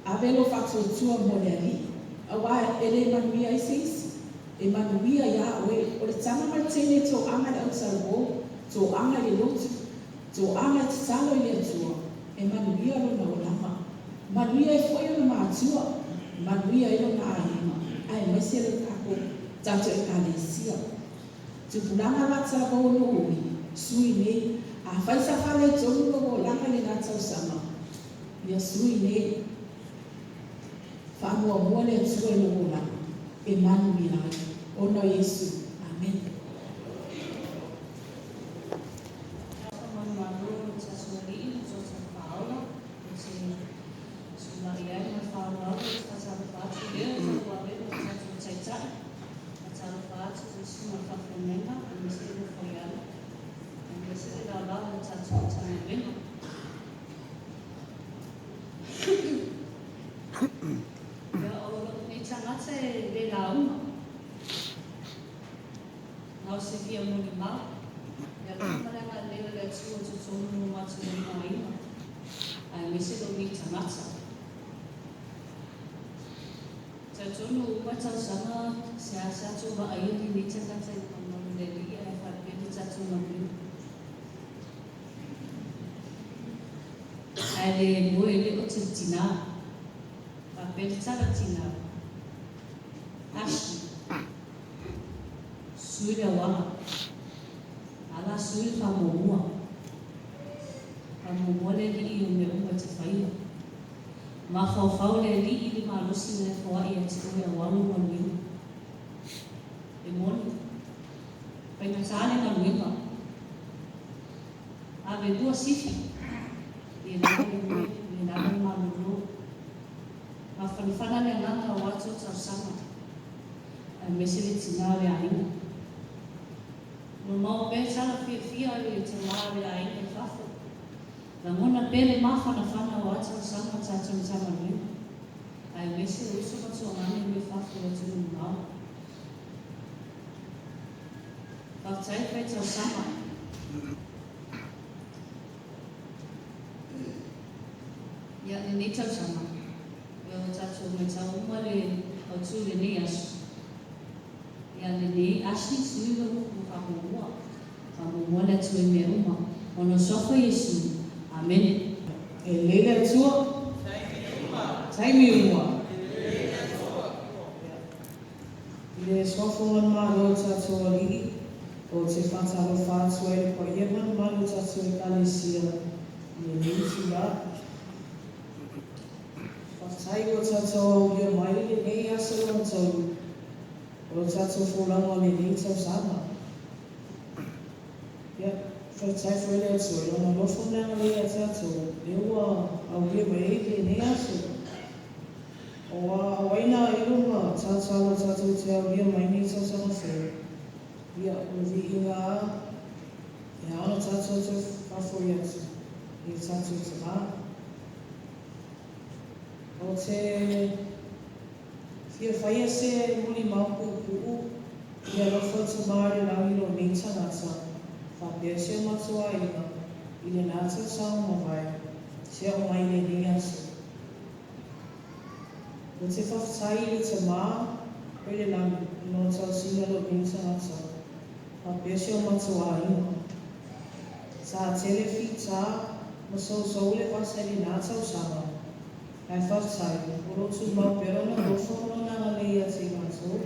Ave lou faatuatua mo le Alii, aua e le manuia ai se isi, e manuia iā oe. O le tama ma le teine e toaga i le autalavou, toaga i le lotu, toaga e tatalo i le Atua, e manuia lona olaga. Manuia ai foi ona matua, manuia ai lona aiga, aemaise le tatou tatou Ekalesia. Tupulaga la talavou o lou ui, sui nei, afai sa faaletonu lou olaga i lena tausaga, Ia sui nei. Faamuamua le Atua i lou olaga, e manuia ai, ona o Iesu. Amene. Faamalumalu o le tatou Alii ma tatou Faaola, ou te sulai ai ma le faaaloalo, ou te faatalofa atu i lea o tatou avega o tatou Taitai, faatalofa atu i le Susuga i le Faafeagaiga aemaise le nofo i alo, aemaise le laolao o le tatou Matagaluega. Ia, o lou nei tagata e le lauga, na o se fia molimau, le alofa ma le agalelei o le Atua i totonu o matou lima aiga, aemaise lou nei tagata. Talitonu ua uma tausaga seasea tou vaaia lenei tagata i le malumalu o le Alii ae faapea le tatou galuega. Ae le moe le ote le tinā. Faapea le tala tinā. Ashley. Sui le auala. Ala sui le faamuamua. Faamuamua le Alii i mea uma e te faia. Mafaufau le Alii i le malosi na e foai ia te oe aua lou galuega. E moni, faigata le galuega. Ave lua sifi. Le lava le moe, le lava le malolo. Mafanafana le agaga o atu o tausaga. Aemaise le tinā o le aiga. Mamao pea tala fiafia i le tamā o le aiga i fafo. Lagona pea le mafanafana o atu tausaga o tatou Matagaluega. Aemaise o uso ma tuagane o i fafo i atunuu mamao. Faafetai le fai tausaga. Ia, lenei tausaga, ia ua tatou matau uma le autū i lenei aso. Ia, lenei asi sui le upu faamuamua. Faamuamua le Atua i mea uma. Ona o suafa Iesu. Amene. E lelei le Atua. Taimi uma. I le suafa o le Malo o tatou Alii, o te faatalofa atu ai le paia ma le mamalu o tatou Ekalesia i lenei itulā. Faafetai ua tatou aulia mai lenei aso lona tolu o le tatou folauga o lenei tausaga. Ia, faafetai foi le Atua i Lona alofa ma le agalelei ia tatou, lea ua aulia mai ai lenei aso. O ai na ilo ma tatalo tatou te aulia mai nei tausaga fou. Ia, o le viiga lava e ao ona tatou toe faafoi atu i le tatou Tama. Ou te fia faia se molimau puupuu i le alofa o le Tama i le lagi o lou nei tagata, faapea si o matou aiga i lena tausaga mavae, seia oo mai i lenei aso. Ou te faafetai i le Tama o i le lagi i lona tausiga o lou nei tagata, faapea si o matou aiga. Sa tele fita ma sousou le vasa i lena tausaga, ae faafetai o lo o tumau pea lona alofa ma lona agalelei ia te i matou.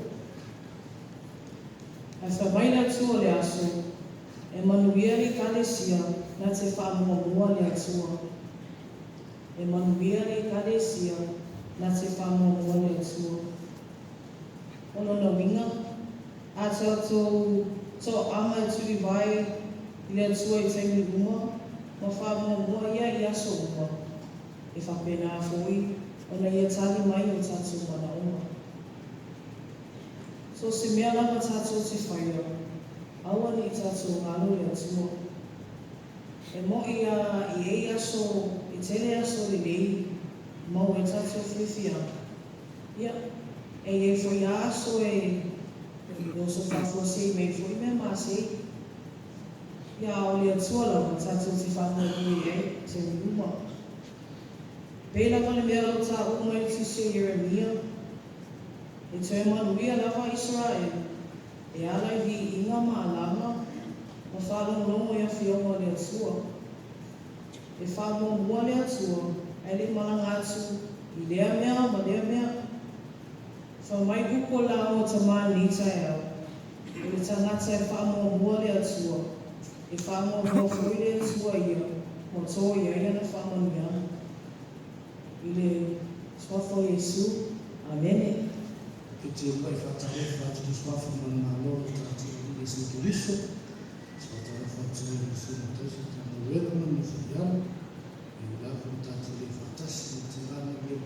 Ae fai mai le Atua o le aso, E manuia le Ekalesia na te faamuamua le Atua. E manuia le Ekalesia na te faamuamua le Atua. O lona uiga, a tatou toaaga e tulivae i le Atua i taimi uma ma faamuamua Ia i aso uma, e faapena foi ona Ia tali mai o tatou manaoga. So se mea lava tatou te faia, aua ne i tatou galo le Atua. E mo'i a i ei aso, e tele aso lelei, maua ai tatou fiafiaga. Ia, e i ai foi a aso e oso faafuasei mai ai foi mea masei. Ia, a o le Atua lava tatou te faamoemoe i ai i taimi uma. Pei lava le mea o lo o taua mai i le tusi o Ieremia, E toe manuia lava Isaraelu, e ala i viiga ma alaga ma faalogologo i afioga o le Atua. E faamuamua le Atua ae le i malaga atu i lea mea ma lea mea. Fai mai upu o lāua tama i lenei taeao, o le tagata e faamuamua le Atua, e faamuamua foi le Atua ia ma to i ai lana faamanuiaga. I le Suafa o Iesu. Amene. E te uluai faatalofa atu i le Suafa ma le Malo o le tatou Alii Iesu Keriso. E faatalofa atu ai i le Susuga Tausi Matagaluega ma le Nofo-i-alo. E ui lava ua tatou le faatasi ma le tulaga lea,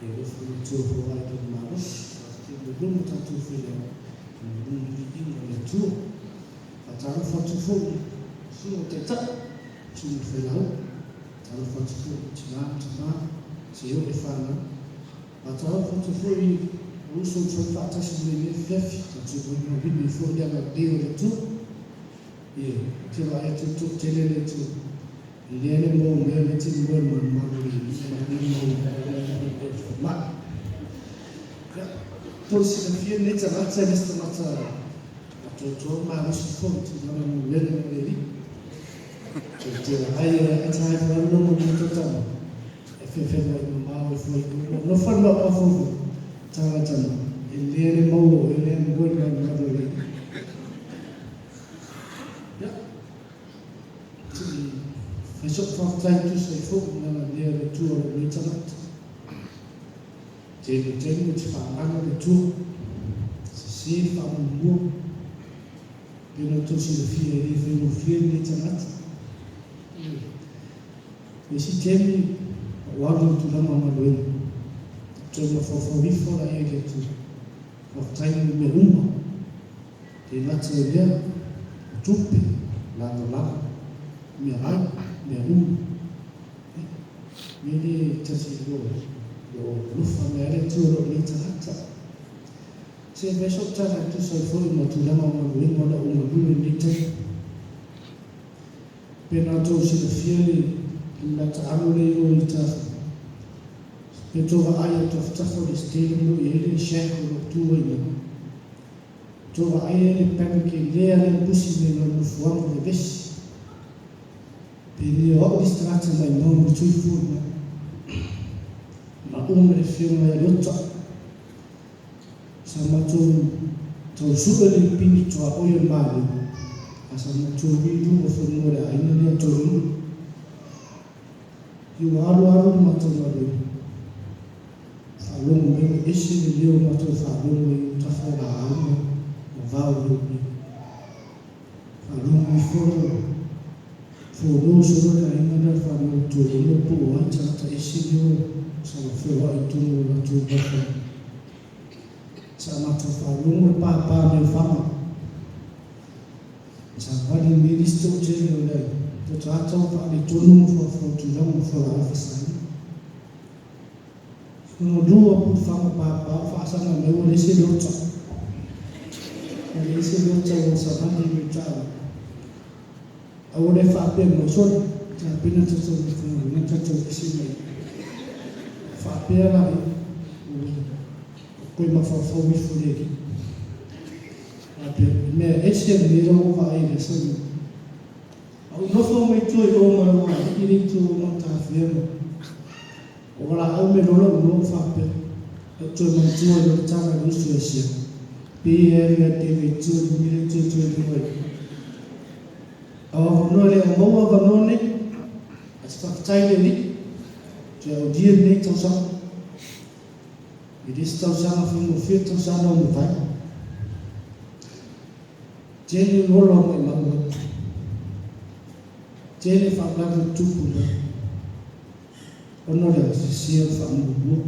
e alofa le Atua foai i lona malosi, faatino i luma tatou faiaoga i lona viiga o le Atua. Faatalofa atu foi i le Susuga i le Taitai, Susuga i le Failauga. Faatalofa atu foi i tina ma tama, seia oo i le fanau. Faatalofa atu foi i uso ua fai faatasi i lenei afiafi, tatou molimauina ai foi le agalelei o le Atua. Ia, ou te vaai atu i le toatele le Atua, e lea le maua mea le te moe malumalu i le malu o le falemai. Ia, toe silafia lenei tagata e le se tagata atoatoa malosi foi i tulaga moena ma le alii. Te ai e tae foi logo mo to tama. E whewhenga i mamao e foi i no whanua pa fofo. Tangata no. E lea le maua, e lea moe malumalu i le Ia. Ti fai sok whafetai tusa i fo nana lea le tua o lenei tagata. Tele taimi o te whaangana le tua. Sese le whaamuamua. Pei ona outou silafia e le faigofie lenei tagata. Le isi taimi ua alu i tulaga o galuega, toe mafaufau ifo laia i le Atua, faafetai mo mea uma, le gata i lea, o tupe, lagolago, meaai, mea uma. Mea lea ta te iloa o lo o alofa mai ai le Atua i lou nei tagata. Se i fai sou tala e tusa ai foi ma tulaga o galuega o lo o galue i lenei taimi. Pe na outou silafia le mea taalo lea i o i Tafa, pe tou vaai i tafatafa o le stadium o lo o i ai le shack o lo o tu ai i ina. Tou vaai ai le panic e lea lea pusi mai ma le nofoaga o vevesi. Pe le o au le isi tagata maimau ma le soifua i ina. Ma uma le afioga ia Leota. Sa matou tau sue le pini tuaoi o le Malo, a sa matou ui i luga o fanua o le aiga lea Tolunuu. I ua alu alu le matou galuega, faalogo mai ua ese le leo o matou faalogo i tafa o laau ma vao o leo. Faalogo ifo lau fono solo le aiga lea fanau Tolunuu po o ai tagata ese leo sa feoai i totonu o latou nofoaga. Sa matou faalogo le pāpā mai o Faga. Sa vali mai le isi toatele o le o tagata ua faaletonu ma faufau tulaga ma fualaau faasaina. Lona lua pulufaga pāpā o faasaga mai ua leai se leota. Ua leai se leota ua savali mai taavale. A ua le faapea mai, sole, tapena tatou nofoaga tatou ese mai. Faapea la koe mafaufau ifo le alii. Faapea, mea ese lenei lau ua vaai i le aso lenei. A ou nofo mai tua i o ma lau alii le i tua o Matafea ma o valaau me lola ou loa faapea. Ou toe manatua i le tala le uso e sia. Pe e ali a te me tua i mire tua tua i lunga i. A o avanoa le au maua avanoa nei. A te faafetai le alii. Toe aulia lenei tausaga. E le se tausaga faigofie tausaga o mavae. Tele ola o maimau ai. Tele faalavelave o tupu lea. Ona o le sese o le faamuamua.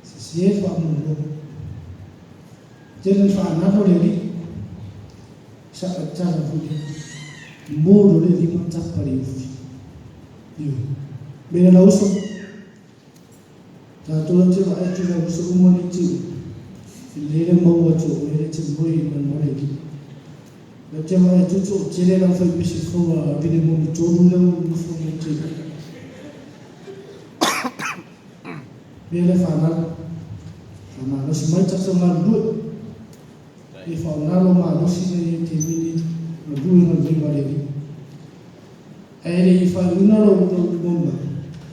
Sese le faamuamua. Tele le faanalo le alii. Sa tala foi lea. Mo lo le lima tapa le ufi. Ioe. Mea la uso. Tatou te vaai atu lau uso uma nei tiu. I le le maua atu o oe le te moe i manu o le alii. Lau te vaai atu toatele lau fai pese fou a Vilemoni tolu lea ua nofo nei te. Mea le whanau. Whamalosi mai tatou galulue. E whaonalo malosi nei e te mini ma lue ngā lima le alii. Ae le i faaiuina lou lou mai,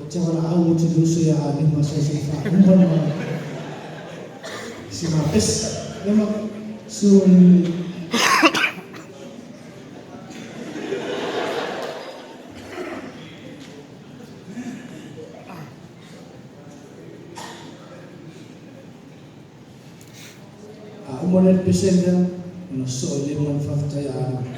o te valaau o te uso ia Alima sa se faauma ma si mapesi. Ia ma sua ni A uma lea le pese lea, ona soo i le ma le faafetai a Alima.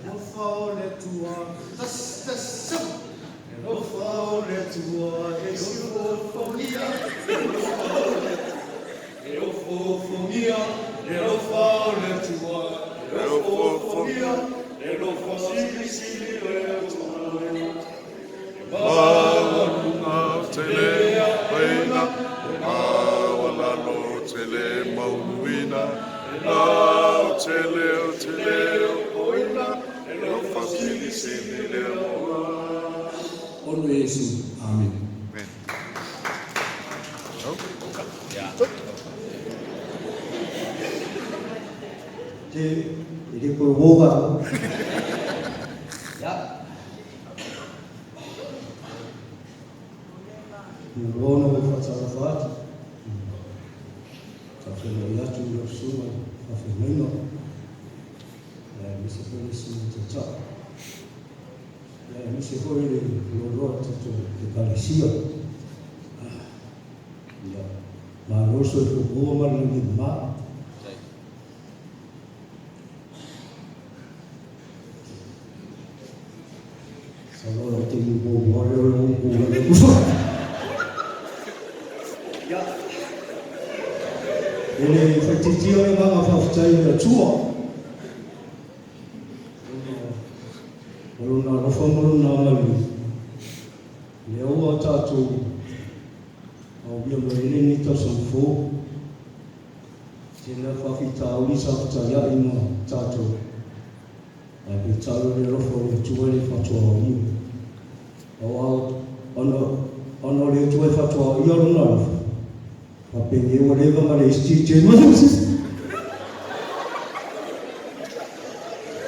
Alofa o le Atua, tas tas sa. Alofa o le Atua e siufofogia. E ofofogia, le alofa o le Atua, e ofofogia, le alofa silisili o le Atua. Maualuga tele paina, maualalo tele mauluina, lau tele o tele o poina, e alofa silisili le amoa. Ono Iesu. Amen. Amen. Te e le koe woga. Ya. Muloa na ua faatalofa atu. Faafeiloai atu i lau susuga faafeagaiga. Ia aemaise foi le susuga taitai. Ia aemaise foi le loaloa o le tatou Ekalesia. Ia, malo le soifua maua ma le lagi e mama. Masalo o lau taimi muamua lea o le upu o le uso. Ia, e le faitiitia le agaga faafetai i le Atua. O lona alofa ma lona agalelei, lea ua tatou aulia mai ai lenei tausaga fou. Tele faafitauli sa fetaiai ma tatou, ae peitai o le alofa o le Atua e le faatuaoia. Aua ona ona o le Atua e faatuaoia lona alofa, faapenei ua leva ma le isi DJ ma le isi.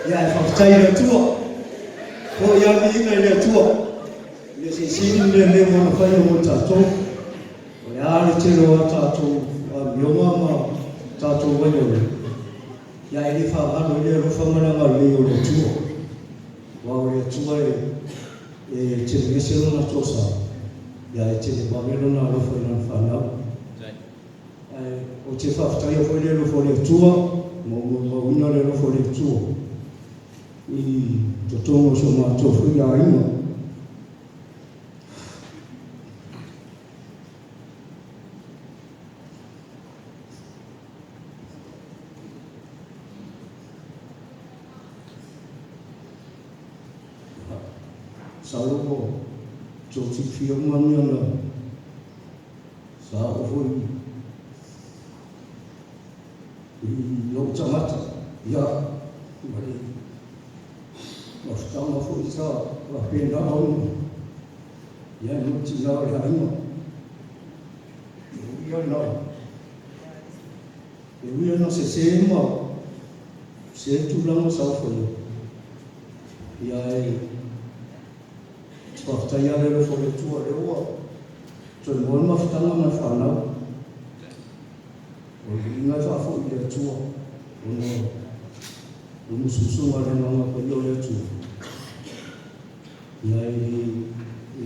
Ia, ae faafetai i le Atua. Foi lava le viiga i le Atua. I le silisili le mea ua na faia mo tatou. O le a le tele o a tatou amioga ma tatou vaivaiga, ia e le faagalo ai le alofa ma le agalelei o le Atua. Aua o le Atua e e tele ese lona tosa, ia e tele vave lona alofa i lana fanau. Ae ou te faafetaia foi le alofa o le Atua, ma ou molimauina le alofa o le Atua i totonu o so matou foi aiga. Masalo ua outou silafia uma mea na sa oo foi i lou tagata, ia, ma le mafutaga foi sa faapena ona i ai ma tina o le aiga. E ui lava e ui lava ina sese ma sese tulaga sa faia, ia ae faafetai lava le alofa o le Atua o lea ua toe maua le mafutaga ma le fanau. O le uiga e faafoi i le Atua ona o le musumusuga a le Agaga Paia o le Atua. Ia e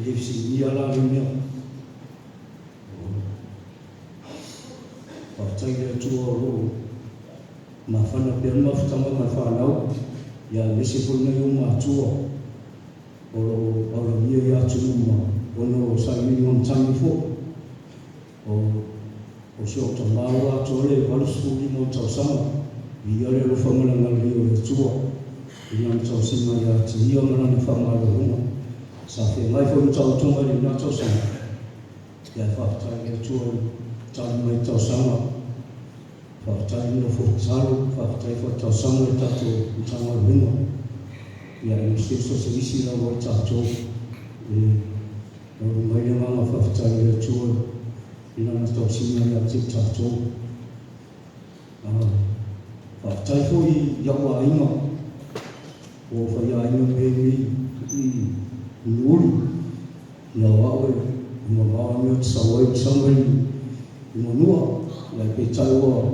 le fesiligia la le mea. Faafetai i le Atua o lo o mafana pea le mafutaga ma le fanau, ia aemaise foi nai ou matua o lo o aulagia i atunuu ma ona o sailiiliga matagi foi. O si ou tama ua atoa le 85 o tausaga, viia le alofa ma le agalelei o le Atua i lana tausiga ia te ia ma lana faamalologa. Sa feagai foi ma taotoga i lena tausaga, ia ae faafetai i le Atua i le tali mai tausaga. Faafetai i le nofo tatalo, faafetai foi i tausaga i le tatou Matagaluega. Ia e le o se isi lava o tatou e Maua mai le agaga faafetai i le Atua i Lana tausiga ia te tatou. Faafetai foi i a'u aiga, ua ou faiaina mea nei i Nuuuli, ia o a'u e mamao le mea ou te sau ai ou te sau mai i Manua, ae peitai ua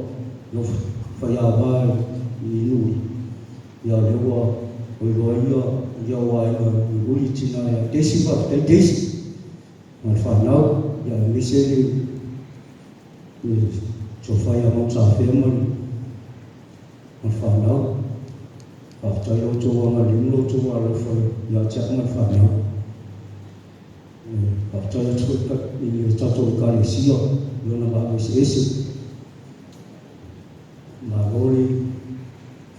nofo faiava i Nuuuli. Ia lea ua iloa ai ia a'u aiga i Nuuuli tina ia Daisy, faafetai Daisy ma le fanau, ia aemaise le tofa ia Mautafea ma le fanau. Faafetai i lo outou agalelei ma lo outou alofa ia te a'u ma le fanau. Faafetai atu foi i le tatou Ekalesia i ona vaa eseese. Malo le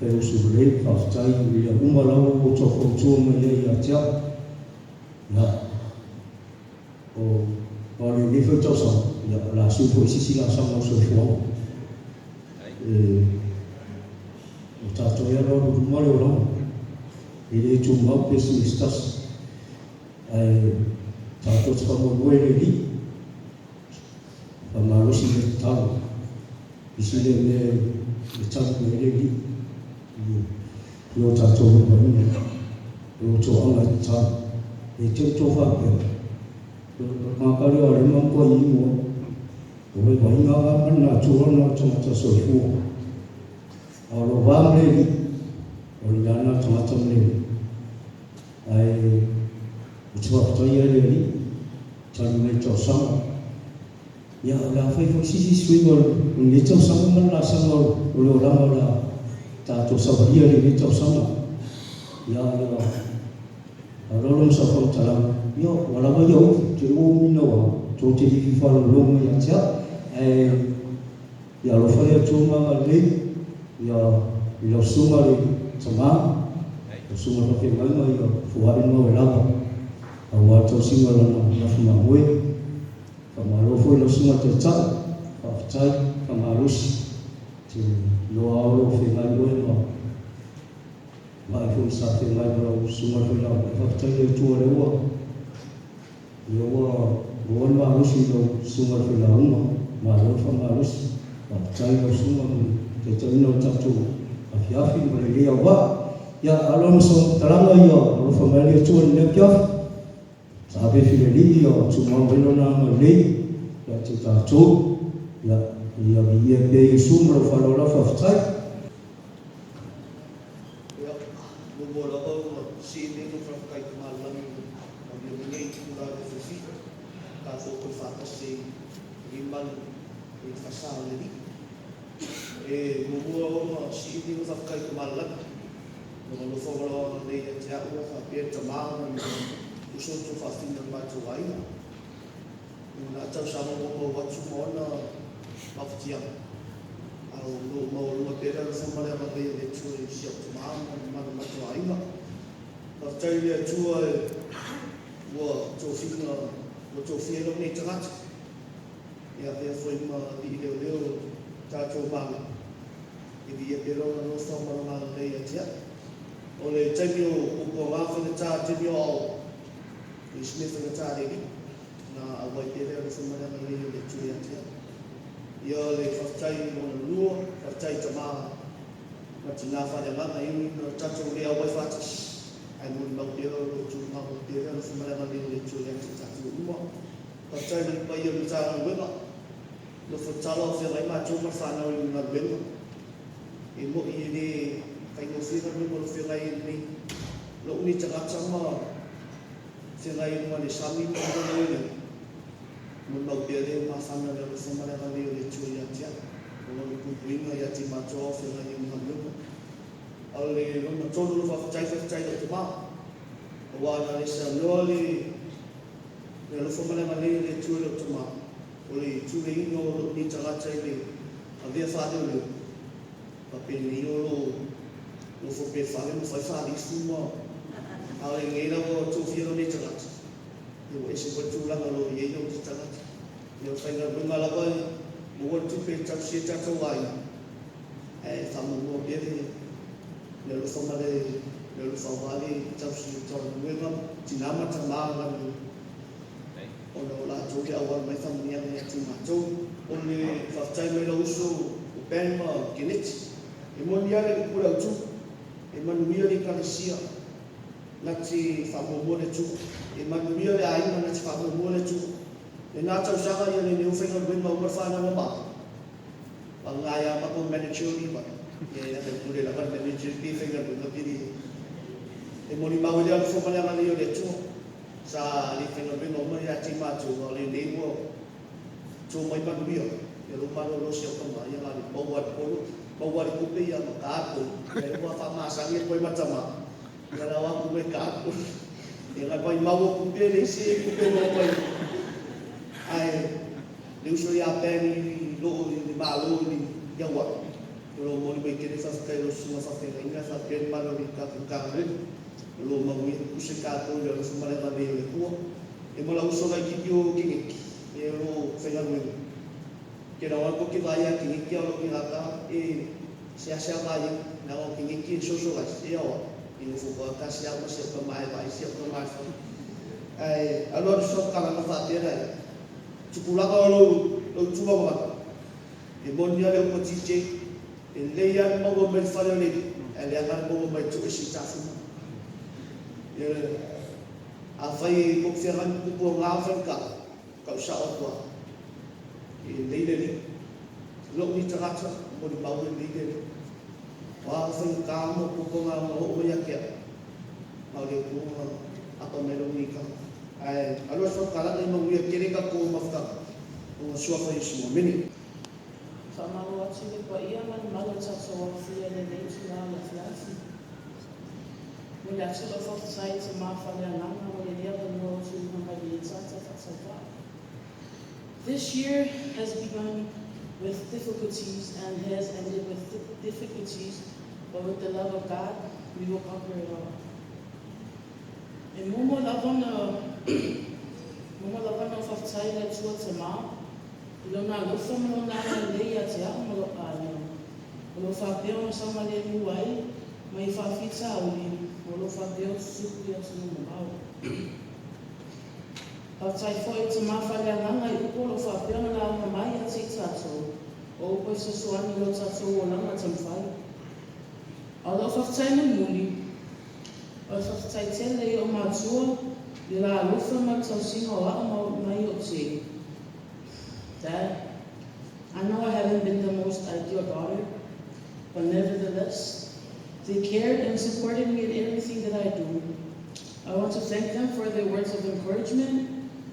fai usu lelei, faafetai i mea uma lava ua outou fautua mai ai ia te a'u. Ia, o o lenei foi tausaga, ia, o le a sui foi i se isi laasaga o le soifuaga. E, o tatou e alualu i luma le olaga, e le tumau pe sui se tasi. Ae tatou te faamoemoe i le Alii, faamalosi le tatalo. I le mea e tali mai ai le Alii i o tatou vaivaiga, o lo outou aga e tatalo. E te outou faapea, o le tagata lea o lea e matua inu ai. O vaivaiga la ma le natura lena o le tagata soifua. A o lou va ma le Alii, O le mea lena o le tagata ma le ae ou te faafetaia le Alii talu nei tausaga. Ia o le a fai foi sisi suiga o lenei tausaga ma le laasaga o le olaga o le a tatou savalia i lenei tausaga. Ia ia aloalo ma sau faamatalaga, ia ua lava ia upu, te ua umi naua tou te fifi faalogologo mai ia te au. Ae ia alofa le Atua ma agalelei ia i lau susuga le tama, lau susuga le faafeagaiga ia foai le mau e lava aua le tausiga o lana lafo mamoe. Faamalo foi lau Susuga Taitai, faafetai, faamalosi te iloa lava o lo o feagai oe ma vaai foi sa feagai ma lau Susuga le Failauga. Faafetai i le Atua o lea ua maua le malosi i lau Susuga le Failauga, malo le faamalosi. Faafetai i lau Susuga mo le taitaiina o le tatou afiafi ma lenei auvaa. Ia, alo ma sau talaga ia alofa mai le Atua i lenei afiafi. Sa ave filelii ia tumau mai lona agalelei ia te tatou ia ia viia pea Iesu ma lou faaaloalo faafetai. Ia, muamua lava ona sii nei lou faafetai i Tamalelagi ua aulia mai nei itula e fiafia tatou toe faatasi ai i lenei malu i le fasa o le Alii. E muamua ona sii nei lou faafetai i Tamalelagi Lona alofa ma lona agalelei ia te au e faapea le tama ma le uso o tou faafina i le matou aiga. I lona tausaga ua maua atu ma ona mafatiaga, a o lo o maualuga pea le alofa ma le agalelei o le Atua i si au tama ma le mamalu o le matou aiga. Faafetai i le Atua ua tofiga ua tofia ai lou nei tagata e avea foi ma alii leoleo o le tatou Malo. E viia pea lona alofa ma lona agalelei ia te au. O le taimi o puapuaga faigata, taimi o aoaoga, e leai se mea faigata a le Alii, na auai pea le alofa ma le agalelei o le Atua ia te au. Ia o le faafetai lona lua, faafetai i tama ma tina faaleagaga e ui ina tatou le auai faatasi, ae molimau pea o lo o tumau pea le alofa ma le agalelei o le Atua ia te tatou uma. Faafetai i le paia o le Matagaluega, Nofo tatalo a o feagai matou ma le fanau i galuega. E moʻi e le faigofie galuega o lo o feagai ai nei lou nei tagata ma feagai ai ma le sami ma le laueleele. Molimau pea le mafana le alofa ma le agalelei o le Atua ia te au, o lona puipuiga ia te matou a o feagai ai ma galuega. A o le lona tolu o le faafetai, faafetai i lou tama, aua na le saunoa le alofa ma le agalelei o le Atua i lou tama, O le tuleiga o lou nei tagata i le avea faaleoleo, faapenei o lo o nofo pea i fale ma fai faalifu ma a o lenei lava ua tofia lou nei tagata, ia ua ese foi le tulaga o lo o i ai lou nei tagata. Ia o le faigaluega lava e maua le tupe e tausi ai tatou aiga, ae faamuamua pea le alofa ma le alofa aua le tausi o galuega, tina ma tama galulue. Ona o latou le auala mai faamanuiaga ia te matou. O le faafetai mai lou uso o Ben ma Keneti. E moni lava le upu a le autu, e manuia le Ekalesia na te faamuamua le Atua. E manuia le aiga na te faamuamua le Atua. Lena tausaga ia lenei o faigaluega uma le fanau a Ma'a. Vagana ia matou manager o Levi. Ia e le pule lava le manager pe faigaluega pe leai. E molimau ai le alofa ma le agalelei o le Atua. Sa le faigaluega uma ia te matou, a o lenei ua to mai manuia. Ia lou malolo si au tama, ia na le maua le polo, maua le tupe ia ma ta polo. Ia ua faamasani atu ai ma tama, ia lau atu mai ta polo. Ia na mai maua tupe le isi tupe maua mai. Ae le uso ia Ben i loo i le malo i le Hawaii. O lo o moli mai tele faafetai i lau susuga faafeagaiga faapea le malo o le tatou Matagaluega. O lo o manuia puse tatou i le alofa ma le agalelei o le Atua. E ma lau uso laitiiti o Keneti, e o lo o faigaluega. Ke rau atu ke vaai ia Keneti a o lo o gata e seasea vaai ai. Leaga o Keneti e socialize, e aoao. E nofo koa tasi au ma si au tama e vaai si au tama e fai. Ae alu alu sau kalana faapea la ia. Tupulaga o lou, lou tulaga E moni lava le upu a TJ, e lelei lava le maua mai le fale o le alii, ae leaga le maua mai le toese i tafuma. Ia, afai e tou feagai ma kupu aoga ma faigata, tau sao atu lava, e lelei le alii. Lou nei tagata, molimau e lelei le alii. O a faigata ma maopoopoga na oo mai ia te au, na o le Atua na ata mai ai lou nei tagata. Ae alu aso faamatalaga ia manuia tele tatou mafutaga ona Suafa Iesu. Amene. Faamalo atu i le paia ma le malu o tatou alofia i lenei itula o le afiafi. Momoli atu lau faafetai i Tama Faleagaga mo lenei avanoa o tuuina mai i lenei tagata faatauvaa. This year has begun with difficulties and has ended with difficulties, but with the love of God, we will conquer it all. E muamua lava ona muamua lava ona ou faafetai i le Atua Tama i Lona alofa ma Lona agalelei ia te au ma lou aiga. O lo o faapea ona saogalemu ai mai faafitauli o lo o faapea ona tutupu i atunuu mamao. Faafetai foi i Tama Faleagaga i upu o lo o faapea ona lauga mai ia te i tatou, o upu e fesoasoani i lo tatou olaga taumafai. A o lau faafetai mulimuli, o le faafetai tele i o'u matua i le la alofa ma le tausiga o a'u mai o'u te. Dad, I know I haven't been the most ideal daughter, but nevertheless, they cared and supported me in everything that I do. I want to thank them for their words of encouragement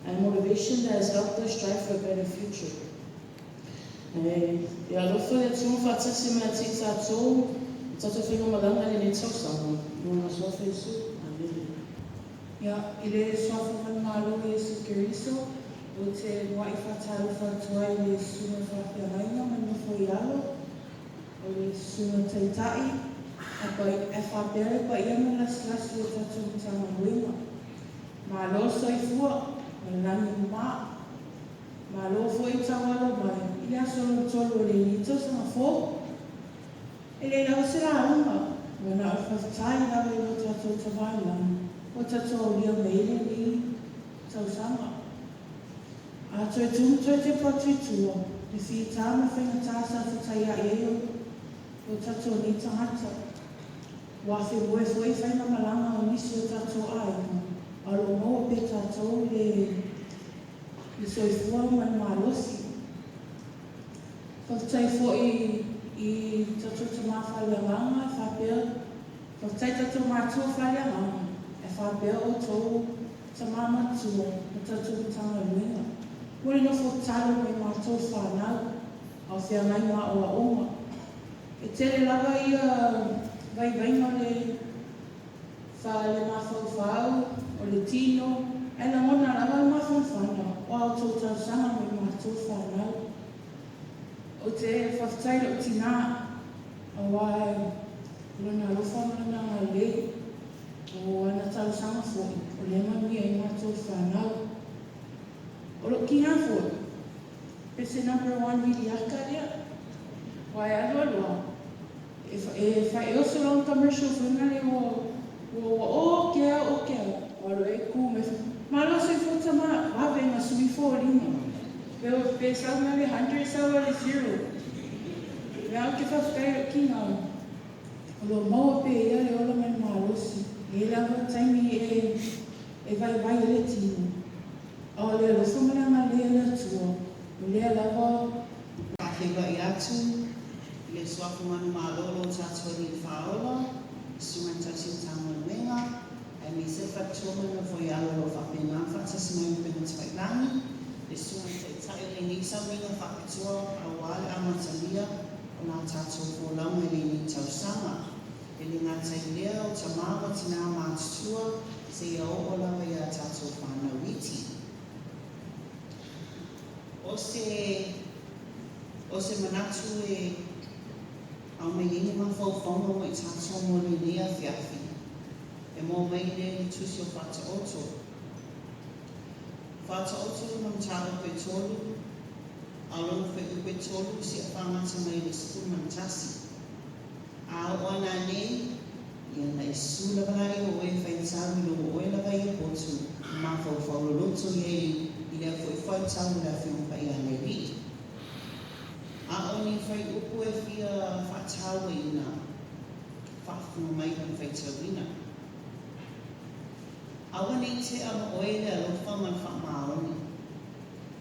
and motivation that has helped us strive for a better future. E alofa le Atua ma faatasi mai ia te i tatou i tatou faigamalaga i lenei tausaga. I Lona Suafa Iesu. Amene. Ia, i le Suafa Manumalo o Iesu Keriso, ou te mua'i faatalofa atu ai i le Susuga Faafeagaiga ma le nofo i alo, o le Susuga Taitai, a faapea le paia ma le lasilasi o tatou Matagaluega. Malo le soifua ma le lagi mama. Malo foi taualo mai i le aso lona tolu o lenei tausaga fou. E le lava se lauga, ua na o le faafetai lava i lo tatou Tama i le Lagi ua tatou aulia mai ai lenei tausaga. A toe tu ma toe tepa atu i tua, le fitā ma le faigata sa fetaia'i ai o tatou nei tagata. Ua afemoe foi i faigamalaga o nisi o tatou aiga, a o lo o maua pea tatou le le soifua ma le malosi. Faafetai foi i tatou tama faaleagaga e faapea, faafetai tatou matua faaleagaga e faapea outou tama matua ma tatou Matagaluega mo le nofo tatalo mai matou fanau a o feagai ma aoaoga. E tele lava ia vaivaiga o le Fa le mafaufau, o le tino, ae lagona lava le mafanafana o a outou talosaga mai matou fanau. Ou te faafetai i lou tinā, aua o lona alofa ma lona agalelei, o ana talosaga foi, o lea e manuia ai matou fanau. O lou kinā foi, pe se number one miliaka lea, aua e alualu lava, E fai e oso lona commercial foi na le ua ua o ke au o ke au ua alu e ku mai fai malo soifua tama vave na sui foliga pe pe sau mai le hundred sau a le zero mea ou te faafetai ai lou kina o lo maua pea ia le ola mai le malosi e i ai lava taimi e e vaivai ai le tino a o le alofa ma le agalelei o le Atua o lea lava. Faafeiloai atu i le Suafa Manumalo o lo tatou Alii Faaola, Susuga i Tausi Matagaluega, aemaise le Faletua ma le Nofoialo o lo o faapena ona faatasi mai ma Upega Tafailagi, le Susuga i le Taitai o lenei sauniga faapitoa aua le amatalia o la tatou folauga i lenei tausaga. E le gata i lea, o tama ma tinā matutua seia oo lava i a tatou fanau iti. O se o se manatu e aumai ai ni mafaufauga mo i tatou mo lenei afiafi, e maua mai lea i le Tusi o Faataoto. Faataoto lona mataupu e tolu, a o lona fuaiupu e tolu seia fagata mai i le 11. A oo ana nei, ia ona e susu lava laia o oe e faitau i lou oe lava ia potu ma mafaufau loloto i ai i lea foi faitau o le Afioga Paia a le Alii. A o ni fuaiupu e fia faatauaina, faafofoga mai lona faitauina. Aua ne i tea ma oe le alofa ma le faamaoni,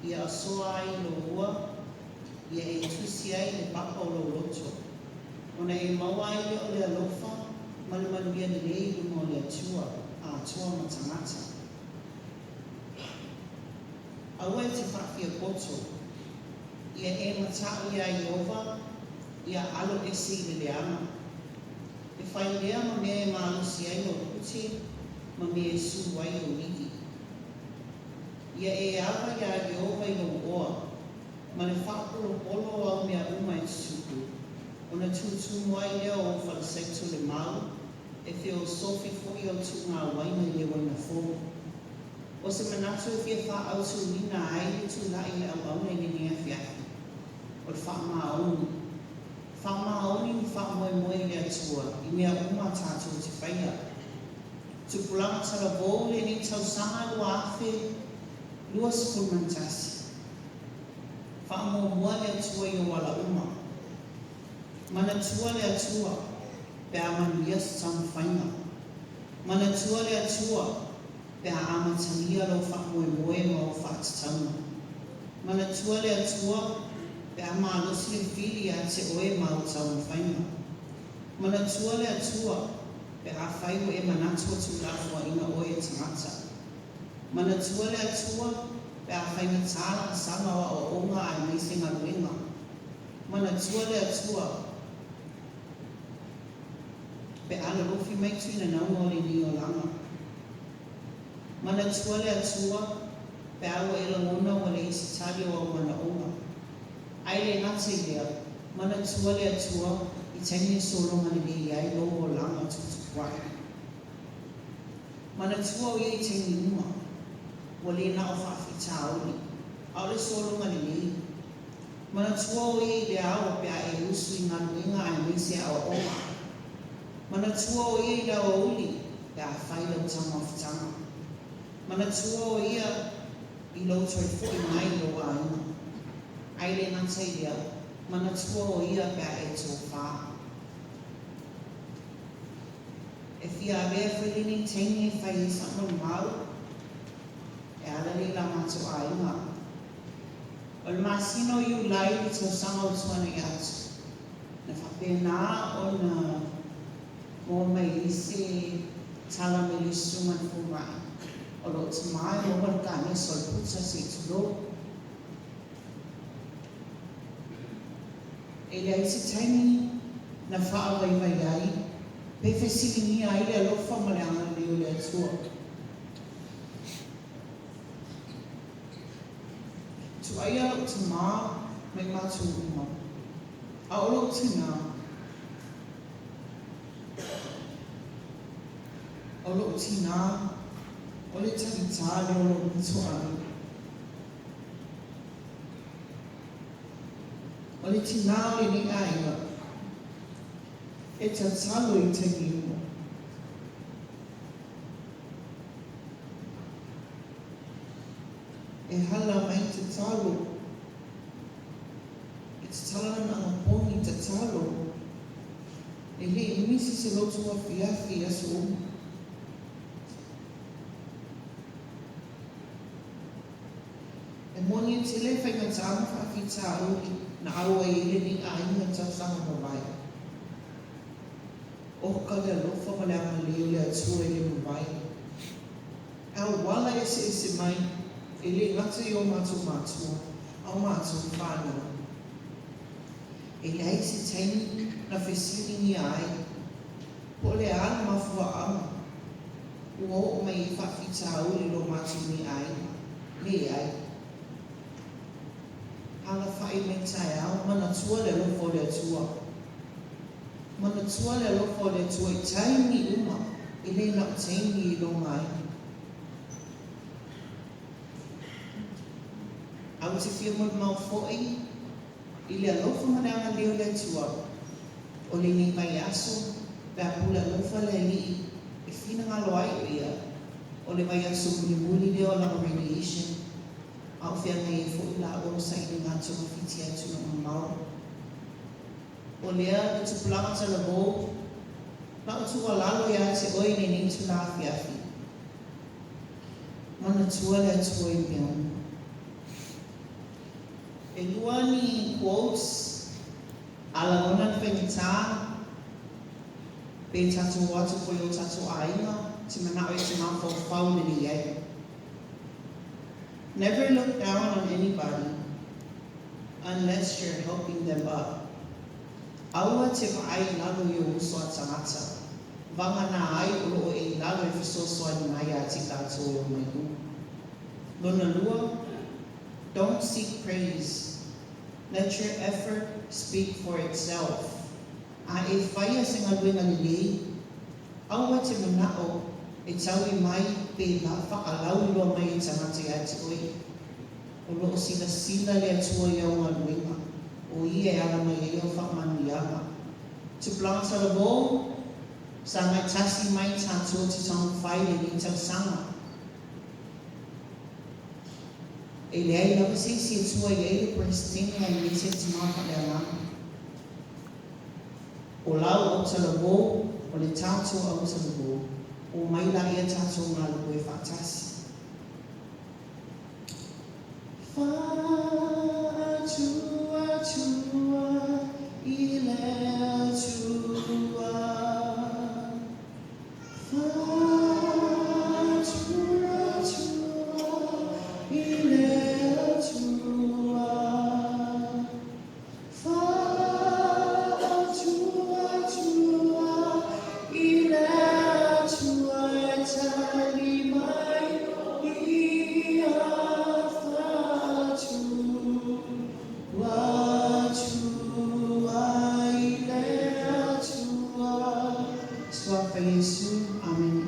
ia asoa ai lou ua, ia e tusi ai i le papa o lou loto, ona Ona e maua ai lea o le alofa ma le manuia lelei i luma o le Atua, atoa ma tagata. Aua e te faafiapoto, ia e mata'u iā Ieova, ia alo ese i le leaga. E fai lea ma mea e malosi ai lou pute ma mea e sulu ai ou ivi. Ia e ava iā Ieova i lou oa, ma le faapolopolo o au mea uma e tutupu, ona tutumu ai lea o ou falesaito i le mau, e feosofi foi au tuuga uaina i le uaina fou. O se manatu e fia faaautuina ai le tulai i le auauna i lenei afiafi, o le faamaoni. Faamaoni ma faamoemoe i le Atua i mea uma tatou te faia. Tupulaga talavou lenei tausaga 2021. Faamuamua le Atua i ou ala uma. Manatua le Atua pe a manuia se taumafaiga. Manatua le Atua pe a amatalia lou faamoemoe ma ou faatatauga. Manatua le Atua pe a malosi le fili ia te oe ma au taumafaiga. Manatua le Atua pe afai ua e manatu ua tuulafoaiina oe e tagata. Manatua le Atua pe a faigata laasaga o aoaoga aemaise galuega. Manatua le Atua pe a lolofi mai tuinanauga o lenei olaga. Manatua le Atua pe a ua e lagona ua leai se tali o au manaoga. Ae le gata i lea, manatua le Atua i taimi e sologa lelei ai lou olaga tuputupuae. Manatua o ia i taimi uma, ua le na o faafitauli, a o le sologa lelei. Manatua o ia i le ao pe a e usu i galuega aemaise aoaoga. Manatua o ia i le aoauli pe a fai lau taumafataga. Manatua o ia i lou toe fo'i mai i lou aiga. Ae le gata i lea, manatua o ia pe a e tofā. E fia avea foi lenei taimi e fai ai sa'u molimau e ala lea i la matou aiga. O le masina o Iulai i le tausaga ua tuanai atu, na faapena ona maua mai ai se tala mai le susuga i le fomai o lou tamā e maua le kanesa o le puta se i tulou. E leai se taimi na faavaivai ai pe fesiligia ai le alofa ma le agalelei o le Atua. Tuaia lou tamā mai matou uma, a o lou tinā, o lou tinā, o le tagitā lea o lou pitoaga. O le tinā o lenei aiga, e tatalo i taimi uma. E hala mai tatalo, e tatala lana agapogi tatalo, e le i misi se lotu afiafi i aso uma. E moni e tele faigata ma faafitauli na auai ai lenei aiga i tausaga mavae. Oka le alofa ma le agalelei o le Atua i le mavae. E auala eseese mai, e le gata i o matou matua, a o matou whanau. E leai se taimi na fesiligia ai, po o le a le mafuaaga ua oo mai ai faafitauli i lo matou nei aiga. Leai. Alafai mai taeao, manatua le alofa o le Atua. Manatua le alofa o le Atua i taimi uma, e le na o taimi e iloga ai. Ae ou te fia molimau foi i le alofa ma le agalelei o le Atua o lenei vaiaso pe a pule alofa le Alii e finagalo ai o ia, o le vaiaso mulimuli lea o lana radiation, a o feagai ai foi laua ma sailiga togafiti i atunuu mamao. O lea le tupulaga talavou, lau tuualalo ia te oe i lenei itula afiafi, manatua le Atua i mea uma. E lua ni quotes a lagona le faigata. Pe tatou o atu foi i o tatou aiga, te mana'o e te mafaufau lelei ai. Never look down on anybody unless you're helping them up. Aua te vaai i lalo i ou uso a tagata, vagana ai o loo e i lalo e fesoasoani mai iā te tatou e o mai luga. Lona lua, don't seek praise. Let your effort speak for itself. A e faia se galuega lelei, aua te mana'o e taui mai pe la faalauiloa mai e tagata iā te oe. O loo silasila le Atua i au galuega, o ia e ala mai ai au faamanuiaga. Tupulaga talavou, sagai tasi mai tatou te taumafai lenei tausaga. E leai lava se isi e tua i ai le Peresetene aemaise le tamā faaleagaga. O lau autalavou, o le tatou autalavou, omai laia tatou galulue faatasi. Faatuatua i le Atua. Faatuatua i le Atua. Faatuatua i le Atua e tali mai ia. Faatuatua i le Atua. Suafa Iesu. Amene.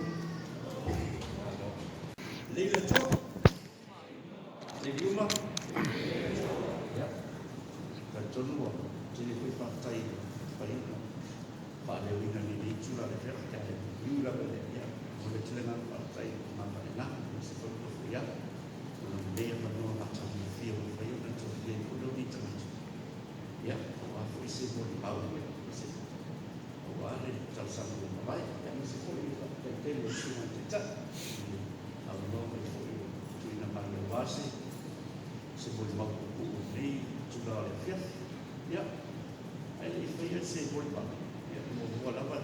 Lei le Atua. Lei uma. Ia. Talitonu ua tele foi faafetai i le mafai ona faaleoina i lenei itula le fea ae ui lava i le ia momoli atu le agaga faafetai i le tama faaleagaga aemaise foi le nofo i ala ona lenei avanoa matagofie ua mafai ona tofia ai foi lou nei tagata ia aua foi se molimau ia aemaise aua le talosaga ua mavae ia aemaise foi le faafetai tele i le susuga i le Taitai i le avanoa mai foi ua tuuina mai aua se se molimau puupuu i lenei itula o le afiafi. Ia, ae le i faia se molimau, ia, e muamua lava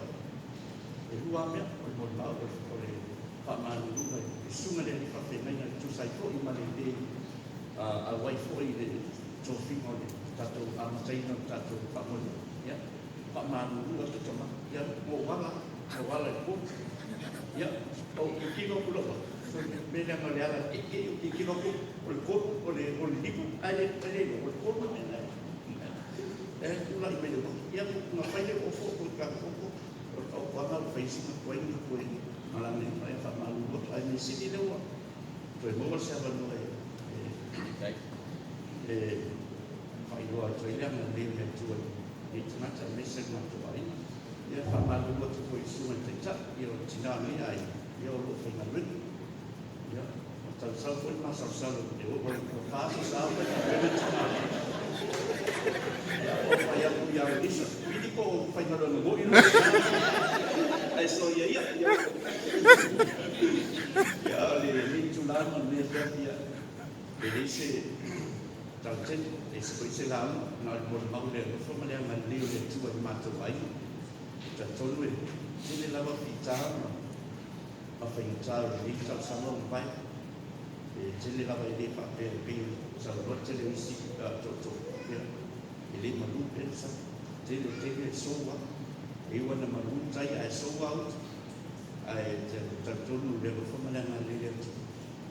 e lua lava mea, o le molimau, o le faamaluluga i le susuga i le Alii Faafeagaiga e tusa ai foi ma le le auai foi i le tofiga o le tatou amataina o le tatou faamoemoe. Ia, faamalulu atu tama, ia, ua ou ala, ua ou ala i le po. Ia, ou tilotilo atu lou mea lea ma le ala tietie, ou tilotilo atu o le 3, o le 5, ae le iloa, o le 3 le mea lena e tulai mai le uafu. Ia, na fai le ofo o le tatou ofo, o le tautuaga ua fai sina tuai na toe malaga ai, ae faamalulu atu. Ae mea sili lea ua toe maua se avanoa e faailoa atu ai le agalelei o le Atua i lenei tagata aemaise le matou aiga. Ia, faamalulu atu foi i le susuga i le Taitai, ia o le tina o lenei aiga, ia o lo o faigaluega. Ia, ua tausau foi le masalosalo i le oo ai ua fa aso sa o faigaluega tina. Ia, o fai atu ia Elisa, pili po o faigaluega moi lo tina. Ae soia ia, ia. Ia, o lenei itula ma lenei afiafi, ia, e leai se talatele, e leai foi se lauga, na o le molimau i le alofa ma le agalelei o le Atua i le matou aiga. E talitonu e tele lava fita ma ma faigata o lenei talosaga ua mavae. E tele lava e le faapea e pei ona saunoa le tele o isi tootoo, ia, e le malu pea le sami. Tele tele e sou lava. E iu lava ina malu le tai ae sou lava uta. Ae talitonu i le alofa ma le agalelei o le Atua,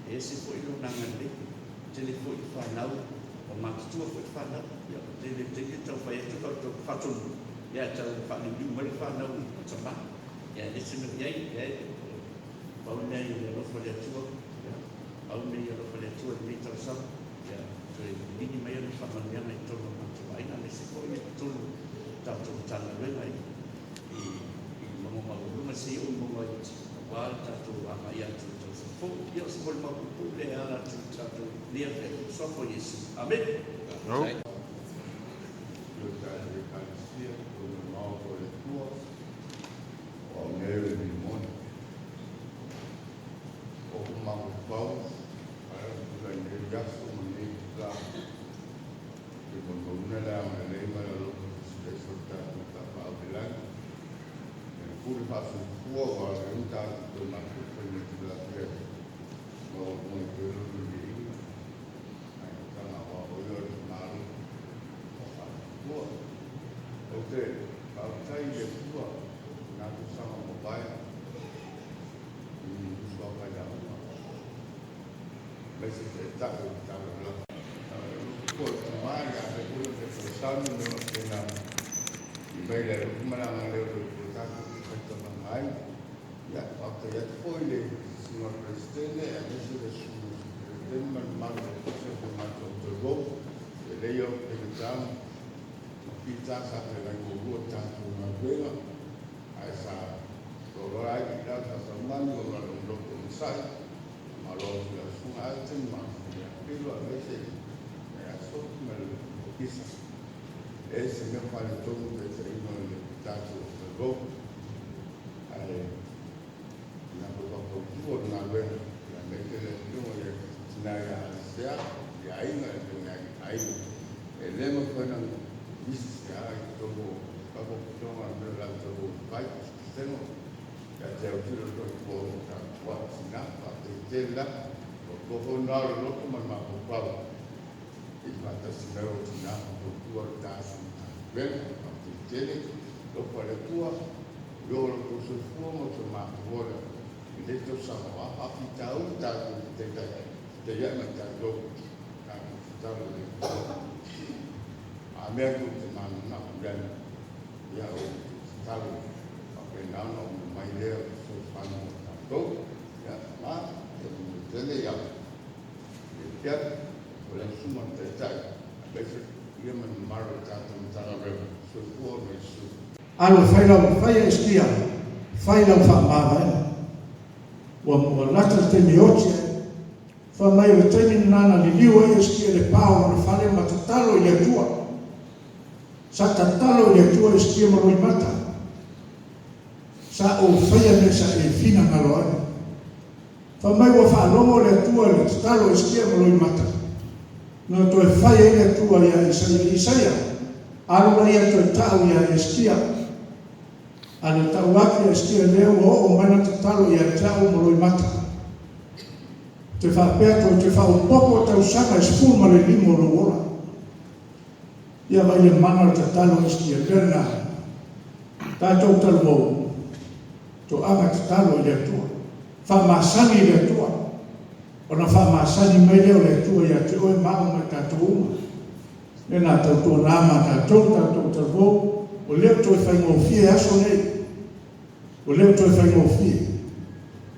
e ese foi lona agalelei. Tele foi le fanau, ua matutua foi le fanau. Ia, tele taimi e tau fai atu tatou faatonu, ia ae tau faaliuliu mai le fanau i tama. Ia, e le se mea o i ai, ia, pau le mea i le alofa o le Atua, ia, pau le mea i le alofa o le Atua i lenei tausaga, ia, toe liligi mai ana faamanuiaga i totonu o le matou aiga, aemaise foi i totonu o tatou Matagaluega i mauga maualuluga seia oo i mauga iti, aua le tatou agai atu i le tausaga fou. Ia, o se molimau puupuu lea e ala atu i le tatou lenei afiafi i le Suafa o Iesu. Amene. I o tatou Ekalesia, o le Maota o le Atua, o au nei o le Rimoni. O ko mafaufau, ae o tulai nei le aso ma nei itula, e molimauina le agalelei ma le alofa fesilaisi o le tatou Tapaau i le Lagi, e Pule faasoifua ua le ai tatou toe mafuta i le tulaga ma ua mai pea le viiga ae taga aoaoina o le tamālii o faasoifua. Ou te faafetai i le Atua i nā tausaga mavae i uso a faiaoga aemaise taitai o le Matagaluega. O le tamā ia te oe o te fesoasoani ma faapena i mai le alofa ma le agalelei o le Atua tatou te faitaumaga ai. Ia, faafetai atu foi i le susuga i le Peresetene aemaise le susuga i le Sui Peresetene ma le mamalu o le Ofisa o le matou talavou. E lelei o faigata ma fita sa feagai muamua i le tatou galuega, ae sa loaloa ai i lau faasaumani ona o le loto onosai. Malo atu i lau susuga Alton ma le Pilo aemaise le Asofi ma le Ofisa. E se mea faaletonu taitaiga o le tatou talavou, ae na foi faatautua o le galuega ia aemaise le afioga i le tina ia Alesea, i aiga, le afioga ia Aiga. E le mafai ona misi se a i totonu o faaputaputoga o le mea o le a talavou fai seno ia te au tilo toi tua o tatou a tina faafetai tele la o tua foi na o le loto ma le mafaufau i le faatasi mai o tina faatautua le tasu galuega. Faafetai tele lofa le Atua i o lo tou soifua ma so matou ola i le tausaga o a faafitauli tatou taitai taiai mai tatou tatou tatalo i le Atua. A mea tou te mananao i ai, ia o tatalo faapena ona uma mai lea o fesoasoani mo tatou. Ia ma ia manuia tele ia le afiafi o le susuga i le taitai aemaise ia ma le mamalu o le tatou Matagaluega. Soifua ma Iesu. Alo e fai lau faia Eskia, fai lau faamavaega. Ua ua lata le taimi e oti ai. Fai mai o le taimi lena na liliu ai Eskia i le pa o lona fale ma tatalo i le Atua. Sa tatalo i le Atua Eskia ma loimata. Sa ou faia mea sa e finagalo ai. Fai mai ua faalogo le Atua i le tatalo a Eskia ma loimata. Na toe fai ai le Atua iā Isaia, Isaia, alu laia toe ta'u iā Eskia. A na ta'u atu iā Eskia lea ua o'o mai lana tatalo ia te a'u ma loimata. Ou te faapea atu ou te faaopoopo tausaga e 15 o lou ola. Ia vaai le mana o le tatalo a Eskia, le mea lena. Tatou taluou, toaga tatalo i le Atua. Faamasani i le Atua. Ona faamasani mai lea o le Atua ia te oe ma a'u ma i tatou uma. Lena tautuanā ma tatou, tatou talavou, ua le o toe faigofie aso nei. Ua le o toe faigofie.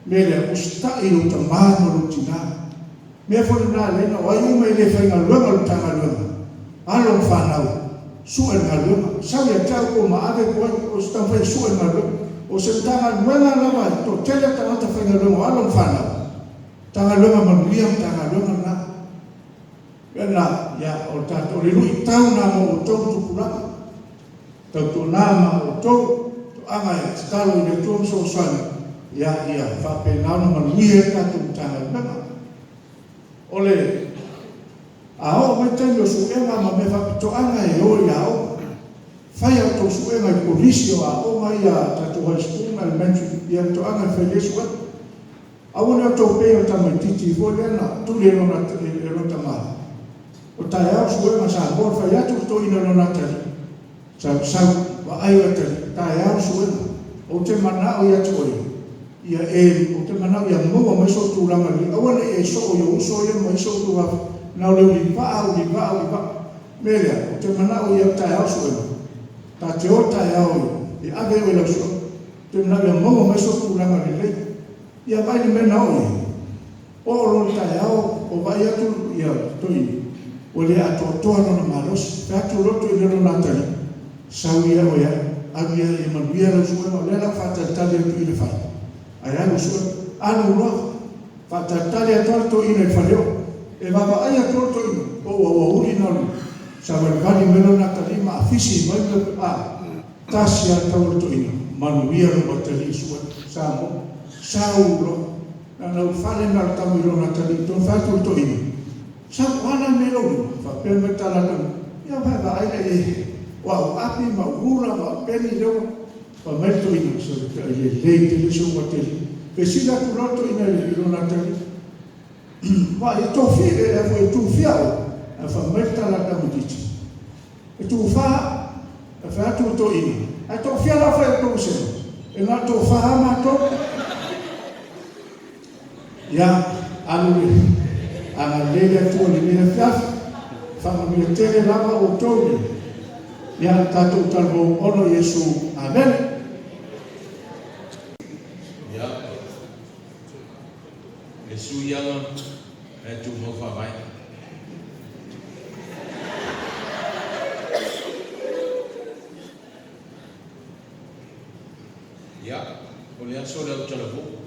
Mea lea, usita'i lou tamā ma lou tinā. Mea foi lena lea na o ai uma e le faigaluega o le Matagaluega, alo ma fanau, su'e le galuega. Sau ia te au po o maave po o ai, o se taumafai e su'e le galuega. O se Matagaluega lava e toatele tagata faigaluega o alo ma fanau, Matagaluega manuia Matagaluega lena. Mea lena, ia, o le tatou, o le luitau lena mo outou ma tupulaga. Tautuana ma outou toaga e tatalo i le Atua ma fesoasoani, ia, ia faapena ona manuia ai le tatou Matagaluega. O le a oo mai taimi o suega ma mea faapitoaga e o i aoga. Fai a outou suega i kolisi o aoga ia tatou high school ma elementary, ia toaga e fai lea suega. Aua ne i outou pei o le tamaitiiti foi lea na tuli e lona e lona tamā. O taeao suega Samoa, fai atu le toeaina i lona atalii, Sau, sau, vaai o atalii, taeao le suega. Ou te manao ia te oe, ia e, ou te manao ia maua mai sou tulaga lelei, aua ne i e soo i ou uso ia ma isi ou tuafa, na o le ulivaa, ulivaa, ulivaa. O le mea lea, ou te manao ia taeao le suega. Ta te o taeao e ave oe i lau suega. Ou te manao ia maua mai sou tulaga lelei. Ia vaai le mea na oo i ai. Oo loa le taeao o vaai atu ia toeaina, ua le atoatoa lona malosi. Fai atu loa le toeaina lona atalii, Sau ia oe alu, alu ia ia manuia lau suega, o lea o le a ou faatalitali atu i le fale, ae alu e sue. Alu loa, faatalitali atu lava le toeaina i le faleoo. E vaavaai atu loa le toeaina, po ua aoauli na o le savalivali mai lona atalii ma afisi mai mea, a, tasi lava le tau o le toeaina, manuia lou atalii e sue. Samoa, sau loa. Na ona ulufale na o le tama i lona atalii tonu fai atu le toeaina, Sau, o a la mea i lou lima? Faapea mai le tala a le tama, Ia vaai, vaai la i ai, o au api ma au rula ma au peni lea ua. Fai mai le toeaina, Sole e lelei tele si ou ateli. Fesili atu loa le toeaina i lona atalii, Uai, e tofi, e tufia oe? Ae fai mai le tala a le tamaitiiti, E tufa au. Ae fai atu le toeaina, Ae toafia la fai o le tou vasega? E na o le toafa lava matou. Ia, alu le agalelei le Atua i lenei afiafi. Faamanuia tele lava outou i le ia le tatou talavou ona o Iesu. Amene. Ia, le sui usufono ae tumau faavae. Ia, o le aso o le autalavou,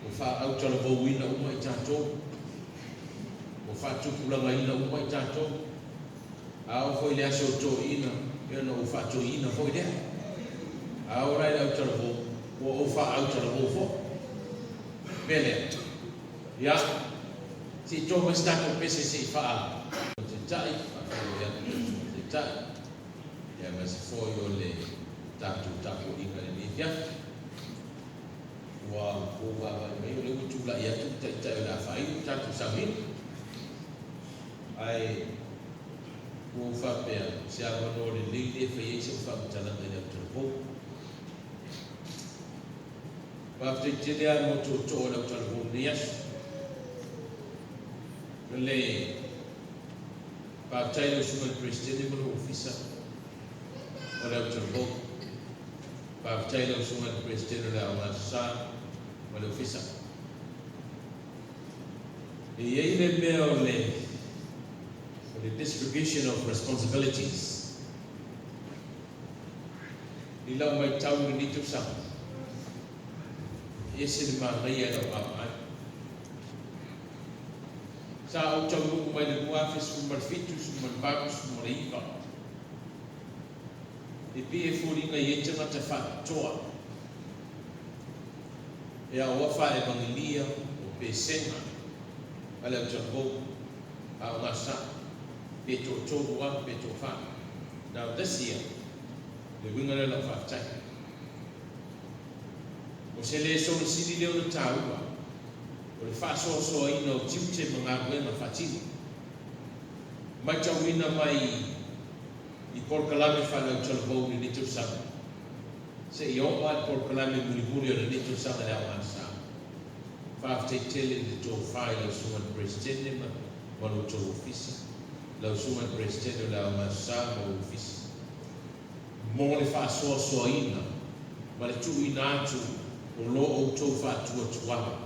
ua faa-autalavouina uma i tatou, ua faatupulagaina uma i tatou. A oo foi i le aso o toeaiina, ia ona ou faatoeaina foi lea. A oo la i le autalavou, ua ou faa-autalavou foi. O le mea lea, ia, se i to mai se tatou pese se i faa. Taitai, faafeiloai atu i lau Susuga i le Taitai, aemaise foi o le tatou tapuaiga i lenei afiafi. Ua ou vaavaai mai o lea ua tulai atu le Taitai o le a faaiu le tatou sauniga. Ae ua ou faapea, o se avanoa lelei lea e fai ai sau faamatalaga i le autalavou. Faafetai tele lava mo tootoo o le autalavou i lenei aso. O le faafetai i lau Susuga i le Peresetene ma lou Ofisa o le autalavou. Faafetai i lau Susuga i le Peresetene o le Aoga Aso Sa ma le Ofisa. E i ai le mea o le distribution of responsibilities. I lau matau i lenei tausaga, e ese le manaia i lau vaavaai. Sa ou taunuu mai le 2017, 18, 19, e pei e foliga e i ai tagata faapitoa e aoa faevagelia o pesega a le autalavou a o gasa pe toatolu lava pe toafa. Now this year, le uiga lea o lau faafetai. O se lesona sili lea ona taua, o le faasoasoaina o tiute ma galuega faatino. Matauina mai i polokalame faale-autalavou i lenei tausaga, seia oo lava i le polokalame mulimuli o lenei tausaga i le Aoga Sa. Faafetai tele i le tofa i lau Susuga i le Peresetene ma lo outou Ofisa, lau Susuga i le Peresetene o le Aoga Sa ma lou Ofisa, mo le faasoasoaina ma le tuuina atu o lo outou faatuatuaga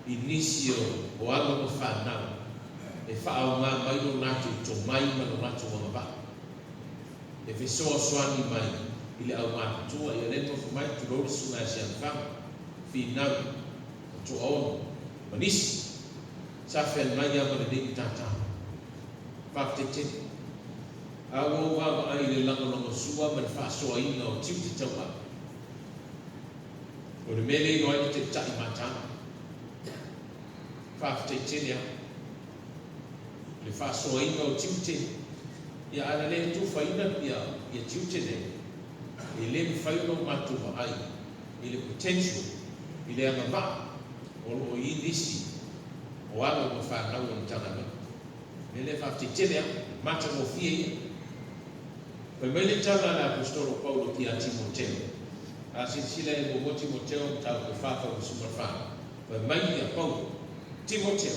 i nisi o alo ma fanau e faaaoga mai lo latou tomai ma lo latou agavaa e fesoasoani mai i le aumatutua. Ia lea e nofo mai, tulou le Susuga ia Siamafaga, Finau, o Toaono ma nisi sa feagai lava ma lenei matata. Faafetai tele. A ua ou vaavaai i le lagolagosua ma le faasoaina o tiute tauave, o le mea lea e iloa ai le taitai mataala. Faafetai tele lava. Le faasoaina o tiute, ia a na le tufaina ia tiute nei, e le mafai ona o matou vaai i le potential, i le agavaa o lo o i ai nisi o alo ma fanau o le Matagaluega. O le mea lea, faafetai tele lava, matagofie ia. Fai mai le tala a le Aposetolo o Paulo ia Timoteo, a silasila i 1 Timoteo mataupu e 4 faguga 14, fai mai ia Paulo, Timoteo,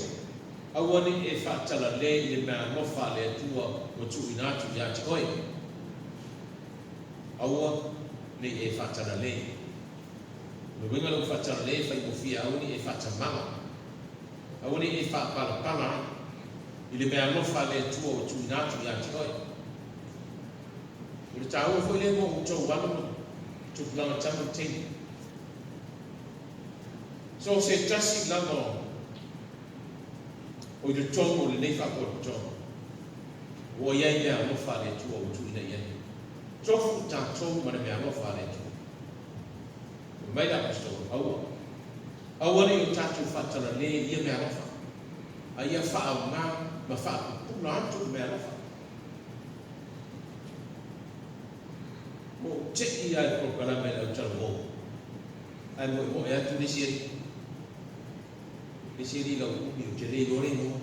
aua ne i e faatalale i le meaalofa a le Atua ua tuuina atu ia te oe. Aua ne i e faatalale. O le uiga o le faatalale e faigofie, aua ne i e faatamala. Aua ne i e faapalapala ai i le meaalofa a le Atua ua tuuina atu ia te oe. O le taua foi lea mo outou alo ma tupulaga tama ma teine. So se tasi lava o i totonu o lenei faapotopotoga ua i ai meaalofa a le Atua ua tuuina i ai. Tofu tatou ma le meaalofa a le Atua. Fai mai le Aposetolo, aua. Aua ne i o tatou faatalale i ia meaalofa, a ia faaaoga ma faapupula atu le meaalofa. Ua ou te'i lava i le polokalame a le autalavou, ae moemoe atu le isi alii. Le isi alii lauuumi ou te le iloa le igoa,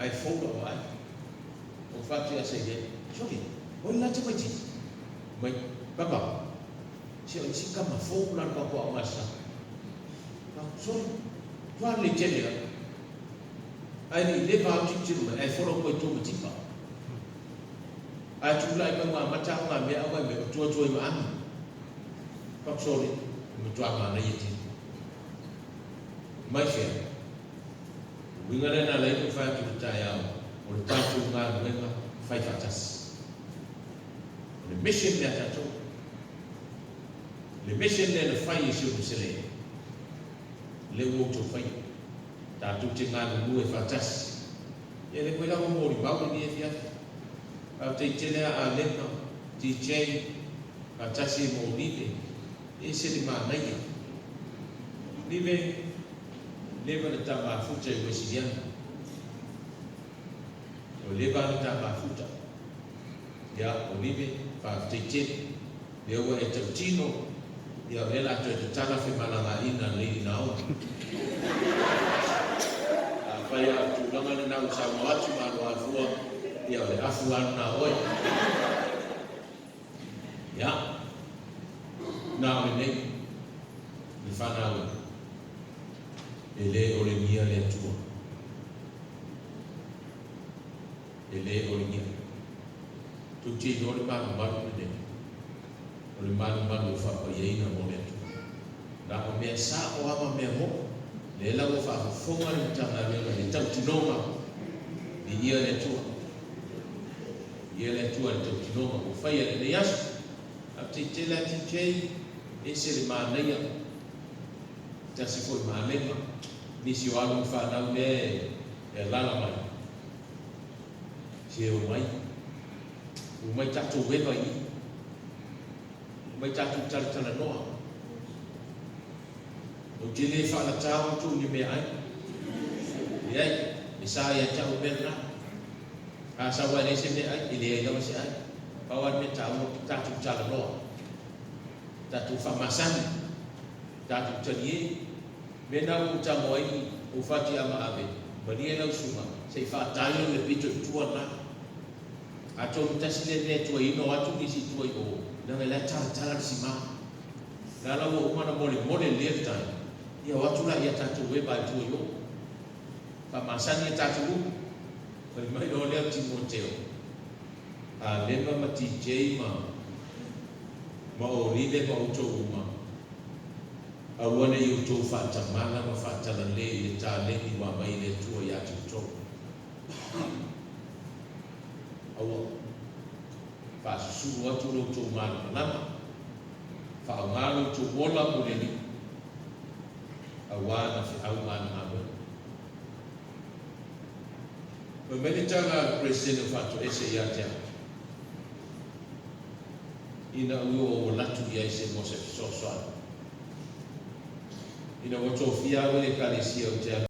ae fou lau vaai. Ou fai atu ia Sailele, Sole, o ai le la tamaitiiti? Mai, Papa, se o le isi tama fou la le matou aoga e sa. Sole, matua lelei tele lava. Ae le i leva lava ou tilotilo mai, ae fola atu ai i tua ma tipa. Ae tulai mai ua amata au ngā mea au ngai mea o tua tua i ma ami. Fuck sole, e matua manaia tele. Mai fea? O uiga lea na ala ai ona ou fai atu i le taeao, o le tatou galuega fai faatasi. O le mission lea a tatou. Le mission lea na fai e si ona sele. Lea ua outou faia. Tatou te galulue faatasi. Ia lea foi la ua molimau lenei afiafi. Faafetai tele a Alema, DJ, faatasi ai ma Olive, e ese le manaia. Olive, leva le ta mafuta i Uesiliana. Ua leva lava le ta mafuta. Ia, Olive, faafetai tele. Lea ua e tautino, ia o lea la toe tatala femalagaina a Lady Naomi. Afai lava o le tulaga lena ua saunoa atu ma aloa fua, ia o le afu lava lena o oe. Ia, na o lenei, le fanau e, e le olegia le Atua. E le olegia. Tou te iloa le malumalu lenei, o le malumalu e faapaiaina mo le Atua. Na o mea sa'o a ma mea mo'o, lea la ua faafofoga le Matagaluega i le tautinoga, viia le Atua. Viia le Atua i le tautinoga ua faia i lenei aso. Faafetai tele a TJ, ese le manaia, tasi foi malema, nisi o alo ma fanau lea e alala mai. Se omai, omai tatou eva i i. Omai tatou talatalanoa. Ou te le faalatā outou i le meaai. Leai, e sa ia te au le mea lena. A sau lava e leai se meaai, e leai lava se ai. Pau lava le mea taua, tatou talanoa, tatou faamasani, tatou talie. Mea na ua ou tago ai, ou fati a ma ave, malie lau susuga, se i faataio le pito i tua lena. Atonu tasi lea mea e tuai ina o atu nisi i tua i o, leaga la e talatala le sima. La la ua uma ona molemole lelei le tai, ia o atu la ia tatou eva i tua i o. Faamasani a tatou upu. Fai mai loa lea o Timoteo, a Lema ma TJ ma ma Olive ma outou uma, Aua ne i outou faatamala ma faatalale i le taleni ua aumai e le Atua ia te outou. Aua. Faasusulu atu lo outou malamalama. Faaaoga lo outou ola mo le Alii, aua na feau ma ana galuega. Fai mai le tala a le Peresetene o Faatoese ia te au, ina ua ou alu atu i ai se mo se fesoasoani. Ina ua tofia au e le Ekalesia ou te alu.